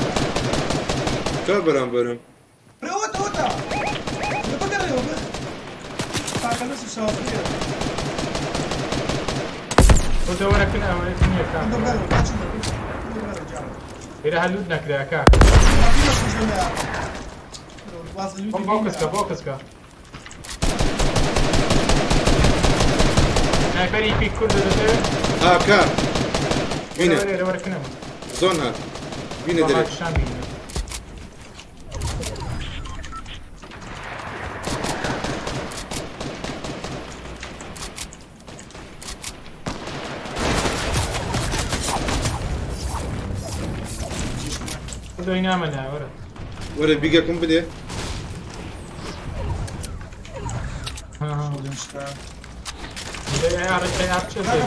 کە بەرامبەرم برەوەتە وەتە لە بگەڕێەوە بخ تاکە لەس شازیە کوردە وەرە کن ئەوە نییە کوردو کاکە بگەڕێەوە باچی کوردو بگەڕێ جارە ئێرە هەلوت نەکرا کاکە خۆم بۆ کەسکە بۆ کەسکە سنایپەری پی کوردە دەتەوێت ها کە بینە وەرە وەرە کنەمە زۆن هات بینە دەرێ شان بینە کوردۆی نامە نا وەرە وەرە بیگەکەم بدێ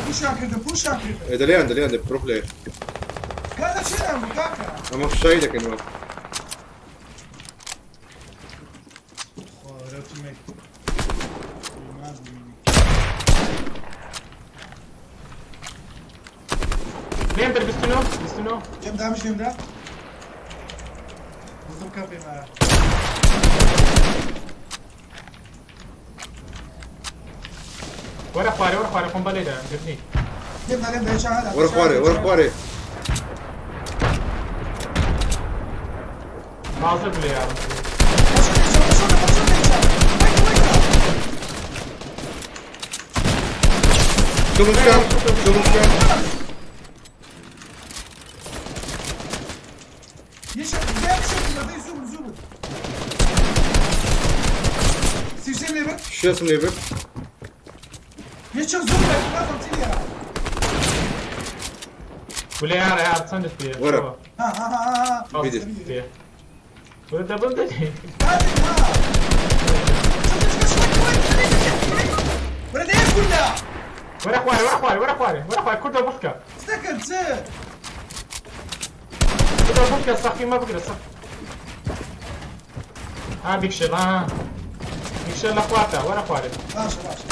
پوشیان کردم پوشیان کردم دەلیان دەلیان دە پرۆ پلەیەر کاکە چێنان بوو کاکە ئەمە فشای دەکەنەوە خۆرە تیمێک ماز ببینی لێم بەر 29 29 لێم دامیش لێم دا بزم کە پێمایە وەرە خوارێ وەرە خوارێ خۆم بەلێدا گرنی لێم دا لێم دا چا هەدا وەرە خوارێ وەرە خوارێ تازە بلێ یارم شڵم شکان شڵم شکان یەشە دای زوو زوو بن سیسێ لێ بن شێسم لێ برد یەشە زوو بن نازم چی لێرە ولێ یارە یار چەندت پێ وەرە. ها ها ها ها بیدێ. پێ وەرە دەبم دەدەی وەرە دەیە کوردە وەرە خوارێ وەرە خوارێ وەرە خوارێ وەرە خوارێ کوردە بخکە دەکەن چ کوردە بخکە سەخی مە بگرە سەخ ها بیکشێ ها بیکشێ لە خوارتە وەرە خوارێ باشە باشە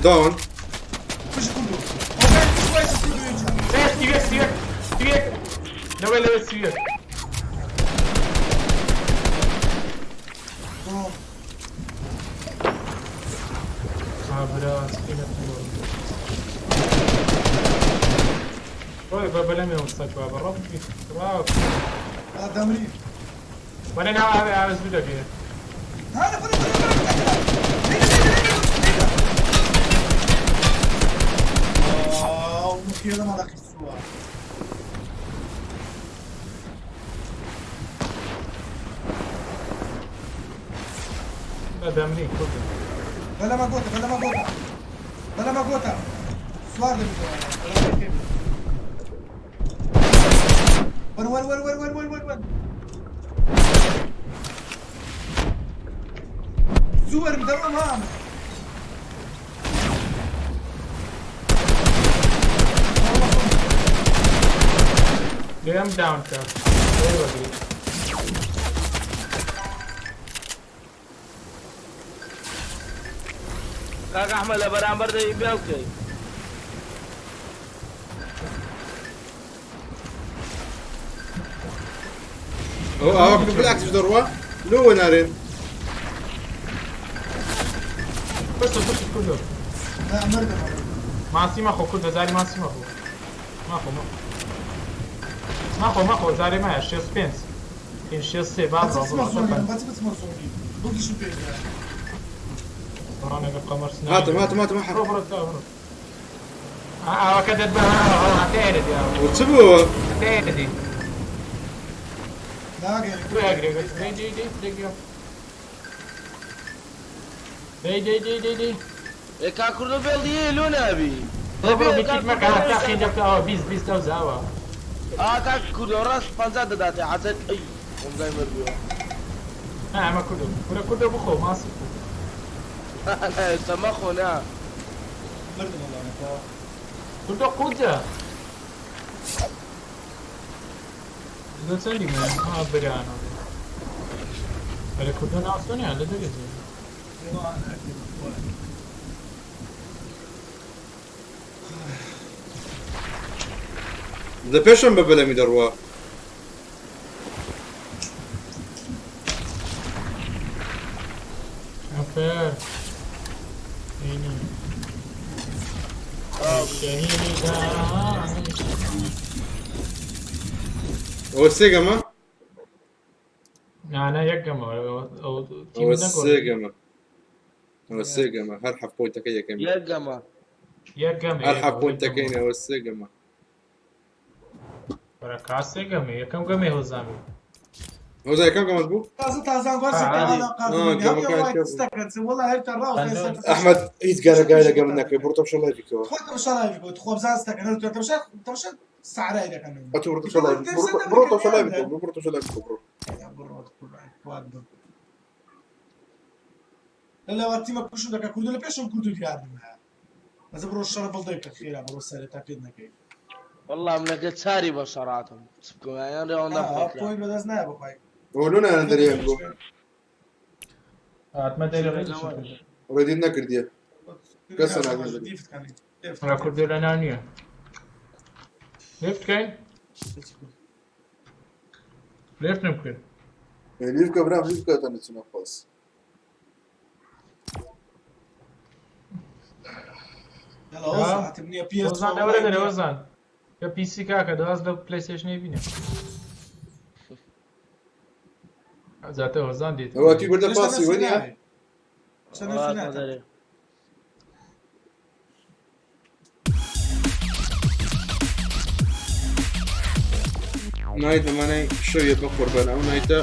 داون بژ کوردو ئەوە وای کوردو اینجا سیوێک سیوێک سیوێک لەوێ لەوێ سیوێک برا سپینە ڕۆی بە بەلەمێ وسەک بابە ڕەبی ڕاو دەمری وەرە ناو ئاوێ ئاوێ زوو دەگەیە هذا فرق فرق مخيلة ما داخل السوا بە دەمری کوردم بلا ما قوتا بلا ما قوتا بلا ما قوتا سوار دبي ون ون ون ون ون ون ون ون زور مدرم هام لێم داون کە لێ وەگری کاک ئەحمەد لە بەرامبەر دەی بێڵ بکەی ئەو ئاوا بالعکسش دەڕوا لۆ نارێن پشت پشت کوردۆ لا مردم ماسی مەخۆ کوردە زاری ماسی مەخۆ مەخۆ مەخۆ مەخۆ مەخۆ زارێ مایە شێست پێنج پێنج شێست سێ با بس بڕۆ بس بڕۆ مرزوني بس بس مرزوني بوكي شو بيجي ڕانەگە قەمەر سنە هاتم هاتم هاتم بڕۆ بڕۆ تا بڕۆ ئاوەکە دەت بە تێرە دی ئاوە چ بووە تێرە دی لا غير دوێ ئەگرێ دەی دەی دەی دەی دەی دەی دەی دەی دەی ئێ کاک کوردۆ بێڵ دیێ لۆ نابی بڕۆ بڕۆ بیکیت مەکە تا خین دەبتە ئەوە 20 20 ئەو زاوە ئا کاک کوردۆ ڕاست 50 دەداتێ عەسەد ئەی خۆمزای مردووە نا ئەمە کوردۆ کورە کوردۆ بخۆ ماسی بخۆ ئێستا مەخۆ نا مردم والله کوردۆ قوتە لە چەندی من ها برانە ئەرێ کوردۆ ناسۆنیان لە دەرێ بڕوا ناکەی بەخوا. لە پێشم بە بەلەمی دەڕوا. ئەفەر هینی شەهیدان. ئەوە سێ گەمە؟ نا نا یەک گەمە ئەو تیم ئەوە نەگۆڕێ. سێ گەمە. ئەوە سێ گەمە هەر حەفت پۆینتەکە یەکەمی. یەک گەمە. یەک گەمە هەر یەک حەفت گەمە. پۆینتەکەی ئەوە سێ گەمە. بەرە کا سێ گەمە یەکەم گەمەی هۆزامی. هۆزا یەکەم گەمەت بوو؟ تازە تازان گوار آه، عادي. آه، گەمەکان کە بوو. والله هەر تەڕاو ئەحمەد هیچ گارەگای لە گەمە نەکرد بڕۆ تەمشە لایڤی کەوە. خۆ تەماشا لایڤ بۆ خۆ بزان ستەکەن هەر تەماشا تەماشا سەعرای دەکەن. ئەتوو بڕۆ تەمشە لایڤ بڕۆ تەمشە لایڤی کەوە بڕۆ تەمشە لایڤی کەوە بڕۆ. بڕۆ قوربان خوات بم. لە واتیمە کوشم دەکە کوردو لە پێشم کوردو دیار نمایە. بەزە بڕۆ شەڕە بڵدەی بکە خێرا بڕۆ سەرێ تا پێت نەکەی. والله منەکە چاری بە شەڕاتم چ بکەم یان ڕێوەندە پۆینت بەدەست نایە بخوای. ئەوە لۆ نایەن دەرێن بۆ. هاتمە دەرێ ڕێدیشم کرد. ڕێدیت نەکردیە. کەسە ناگەن دەرێ. ڕا کوردی لە ناو نییە. لێفت کەین؟ لێفتم کرد. لیف کە برام لیف کە تا نەچنە پاس. يلا وزن هتبني بي اس هۆزان ئەوەرە دەرێ هۆزان. کە پیسی کاکە دەواز لە پلەیستەیشنەی بینە. زیاتر هۆزان دێت. ئەوە توی بردە پاسی وەنیە؟ دەرێ نایت بەمانای شەویە بە قوربان ئەو نایتە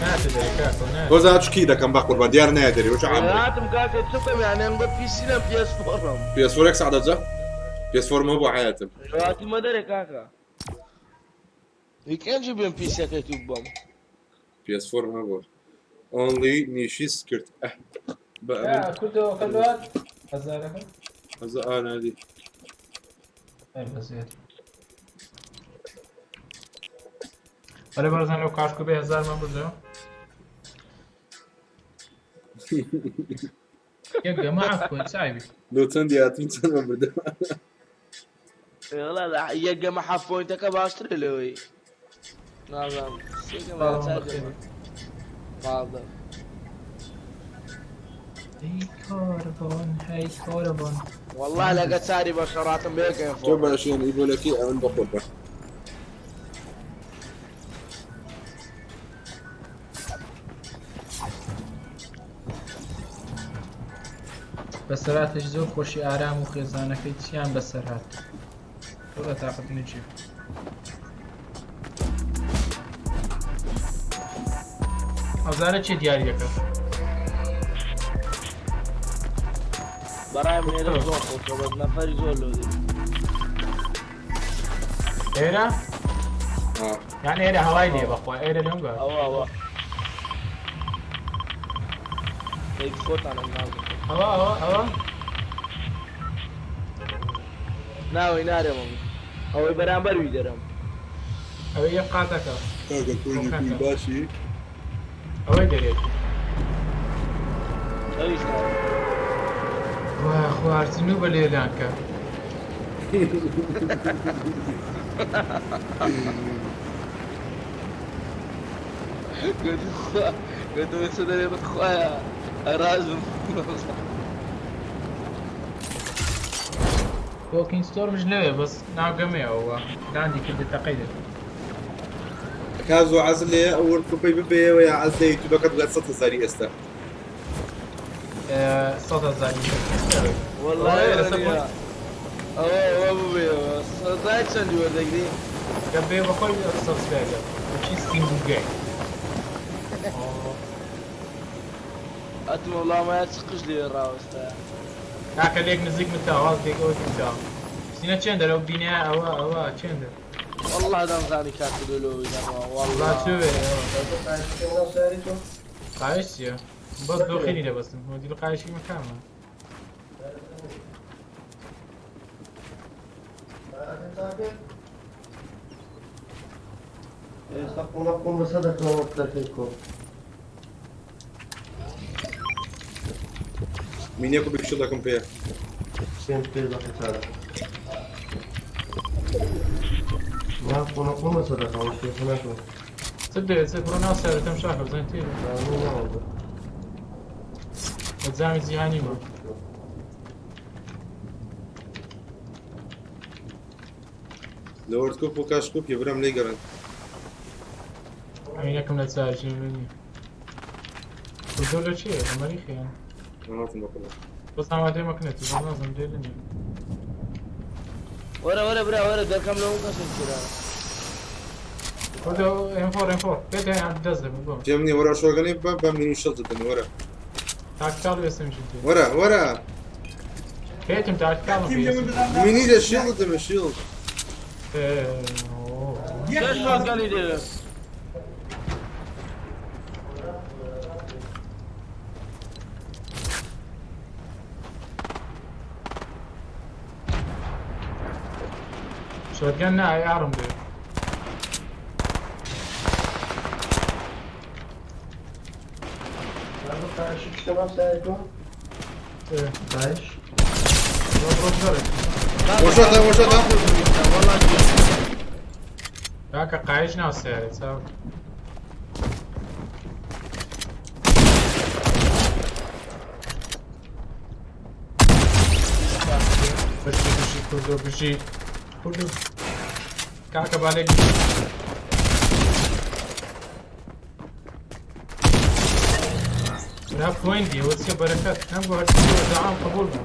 ناتە دەرێ کاکە ناتە. هۆزا چکی دەکەم بە قوربان دیار نایە دەرێ وەچ عامرێ. هاتم کاکە چ بکەم یان ئەم بە پیسی لەم پێس فۆڕم پێس فۆرێک سەعدەجە؟ پێس فۆرم هەبوو حیاتم. هاتیمە دەرێ کاکە ویکەنجی بێم پیسەکەی تو بم پێس فۆرم هەبوو. ئۆنلی نیشی سکرد ئەه بە ئەمن کوردەوە کە دوات هەزارەکە؟ هەزار ئا نادی. ئەی بەزێت. بەرە بەرزان لەو کاشکو بێ هەزارمان بردەوە. یەک گەمە عەفوە چاوی. لۆ چەندی هاتین چەندمان بردەوە. والله یەک گەمە حەفت پۆینتەکە باشترە لەوەی نازانم سێ گەمە یان چار گەمە پازدە. هەی کاربۆن هەی کاربۆن. والله لەگە چاری بە شەڕاتم بێکەین تۆ باشیان ئیبۆلەکەی ئەمن بە قوربان. بەسەراتێکی زۆر خۆشی ئارام و خێزانەکەی چیان بەسەر هات؟ تۆ لە تاقەت نەچی. ئەوزانە چێ دیاریەکە؟ بەڕای من ئێرە زۆر خۆشە بەس نەفەری زۆر لۆ دێ. ئێرە؟ یان ئێرە هەوای لێ بەخوا ئێرە لەم بە. ئەوە ئەوە ئەی خۆتانم نازم. ئەوە ئەوە ئەوە ناوەی نارێمە ئەوەی بەرامبەر وی دەرم. ئەوەی یەک قاتەکە. کاکە کوردی کوی باشی؟ ئەوەی دەرێت. ئەویش نارێم. وا خواردن و بە لێدان کە. گوتی خوا گوتم ئێستا دەرێ بخوایە ئەڕازم. وۆکینگ ستۆرمش لەوێ بەس ناو گەمەیە ئەوە لاندی کردی تەقەی دەکرد. کازۆ عەزل لێیە ئەو وۆرد کوپەی ببەیەوە یا عەزل لە یوتیوبەکەت بگات 100 هەزاری ئێستا؟ 100 هەزاری. والله ئەوە ئەوە ببەیەوە سەزای چەندی وەردەگری؟ گەبێ بەخۆی سەبسکرایبە چی سینگل گەیم. ئەتم وەڵام مایە چ قژ لێ ڕاوەستا. کاکە لێک نزیک من تا واز لێک ئەوە تا. سینە چێندە لەو بینایە ئەوە ئەوە چێندە؟ والله دەمزانی کاکە لۆ دەڕوا والله والله چوێ قایش چییە؟ بەس دۆخینی دەبەستم مۆدیل قایشی مەکامە. ئێستا قوڵە قوڵ بەسەر دەکەمەوە دەکەی کۆ. مینێک و بیکشڵەکەم پێ. سێم پێ بە قیتالە. نا قوڵە قوڵە سەدەقە و شێخ ناکەم. چ دەوێت چ بڕۆ ناو سەرەتەم شاخە بزانین تێ لە جامی جیهانی بوو. لە وەرد کوپ و کاش کوپی برام لێی گەڕێن. ئەمینەکەم لە چارجی منی. کوردۆ لە چییە؟ لە مەریخیان. هاتم بە قوڵە. بەس ئامادەی مەکنێت نازم دێ نییە. وەرە وەرە برا وەرە دەرکەم لەو کەسێک کرا. کوردۆ M4 M4 پێ دەیان دەست دەبم بۆ. پێم نییە وەرە شۆگەنی بە بە مینی شڵ دەدەن وەرە. تاکتیکاڵ وێستم جدی. وەرە وەرە. پێتم تاکتیکاڵم پێ. مینی لە شیڵ دەدەمە شیڵ. چه شۆتگەنی دەوێت؟ شۆتگەن نا ئارم دێ. وەشاتە وەشاتە. کاکە قایش ناو سیارە چاو. بژی بژی کوردۆ بژی کوردۆ کاکە بالێک برا پوینت دی وە چیە بەرەکەت نەبوو هەرچی داعام قبول بوو.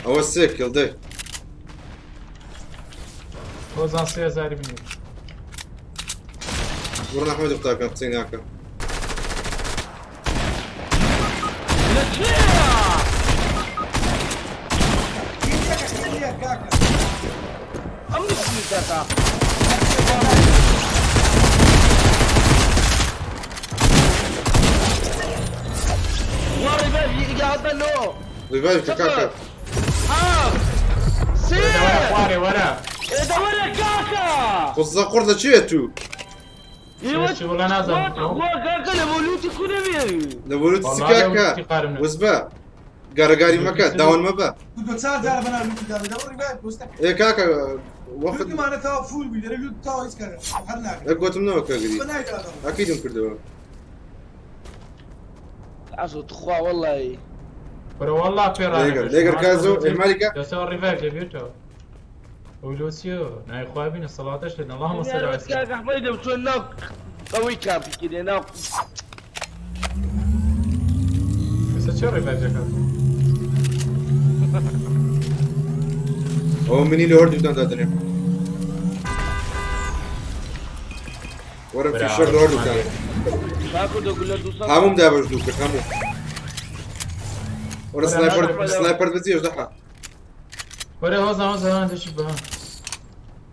ئەوە سێ کیڵ دەی. هۆزان 3000 بینی. بڕۆن ئەحمەد قوتابیان قسەی ناکە. لە چێیە؟ ئەم نشتەکە. وا ڕیڤایڤ یاهاتە لۆ. ڕیڤایڤ کە کاکە. سێ. وەرە وەرە. ئێدە وەرە کاکە. قوزە قوڕ لە چێ تو؟ وەڵا نازانم. خوا کاکە لە بۆلوتی کو نەبێ. لە بۆلوتی چ کاکە؟ وزبە. گارەگاری مەکە داون مەبە. دو چار جار بەناو لوتی داوە دەوە ڕیڤایڤ پۆستە. ئێ کاکە وەخت لوتمانە تاوا فول بووی دەرە لوت تاوا هیچ کاکە هەر ناکە. ئە گوتم نەوە کەگری. ئەکیدم کردەوە. عەزۆ تخوا وەڵی. بەرە وەڵا پێ لێگەر لێگەر کازۆ ئێماریکە. دەسەوە ڕیڤایڤ دەبێتەوە. ئەو لۆ چییە؟ نای خوا بینە سەڵاتەش لێ اللهم صل على سيدنا. کاکە ئەحمەدی دەبچۆن ناو ئەوەی کامپی کردێ ناو. ئێستا چێ ڕیڤایڤ دەکات؟ ئەوە منی لە هەردووتان دادەنێ. وەرە فیشەک لە هەردووتان. هەمووم دابەش دوو کرد هەموو. وەرە سنایپەر سنایپەر بەجێش دەحا. وەرە هۆزان هۆزان دەچی بە.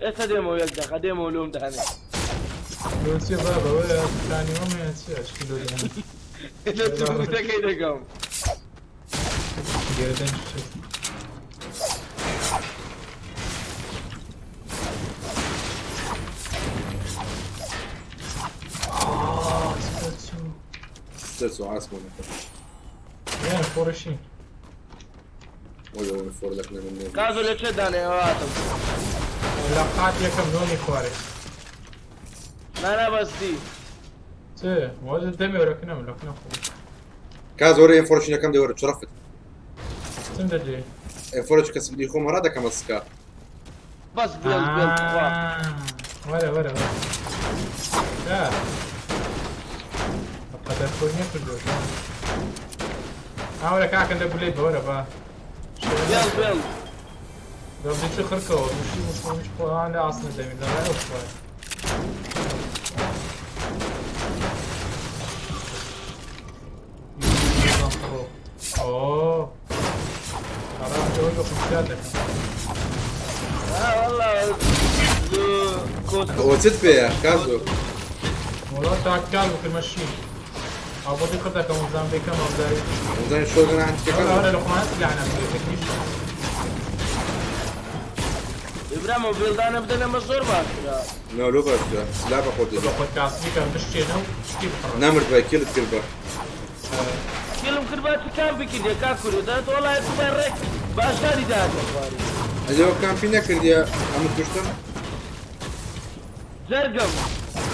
ئێستا دێمەوە یەک دەقە دێمەوە لۆم دانێ. لۆ چییە بابە وەرە تانی وەمە چییە چ لۆ دانێ. لە توورەکەی دەکەم. گەردەن چ دەچوو ئاسمانەکە. یان فۆرشین. وەی ئەوە فۆر دەکنە من نێ. کازۆ لە چێ دانێ هاتم. لە قات یەکەم نۆمی خوارێ. نانا بەستی. چ وەجە دەمێ وەرەکنەم لەکنە خۆ. کاز وەرە ئێم فۆرشینەکەم دێ وەرە چڕفت. چم دەدێ؟ ئێم فۆرش کەس بدی خۆم هەرا دەکەمە سکا. بەس بێڵ بێڵ تخوا. وەرە وەرە وەرە. یا. قەدەر خۆی نەکردووە. ئاوەرە کاکە لە بولێت بەوەرە با. بێڵ بێڵ. بێڵ دێ چ خڕکەوە مشی مشی خۆیان لە ئاسنە دەمین لە ڕای ئەو خوارێ. ئۆ. ئەڕا ئەوەی بە خۆشیار دەکەم. والله ئەوە چت پێیە کازۆ؟ وەڵا تاکتیکال بکرد مەشین. ئەو بۆتی خڕ دەکەم وزان بێکەم ئەوزای وزان شۆگەن عەنتیکەکە وەرە لە خۆمان سلاح نەبێت تەکنیش. برا مۆبیلدانە بدەن ئەمە زۆر باشترە. نا لۆ باشترە سلاح بە خۆت دەدە. بە خۆت کاسبی کەم بشکێنە و شتی بخڕە. نامرد بای کێلت کرد بە. کێلم کرد با چ کامپی کردیە کاک کورە دەت وەڵای تو بە ڕێک باشداری داهاتە خوارێ. ئەجەوە کامپی نەکردیە ئەمە کوشتم. جەرگم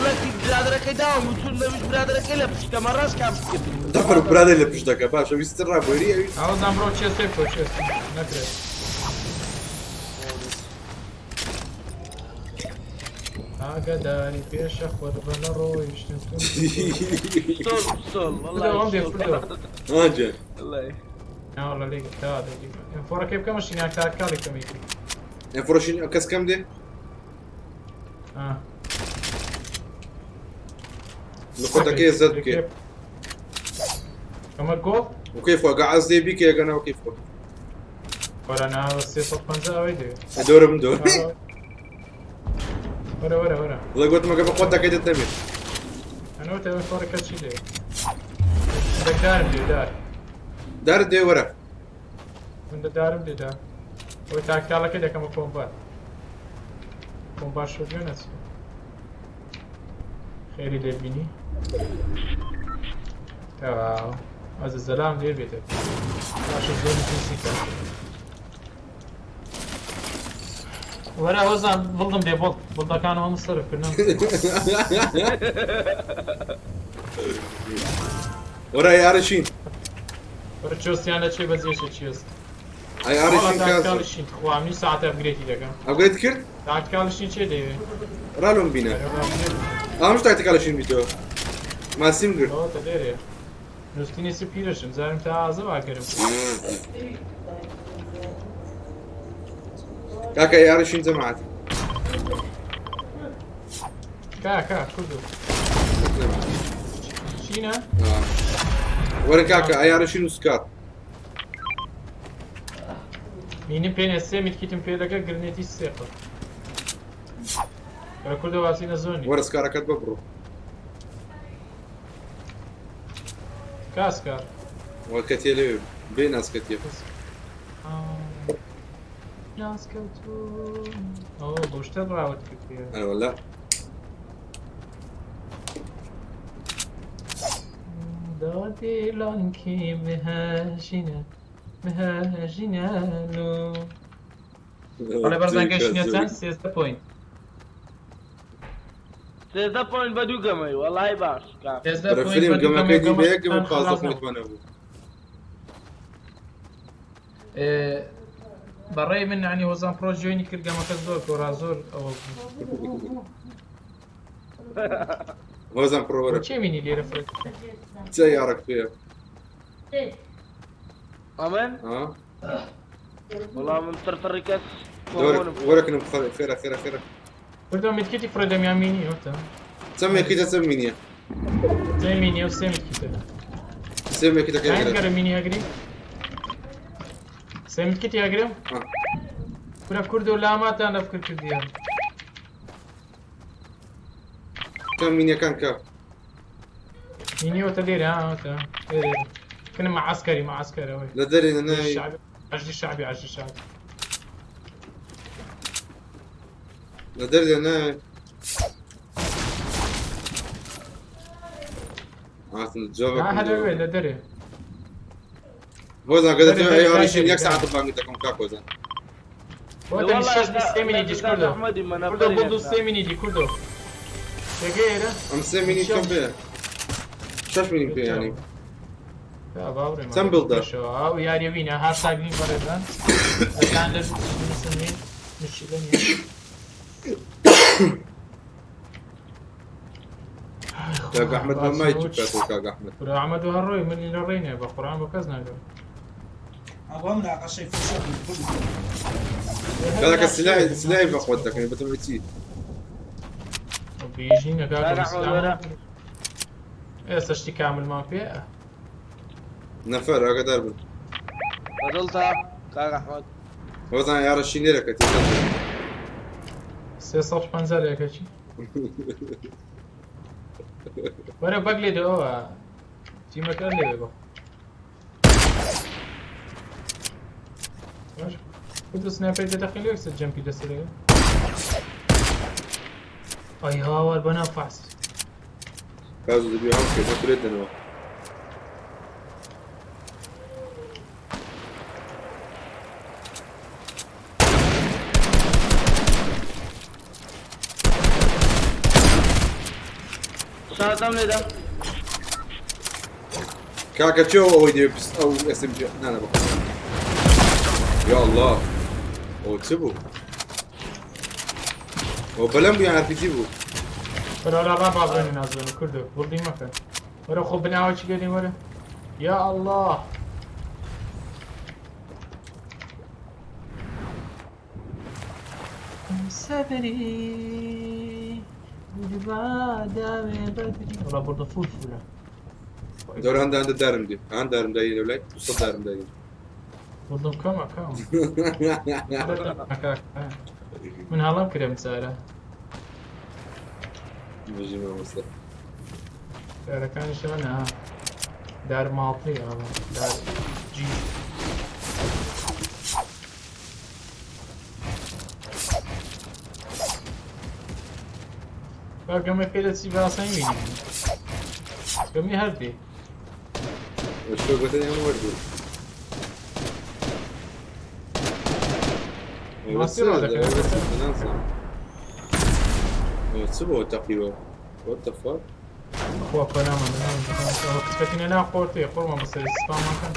لەکی برادەرەکەی داوم و چون دەویش برادەرەکەی لە پشتەمە ڕاست کامپی کردی. دەفر برادەر لە پشت دەکە باشە ویستت ڕابوێری ئەوی. ئەوە بڕۆ چێسێ بکە چێس نەکرێت. ئاگاداری پێشە خۆت بە لە ڕۆیشتن. پستۆل پستۆل وەڵای پستۆل. ئاجە. ناوەڵا لێک تا دەگی. ئەم فۆڕەکەی بکەمە شیناک تا کاڵی کەمێکی. ئەم فۆڕەشین کەس کەم دێ؟ نقطەکەی زەد بکێ. ئەمە گۆڵ؟ وكيف وقع عزي بيك يا قنا وكيف ولا انا 350 ئەوەی دەوێت. دورة من دور. وەرە وەرە وەرە. والله قلت ما قبل قوتك كده تمر. انا قلت ئەمە فۆڕەکە چی دەوێت؟ دارم دێ دار. دار دێ وەرە. من دارم دێ دار. ئەوەی تاکتاڵەکەی دەکەمە کۆمبات. کۆمبات شۆگە نەچێت. خێری لێ بینی. تەواو. ئەز زەلام لێ بێتە. باشە زۆری جنسی کە. وەرە هۆزان بڵدم دێ بڵد. بڵدەکانم هەموو سەرف کردم. وەرە یارشین. وەرە چۆستیان لە چێ بەجێشە چێست. ئەی ئارشین کاس. تاکتاڵشین تخوا منی ساعتە ئەپگرێتی دەکەم. ئەپگرێت کرد؟ تاکتیکاڵشین چێ دەوێ؟ ڕالۆم بینە. ئەمش تاکتیکاڵشین بیتەوە. ماسیم گرت. ئەوە تە لێرەیە. نووسینی سی پیرەشم زارم تا ئازە باگەرم. کاکە یارشین جەماعەت. کاکە کوردو. چینە؟ وەرە کاکە ئەیارشین و سکار. مینم پێ سێ میتکیتم پێ دەکە گرنێتی سێ قەت. وەرە کوردە واسینە زۆنی. وەرە سکارەکەت ببڕۆ. کاسکار. وەکەتیە لەوێ بێ ناسکەتیە. ناسکەوتو. ئەوە بۆ شتە ڕاوت کردیە. ئەرە وەلا. دادی لانکی مهاجینە مهاجینە لۆ. بەڵێ بەرزان گەشتینە چەند؟ 13 پۆینت. 13 پۆینت بە دوو گەمەی وەڵای باش. 13 پۆینت فیلم بە دوو گەمەکەی گەمەی دی بە یەک گەمە گەمەکان 15 خلاص پۆینتمان هەبوو. بەڕێی من عنی هۆزان پرۆ جوێنی کرد گەمەکە زۆر گۆڕا زۆر ئەوە بوو. هۆزان پرۆ وەرە. چێ مینی لێرە فرێت؟ چه یارەک پێیە؟ ئەمن؟ ها؟ وەڵا من تڕتڕی کەس وەرەکنم خێرە خێرە خێرە. کوردۆ میتکیتی فرێ دەمیان مینی وتە. چەند مێکیتە چەند مینیە؟ سێ مینیە و سێ میتکیتە. سێ مێکیتەکە نایت گەرە مینی ئەگری؟ سێ میتکیتی ئەگرم؟ کورە کوردۆ لاماتان لە فکر کردیە. کەم مینیەکان کە؟ مینی وتە لێرە ها وتە لێرە. كنا مع عسكري مع عسكري وي. لە دەرێ نای. الشعبي عجل الشعبي عجل الشعبي. لە دەرێ نای. هاتن جوابك. لا هذا وين لە دەرێ. هۆزان کە دەتەوێت دەرێ ئەیارشین دەرێ یەک ساعت بانگی دەکەم کاک هۆزان. وتە شەش سێ مینی دیش کوردۆ. کوردۆ بۆ دوو سێ مینی دی کوردۆ. تێگەیەرە؟ ئەم سێ مینی کەم پێ؟ شەش مینی پێ یانی. چەند بڵدە؟ ئەو یاریە وینە هاشتاگ وین بەڕێزان. ئەتان لە نووسن وین مشکلە نییە. کاک ئەحمەد بە مای چ بکاتەوە کاک ئەحمەد؟ کورە ئەحمەد و هەر ڕۆی منی لە ڕێی بە قورئان بۆ کەس ناگەم. ئەوە مناقەشەی فرسەت بوو. کاکە سلاحی سلاحی بە خۆت دەکەن بەتەمە چی؟ بیژینە کاکە ئێستا شتی کاملمان پێ. نەفەر ئاگادار بن. بەدڵتا کاک ئەحمەد. هۆزان یارەشی لێرەکە 350 لێکە چی؟ وەرە بەگ لێ دەوە. تیمەکە لێوێ بە باش کورد سنایپەر دەتەقین لێ سەر جەمپی لەسەرەوە ئەی هاوار بەنا فەحس کازو دەبی هەڵکەی نەکرێت دەنەوە. شاتم لێدا کاکە چێ ئەوەی دەوێ پست ئەو SMG نانە بەخۆ. یا الله ئەوە چ بوو؟ ئەوە بەلەم بوو یان RPG بوو؟ وەرە وەرە ڕا بابرێنی نازۆنی کوردۆ وردی مەکە وەرە خۆ بناوەکی لێنی وەرە یا الله سەبری وەڵا بردە فول فولە دەور هەندە هەندە دارم دێ هەند دارم دای لەو لای 200 دارم دای بردم کەمە کەم من هەڵم کرێم جارە بژی مامۆستا دارەکانیشەوە نا دار ماڵتەی ئەوە دار جی با گەمە پێ دەچی بە ئاسانی بینی گەمی هەر دێ شتۆ گوتن ئێمە وەرگرت ماسی ڕا دەکەن. چ بۆ تەقیوە What the fuck? خوا پەنامان ئەوە کچکەتینە نا قۆرتێ قۆڕمان بەسەر سپامەکەن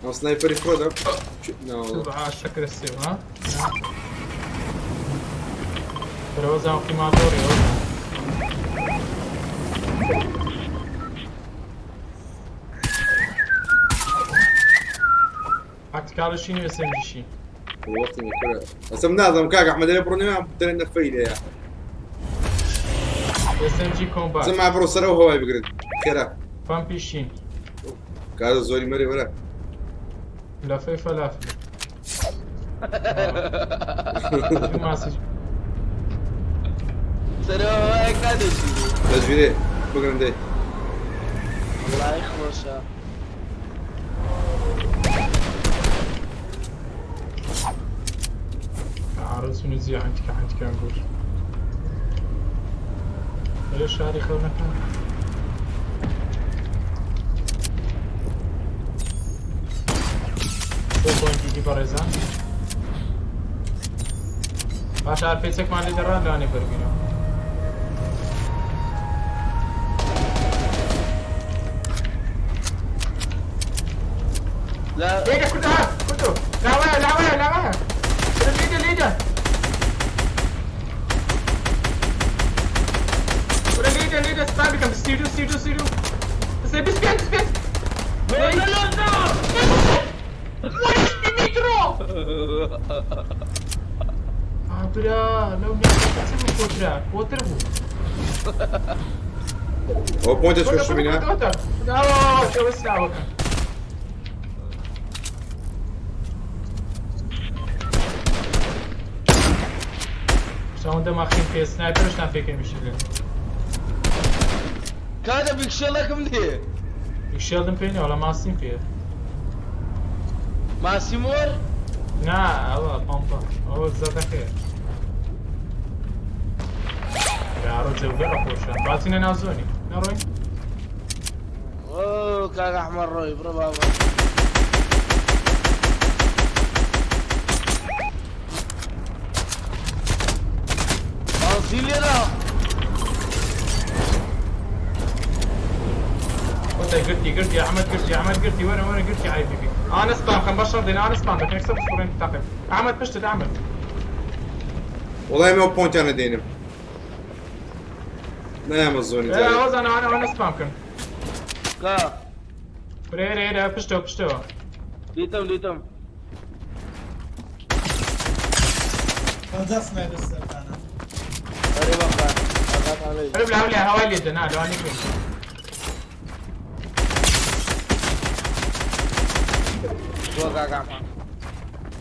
ئەو سنایپەری خۆدەم سبعة شەکرە سێ ها بەرەوە زاوقی ماتۆڕی ئەوە تاکتیکاڵشی نوێ SMG-شی وەختی نەکرا ئەسم نازم کاک ئەحمەد لێ بڕۆ نوێ دەرێن نەفەی لێیە SMG کۆمبات زما بڕۆ سەرەوە هەوای بگرن خێرا پەمپی شین کازە زۆری مەرێ وەرە لەفەی فەلافل ماسی سەرەوە هەوایەک نادەچی دەستگیرێ بگرن دەی وەڵای خۆشە عارض شنو زي عندك عندك نقول ليش شاري خونك بۆ بەڕێزان باش هەر پێچێکمان لێ دەڕان لەوانێ بەرگینەوە لا ليدا كنت هات كنتو لا لا لا لا ليدا ليدا ولا ليدا ليدا سبام بكم ستيدو ستيدو ستيدو بس بس بس بس لا لا لا ميترو برا لو نيترو کۆترا کۆتر بوو ئەوە پۆینتە چۆ شمینە سلاوەکە شاوەندە ماخین پێ سنایپەرش نافێکەی میشلێ کاتە بیکشێڵێکم دێ یکشێڵدم پێ نییە وەڵا ماسیم پێ ماسیمۆر نا ئەوە پەمپە ئەوە زەردەکەیە یاڕۆ جەوگە خۆشە باچینە ناو زۆنی نەڕۆین ئۆ کاک ئەحمەد ڕۆی بڕۆ بابا ماسی لێرە وەتە گرتی گرتی ئەحمەد گرتی ئەحمەد گرتی وەرە وەرە گرتی ئای بی بی ئانە سپام کەم بەشەڕ دێن ئانە سپام دەکەن یەکسەر بسوڕێن تاقێ ئەحمەد پشتت ئەحمەد وەڵای ئەمە پۆینتیانە دێنم نایامە زۆنی جارێ ئەوە زانە ئەوانە ئەوانە سپام کەن کا ورە ئێرە ئێرە پشتەوە پشتەوە دیتم دیتم 50 سنایپەر سەرتانە ئەرێ بەخوا ئاگاتان لێ وەرە بلا هەولێ هەوای لێ دەنا لەوانەیە بێن. بۆ کاک ئەحمەد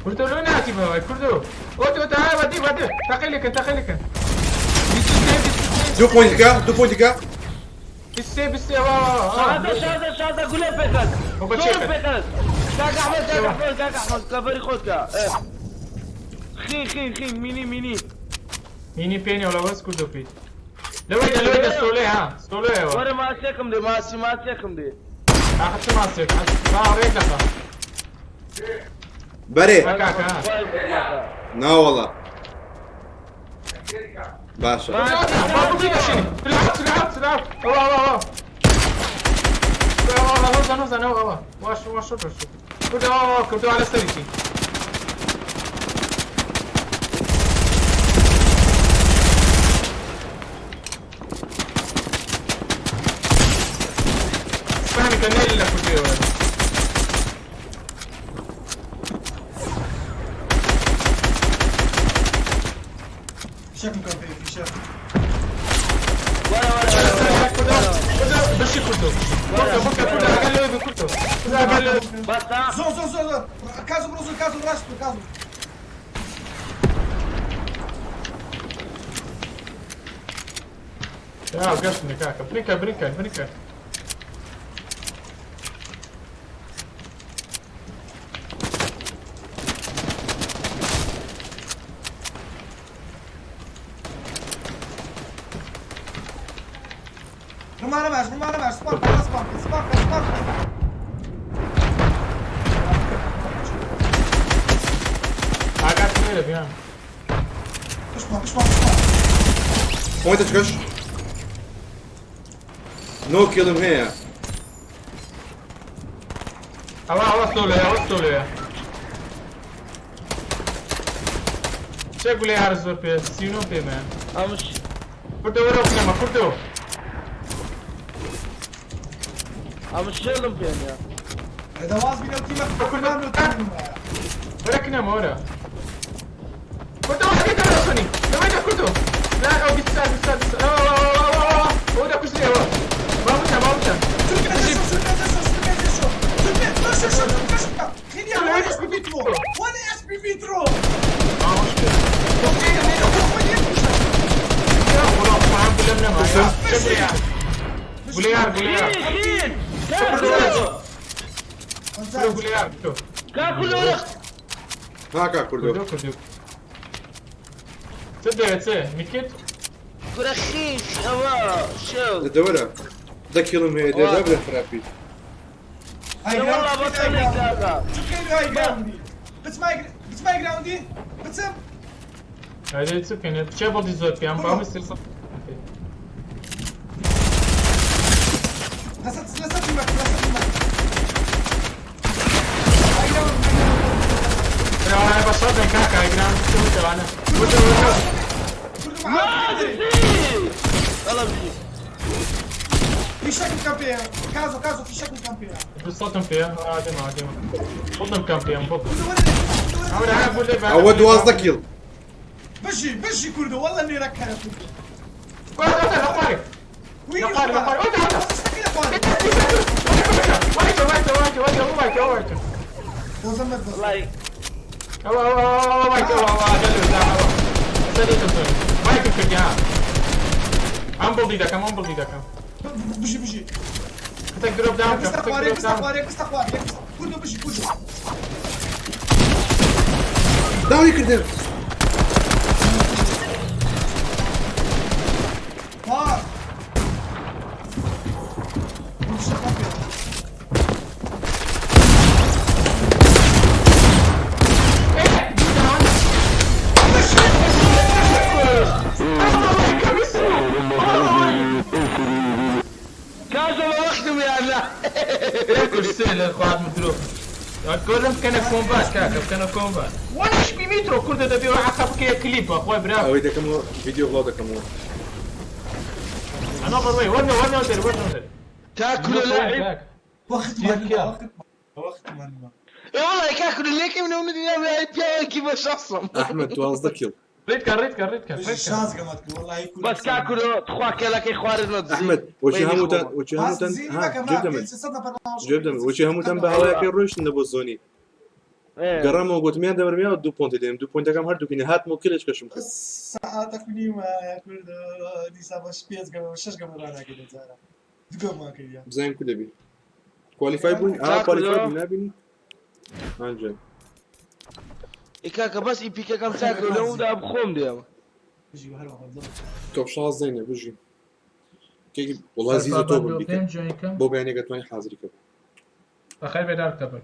کوردۆ لۆ ناتی بەوای کوردۆ ئۆتە ئۆتە ها وەدی وەدی تەقی لێکەن تەقی لێکەن 23 دوو پۆینتەکە دوو پۆینتەکە 23 23 وا وا 16 16 16 گولە پێکەت. بۆ زۆر چێکەت. پێکەت. کاک ئەحمەد کاک ئەحمەد کاک ئەحمەد کەڤەری خۆت کە. ئێ. خین خین خین مینی مینی. مینی پێنی ولا بەس کوردۆ پێی. لەوەی لەوەی دە سۆلێ ها سۆلێەوە. وەرە ماسێکم دێ ماسی ماسێکم دێ. ئاخر چ ماسێک؟ با ڕێک دەخە. بەرێ کاکە ها. ناوەڵا باشە با بڵی دەشینی. تلعب تلعب تلعب. ئەوە ئەوە ئەوە. ئەوە ئەوە زانۆ زانۆ ئەوە. واش واش شو شو. کوردۆ ئەوە کوردۆ على سەریتی. فهمي كان نيل لك کوردۆ. شكله كان في شكل وەرە وەرە وەرە. کوردۆ بشی کوردۆ. بۆکە بۆکە کوردۆ ئەگەر لەوێ بی کوردۆ. کوردۆ ئەگەر لەوێ. بەسا. زۆر زۆر زۆر زۆر كازو بروزو كازو راشد كازو یا گەشتنە کاکە بنکە بنکە بنکە. رمانه ماش رمانه ماش سبارك سبارك سبارك سبارك ئاگات لێرە بیان. اشمع اشمع اشمع پۆینتەکەش نۆ کیڵم هەیە ئەوە ئەوە سۆلۆیە ئەوە سۆلۆیە. چێ گولەی هەر زۆر پێ 39 پێمە. ئەمش کوردۆ وەرە بکەمە کوردۆ. ئەم شێڵم پێ نییە. هذا واز بينا تيمك كلنا تيمك وەرە کنەمە وەرە. کوردۆ وەرە دەرە سۆنی. لەوەی دە کوردۆ. لا ئەو 24 24 24 ئەوە ئەوە ئەوە ئەوە ئەوە دەکوژرێ ئەوە. با بچە با بچە. وانا اس بي بيترو وانا اس بي بيترو وڵام خۆیان بلەم نەما. چێ گولەیار. گولەیار گولەیار. خین خین. کوردۆ گولەیار کوردۆ. کاکو لۆرە. هاکا کوردۆ کوردۆ کوردۆ. چ دەوێت چێ میکت؟ کورە خین ئەوە شێڵ. دەوەرە دە کیڵم هەیە دێزا بڵێ خراپی هاي والله جراوندي بطلك كاكا. شوف كيف هاي جراوندي بس ما بس ما جراوندي بس ئەرێ چ بکەین چێ بڵدی زۆر پێیان با مستر سە لست لست تيمك لست تيمك هاي جراوندي ئەوانە بە شەڕ دەن کاکە ئەگران چ وتەوانە وتە وتە كله معاه والله بجي. في شكل كامبيا كازو كازو في شكل كامبيا دوو سەتم پێ ئادەمە ئادەمە بڵدم کەم پێم بڵ كله ئەوە هەر بۆ لێ ئەوە 12 کیڵ بجي بجي كله والله اني ركنت لە وين خوارێ لە خوارێ وتە وتە مستحيل اخواني وایتە وایتە وایتە وایتە وایتە وایتە وزمت بس والله ئەوە ئەوە ئەوە وایتە ئەوە ئەوە دەلو دا ئەوە سەری تۆ وایتم کردی ها ئەم بڵدی دەکەم ئەم بڵدی دەکەم بجي بجي کتێک درۆپ داون بس کە کتێک اخواني درۆپ بس داون اخواني بس اخواني كله بجي كله داوی کردم فار مش كامبيا کازۆ بە وەختم یان لا. کورسێ لە خواردن درۆ گۆرم بکەنە کۆمبات کاکە بکەنە کۆمبات وەنش میترۆ کوردە دەبێ عەقە بکەیە کلیپە خۆی برا ئەوەی دەکەمەوە ڤیدیۆ بڵاو دەکەمەوە ئەنا بڕۆی وەرنە وەرنە دەر وەرنە دەر کاکو لە وقت ما وقت وقت ما والله کاکو لێکم منە دنیا برای پیاوێکی بە شەخصم. ئەحمەد 12 کیڵ ڕێت کە ڕێت کە ڕێت کە ڕێت کە شاز قمتك والله يكون بەس کاکو تخوا کێلەکەی خوارد نەدزی. ئەحمەد وەچی هەمووتان وەچی هەمووتان ها جێب دەمن جێب دەمن وەچی هەمووتان بە هەوایەکەی ڕۆیشتن لە بۆ زۆنی گەڕامەوە گوتمیان دەمرمیاوە دوو پۆنتی دێم دوو پۆینتەکەم هەردووکینە هاتمەوە کلێک کەشم کرد ساعتك منيمة يا كل دي سابا شبيز قبل شش قبل رانا كده زارا. دوگەمان کردیا بزانین کو دەبی qualify بووین ئا qualify بووین نابینی ئانجا ئێ کاکە بەس ئی پیکەکەم چاکە لەودا بخۆم دێم بژی هەروەها دڵ top شازدەینە بژی کێکی وڵا زیزە تۆ بم بیکە بۆ بەیانێکە توانی حازری کە بەخێر بێ دار کەبەر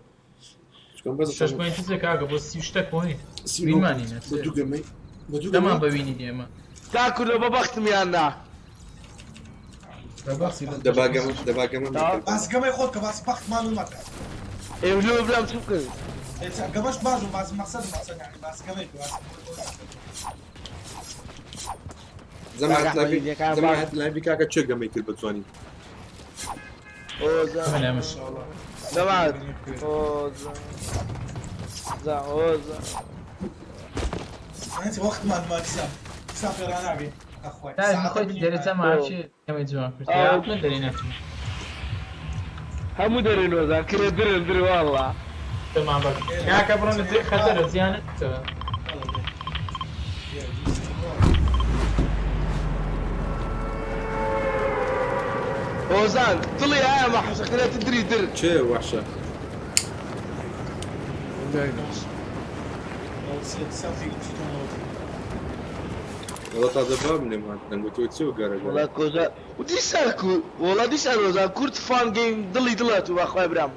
چکەم بەس شەش point سێ کاکە بۆ سی و شتە point وینمانی بە دوو گەمەی بە دوو دەمان گەمەی بە وینی دێمە کاکو لە بە بەختم یان نا بە بەختی بە دەبا گەمە دەبا گەمە باس گەمەی خۆت کە باس بەختمان و مەکە ئێ لۆ برام چ بکەم گەمەش باش و باس مەقسەد مەقسەد یعنی باس گەمەی باس زەمات کاکە لایڤی ئەحمەدی زەمات لایڤی کاکە چێ گەمەی کرد بە جوانی ئۆزان من ئەمش زەمات ئۆزان زا ئۆزان انت وقت ما ما تسام تسام في راناقي اخوي تا خۆی دەرێ چەمە چی ئەمەی جوان کرد یا من دەرێ نەچم هەموو دەرێن ئۆزان کرێ درن درێ والله تمام بە کاکە بڕۆن لە جێ خەتەرە زیانت ئۆزان دڵی ئایا مەحوسە کرێ تدری در چێ وحشە وڵا تازە باب نێم هات دەنگوتەوە چێ و گەرە وڵا گەرە کۆزا و دیسان کو وڵا دیسان ئۆزان کورد فان گەیم دڵی دڵات و بەخوای برام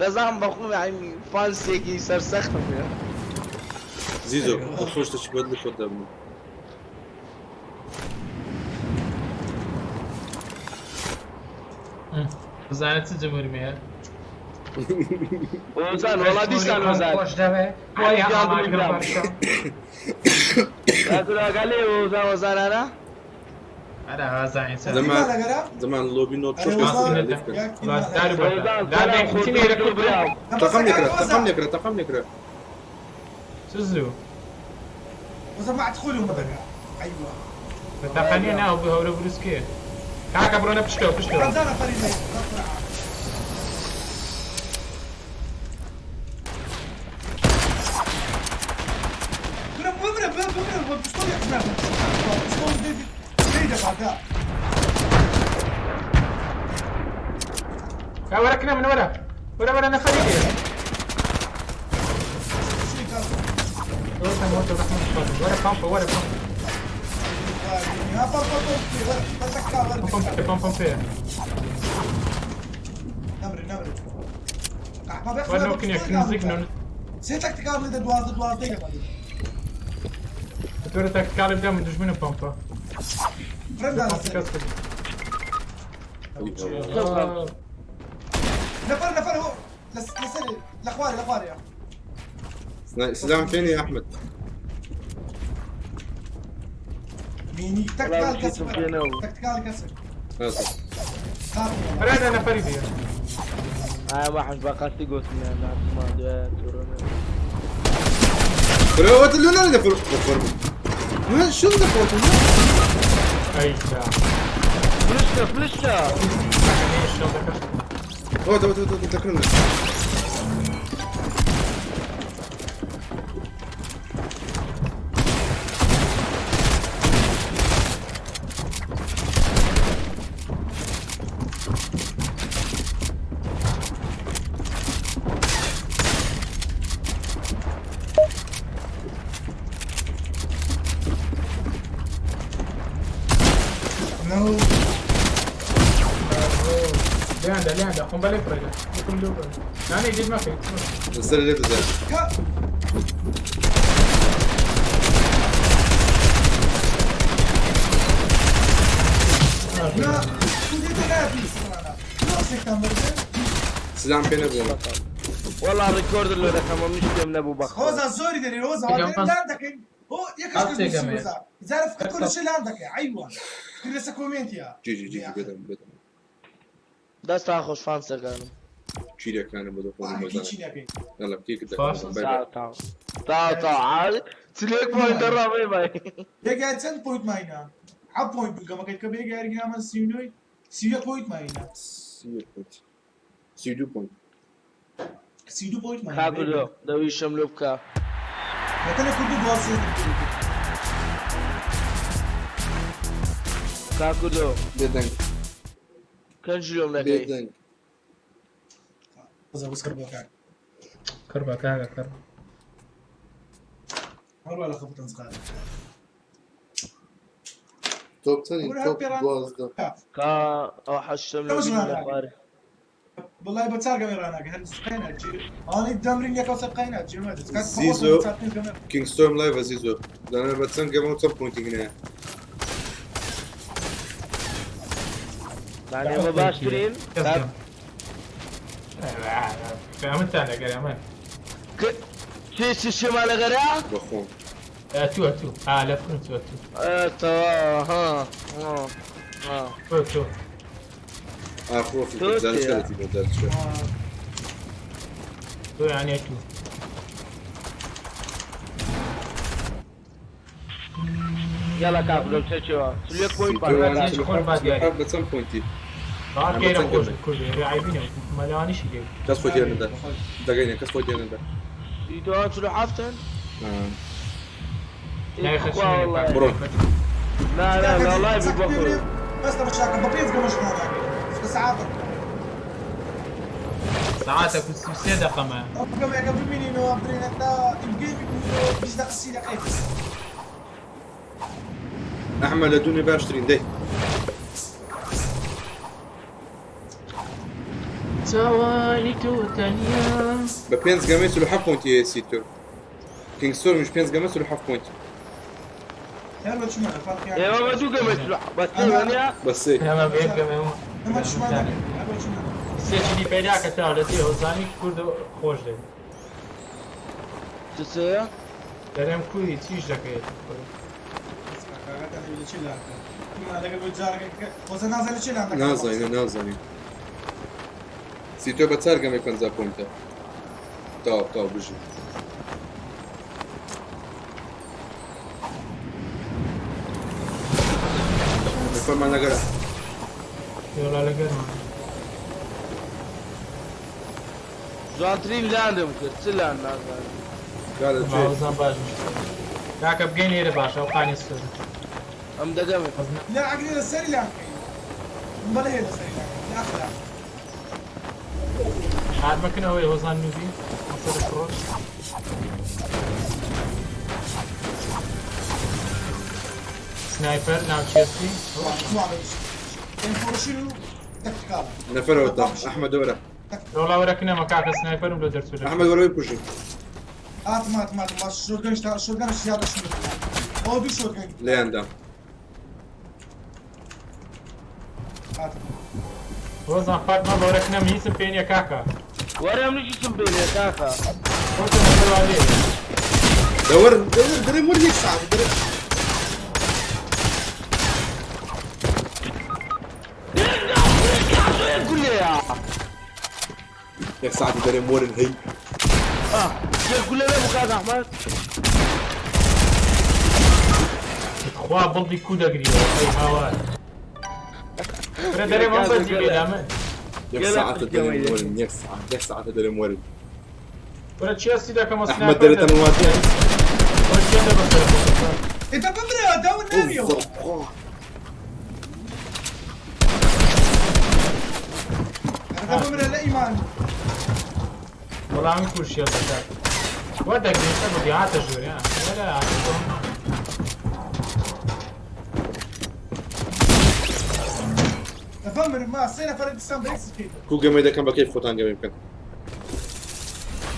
دەزانم بەخۆم یعنی فانسێکی سەرسەختم هەیە زیزۆ بە خۆش دەچی بەدلی خۆت دەبم بزانێت چ جمهورمەیە ئۆزان وڵا دیسان ئۆزان خۆش دەوێ خۆی گیان دڵی برام کاکو لێ ئۆزان ئۆزانانە ئەرا هازانێت چە زەمان زەمان لۆبی نۆ چۆش ئۆزان دار ئۆزان سەلام خۆ دڵ برام تەقەم لێکرا تەقەم لێکرا تەقەم لێکرا چ زوو وزما تدخلوا مدري ايوه بەتەقەنیە ناو بە هەورە بروسکێ کاکە بڕۆنە پشتەوە پشتەوە رمزان فريد بمرة بمرة بسطول يا حسام بسطول دي دي بعدها وەرە کنە من وەرە وەرە وەرە نەفەری دێ وەرە پامپە وەرە پامپە ها بام بام بام بس پامپ پامپ پێ نمري نمري وەرە نۆکنێ نزیک نۆ سێ تاکتیکال لێدە دوازدە دوازدە تۆرە تاکتیکالی بدە من دژمنە پامپە فرندا نفر نفر هو لسر الاخواري الاخواري سلام فين يا احمد ميني تكتيكال كسر تكتيكال كسر اسف فردا نفري دي آه ما حد بقى تقول ما فروت لا لا فر ما شو ده فروت اي فلشنا فلشنا اوه تو تو تو تكرمنا No. لياندا لياندا قنبلة فريدة لكم دوبل انا جديد ما في نزل لي زين لا سلام بين ابو والله الريكوردر لو رقم مش بيم نبو بخ هوزا زوري دري هوزا لاندك هو يكش هوزا زعرف كل شيء لاندك ايوه كل كومنت يا جي جي جي بدم بدم دەستا خۆش فانسەکانم چیرەکانم بۆ دەخۆم يلا بكيك تا تا عاد تليك بوينت الرابع باي بێگار چەند پوینت ماینە ح پوینت بوو گەمەکەی کە بێگاری نامە سی نۆی سی یەک پوینت ماینە سی پوینت سی دوو پوینت سی دوو پوینت ماینە کاکو دەویشم لۆ بکە بەتەنە کوردی دوازدە کاکو دۆ بێدەنگ. کەنجلۆم دەکەی بێدەنگ. بەس بەس کڕ بۆ کاک. کڕبە کاکە کڕ. هەروە لە خەفتن زغار. تۆپ چەنی؟ وەرە تۆپ پێڕان. 12. کا ئەو حەشتم لە ئەوە بینی ژوان لە خوارێ. وەڵای بە چار گەمەی ڕاناکە هەر سقەی ناچی. ئەوانەی دەمرین یەکەو سەقەی ناچی. زیزۆ کینگستۆرم لایڤە زیزۆ دەڵێ بە چەند گەمە و چەند پۆینتی هێنایە. یعنی ئێمە باشترین ئەمنتان لەگەر ئەمن. چی چی چیمان لەگەرە؟ بەخۆم. ئەتوو ئەتوو ئا لە فکرم چوو ئەتوو. تەواو ها ها ها. تۆ تۆ. ئاخۆ تۆ دەرچەتی بۆ دەرچێ. تۆ یعنی ئەتوو. یاڵا کاک لەم چەکەوە چلێک پۆینت بە چەند پۆینتی؟ باکەیرە خۆش کوردی عیبینە مەلەوانیشی لێ. کەس خۆی تێنەدا دەگەینە کەس خۆی تێنەدا. تۆ 47ن؟ بڕۆ. لا لا لا لايف بخۆ. بەس لە بەشاکە بە پێنج گەمەش ڕاناکەی. سەعاتە. ساعتك و 33 دقیقە مایە. ئەو گەمەیەکە ببینینەوە برێنەکە ئینگەی ببینینەوە 20 دقیقە 30 دقیقەی. ئەحمە لە دوونێ باشترین دەی. چاوانی تۆ تەنیا. بە پێنج گەمەی 47 پۆینتی هەیە سیتۆ. کینگستۆرمیش پێنج گەمە 47 پۆینت. هەر بە چمانە فەرقیان. ئێمە بە دوو گەمە بە سێ وەنیە؟ بە سێ. ئێمە بە یەک گەمە ئەمە چمانە هەر بە چمانە. سێ چی پەیدا کە تاو لە تێ هۆزانی کورد خۆش دەبێت. چ سێیە؟ دەرێم کوری چیش دەکەیت؟ نازانین نازانین. سیتۆ بە چار گەمەی 50 پۆینتە. تاو تاو بژی. فەرمان لەگەرە. وەڵا لەگەرمان. جوانترین لاندم کرد چ لاند نازانم. هۆزان باش کاکە بگەین لێرە باشە ئەو قانی سوور. ئەم دەگەمێ. لا عقلي لەسەری لانکەی. بەڵێ لەسەری لانکەی. لا ئەخلاق. هاتمەکن ئەوەی هۆزان نوبی مەسەر پڕۆ. سنایپەر ناوچێستی. نەفەرەوە تا ئەحمەد وەرە. وەڵا وەرەکنەمە کاکە سنایپەرم لۆ دەرچوو. ئەحمەد وەرە وی بکوژی. هاتم هاتم هاتم باش شۆتگەنش تا شۆتگەنش زیادە شوێن. ئەو دوو شۆتگەن. لێیاندا. هاتم. هۆزان فاتمە بەوەرەکنەم هیچم پێ نییە کاکە. وەرە منیش هیچم پێ نییە کاکە. خۆتم لەسەر لێ. دەوەر دەوەر دەرێم وەر یەک ساعت دەرێم. یەک ساعت دەرێم وەرن هەی. یەک گولە نەبوو کاک ئەحمەد. خوا بڵدی کو دەگریەوە ئەی هاوار. فرە دەرێم ئەم بەزی بێدا من. یەک ساعت دەرێم وەرن یەک ساعت یەک ساعت دەرێم وەرن. وەرە چێستی دەکەمە ئەحمەد دەرێتە مواتی. وەرە چێ دەبەسەر. ئێتا بمرە داون نامیەوە. بمرە لە ئیمان. وەڵا من کورشیە دەکات. وەردەگرین سەر بگی هاتە ژوورێ وەرە هاتە ژوور. تفمر ما سێ نەفەر دیسان بە یەک سکەی. کو گەمەی دەکەم بە کەیف خۆتان گەمەی بکەن.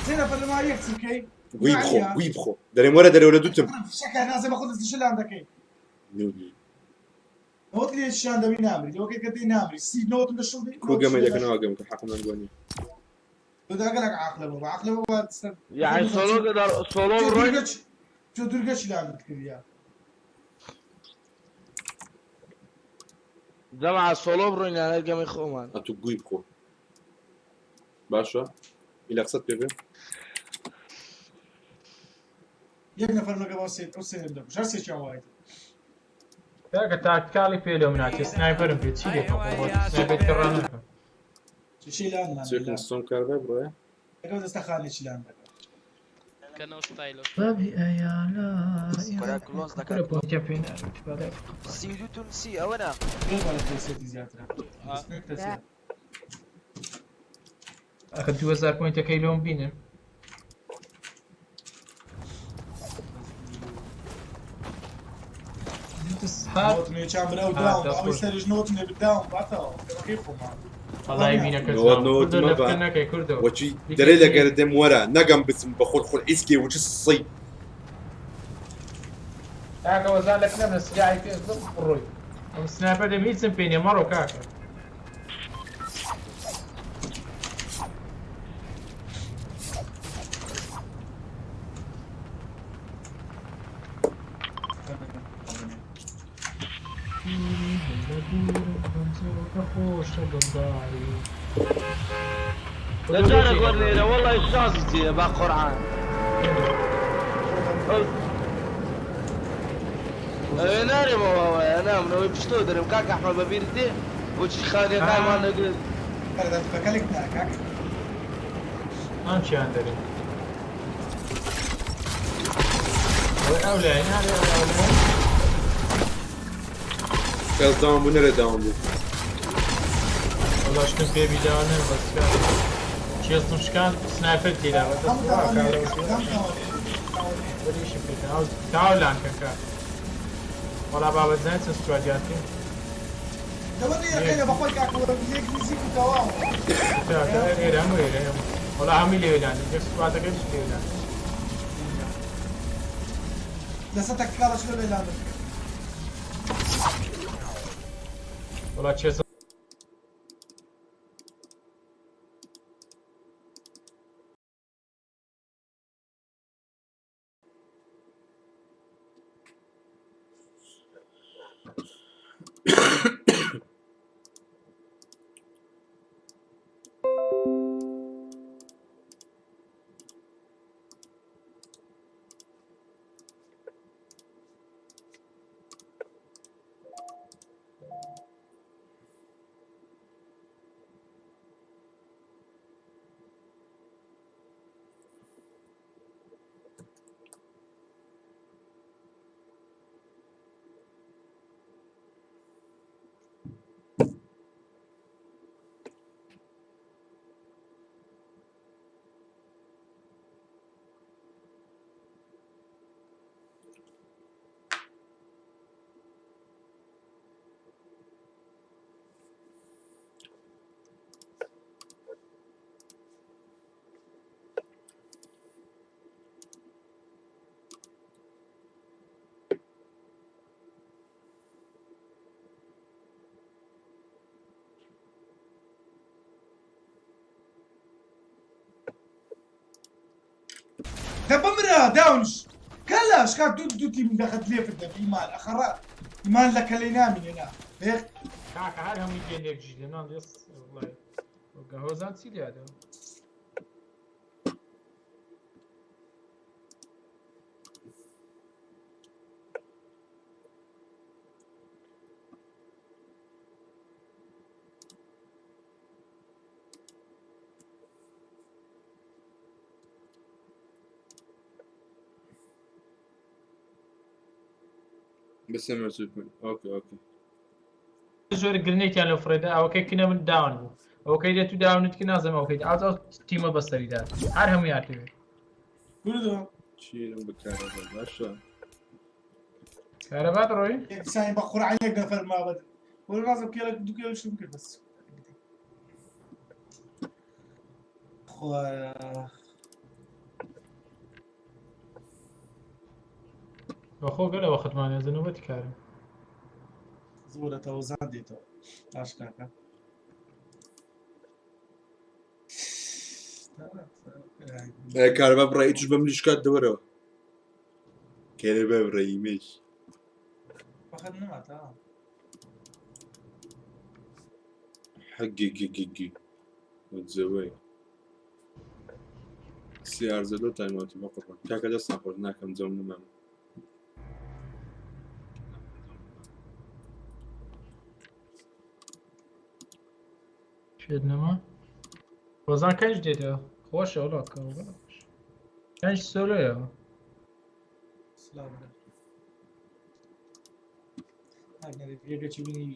سێ نەفەر لە ما یەک سکەی. گوی بخۆ گوی بخۆ. دەرێم وەرە دەرێ وەرە دوتم. شەکە نازێ بە خۆت دەستی لان دەکەی. نەوەت لێ شان دەبی نامری. لەوەکەی کە دەی نامری. سی نەوەتم لە شڵ بی. کو گەمەی دەکەنەوە گەم کە حەقم لەنگۆ نییە. دەگەلک عاقلە بوو عاقلە بوو یعنی سۆلۆ سۆلۆ ڕۆی چۆ دوورگەچی لاندت کردیا. جەماعە سۆلۆ بڕۆین یان هەر گەمەی خۆمان. ئەتوو گوی بخۆ. باشە ئیلا قسەت پێ بێ. یەک نەفەر لەگەڵ ئەو سێ ئەو سێرم دەکوش هەر سێکیان وایە. کاکە تاکتیکاڵی پێ لەو مناچێ سنایپەرم پێ چی لێ بکەم خۆ سنایپەر کە ڕانەکەم. چی لاندمان چێکن ستۆم کاربای بڕۆیە. لەگەڵ دەستە خانێکی لاند دەکەم. کەنەوە ستایلۆ. کۆرا کلۆز دەکات. کورە پۆینتیان پێ نارێت بەڵێ. 32 تونسی ئەوە نا. ئەخە 2000 پۆینتەکەی لۆم بینن. وەچی دەرێ لەگەر دێم وەرە نەگەم بچم بە خۆر خۆر ئیسکێ وچ سەی. کاکە وەزان لە کنەم لە سلاحی پێ زڵ بڕۆی. ئەم سنایپەر دەم هیچم پێ نییە مەڕۆ کاکە. لە جارێک وەرنێرە وەڵی شازی تێ با قورعان. ئەوێ نارێمەوە ئەوەیە نامنەوەی پشتەوە دەرم کاک ئەحمەد بەبیرت دێ بۆچی خانیەکانمان دەگرت. ئەم چیان دەرێ؟ ئەوەی ئەو لای نارێ ئەو لای. کەس داوم بوو نەرێ داوم بوو. وەڵا شتم پێ بیداوە بەس کاکە. چێستم شکان سنایپەر تێدا بە دەست وەریشم پێ تاو لانکە کاک. وەڵا بابەت زانیت چەند سوادیاتی؟ کاکە ئێرە هەموو ئێرە هەموو. وەڵا هەمووی لێوێ لانی یەک سوادەکەش لێوێ لانی. وەڵا چێست دە بمرە داونش کەلاش کاک دوو دوو تیم دەخەت لێفت دەبی ئیمان ئەخەڕە ئیمان لە کەلەی نامینێ نا هێک. کاکە هەر هەمووی دێن لێک ژی لێنان دەست وڵای هۆزان چی لادەوە؟ بس okay okay. زۆر گرنێکیان لەو فرێدا ئەوەکەی کنە من down بوو ئەوەکەی دێت و down ت کی نازم ئەوەکەی ئاو ئەو تیمە بەسەریدا هەر هەموویان لەوێ. کوردۆ چیرم بکارەوە باشە. کارەبا دەڕۆی؟ یەکسانی بە قورعان یەک نەفەر مابەت وەرە نازم کێڵێک دوو کێڵێک شم کرد بەس. خوایە بەخۆ گەلە وەختمانە زنوبەتی کارم. زۆرە تەوزان دێتەوە باش کاکە. کارەبا بڕی توش بە منیش کات دەوەرەوە. کارەبا بڕی مێش. وەخت نەماتە. حقي قي قي قي وتزوي سي ار زدو تايم اوت بقرا کاکە دەستان خۆش ناکەم جەم نەمام. شێت نەما؟ هۆزان کەش دێتەوە خۆشە وڵا کە یانش سۆلۆیە. سلاو برا. یەکەچی بینی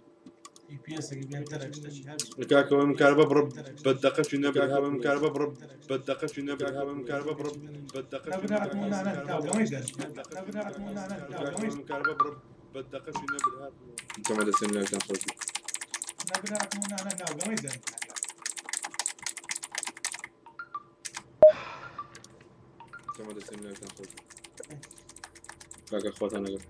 EPS-ێکی بێن تەرەک شتەکی هەبی. کاکە ئەم کاربە بڕ بەدەقەشی نەبێ کاکە ئەم کاربە بڕ بەدەقەشی نەبێ کاکە ئەم کاربە بڕ بەدەقەشی نەبێ کاربە بڕ بەدەقەشی نەبێ کەمە دەسێن لایتان خۆش بێت. کەمە دەسێن لایتان خۆش بێت. کاکە خۆتان لەگەڵ.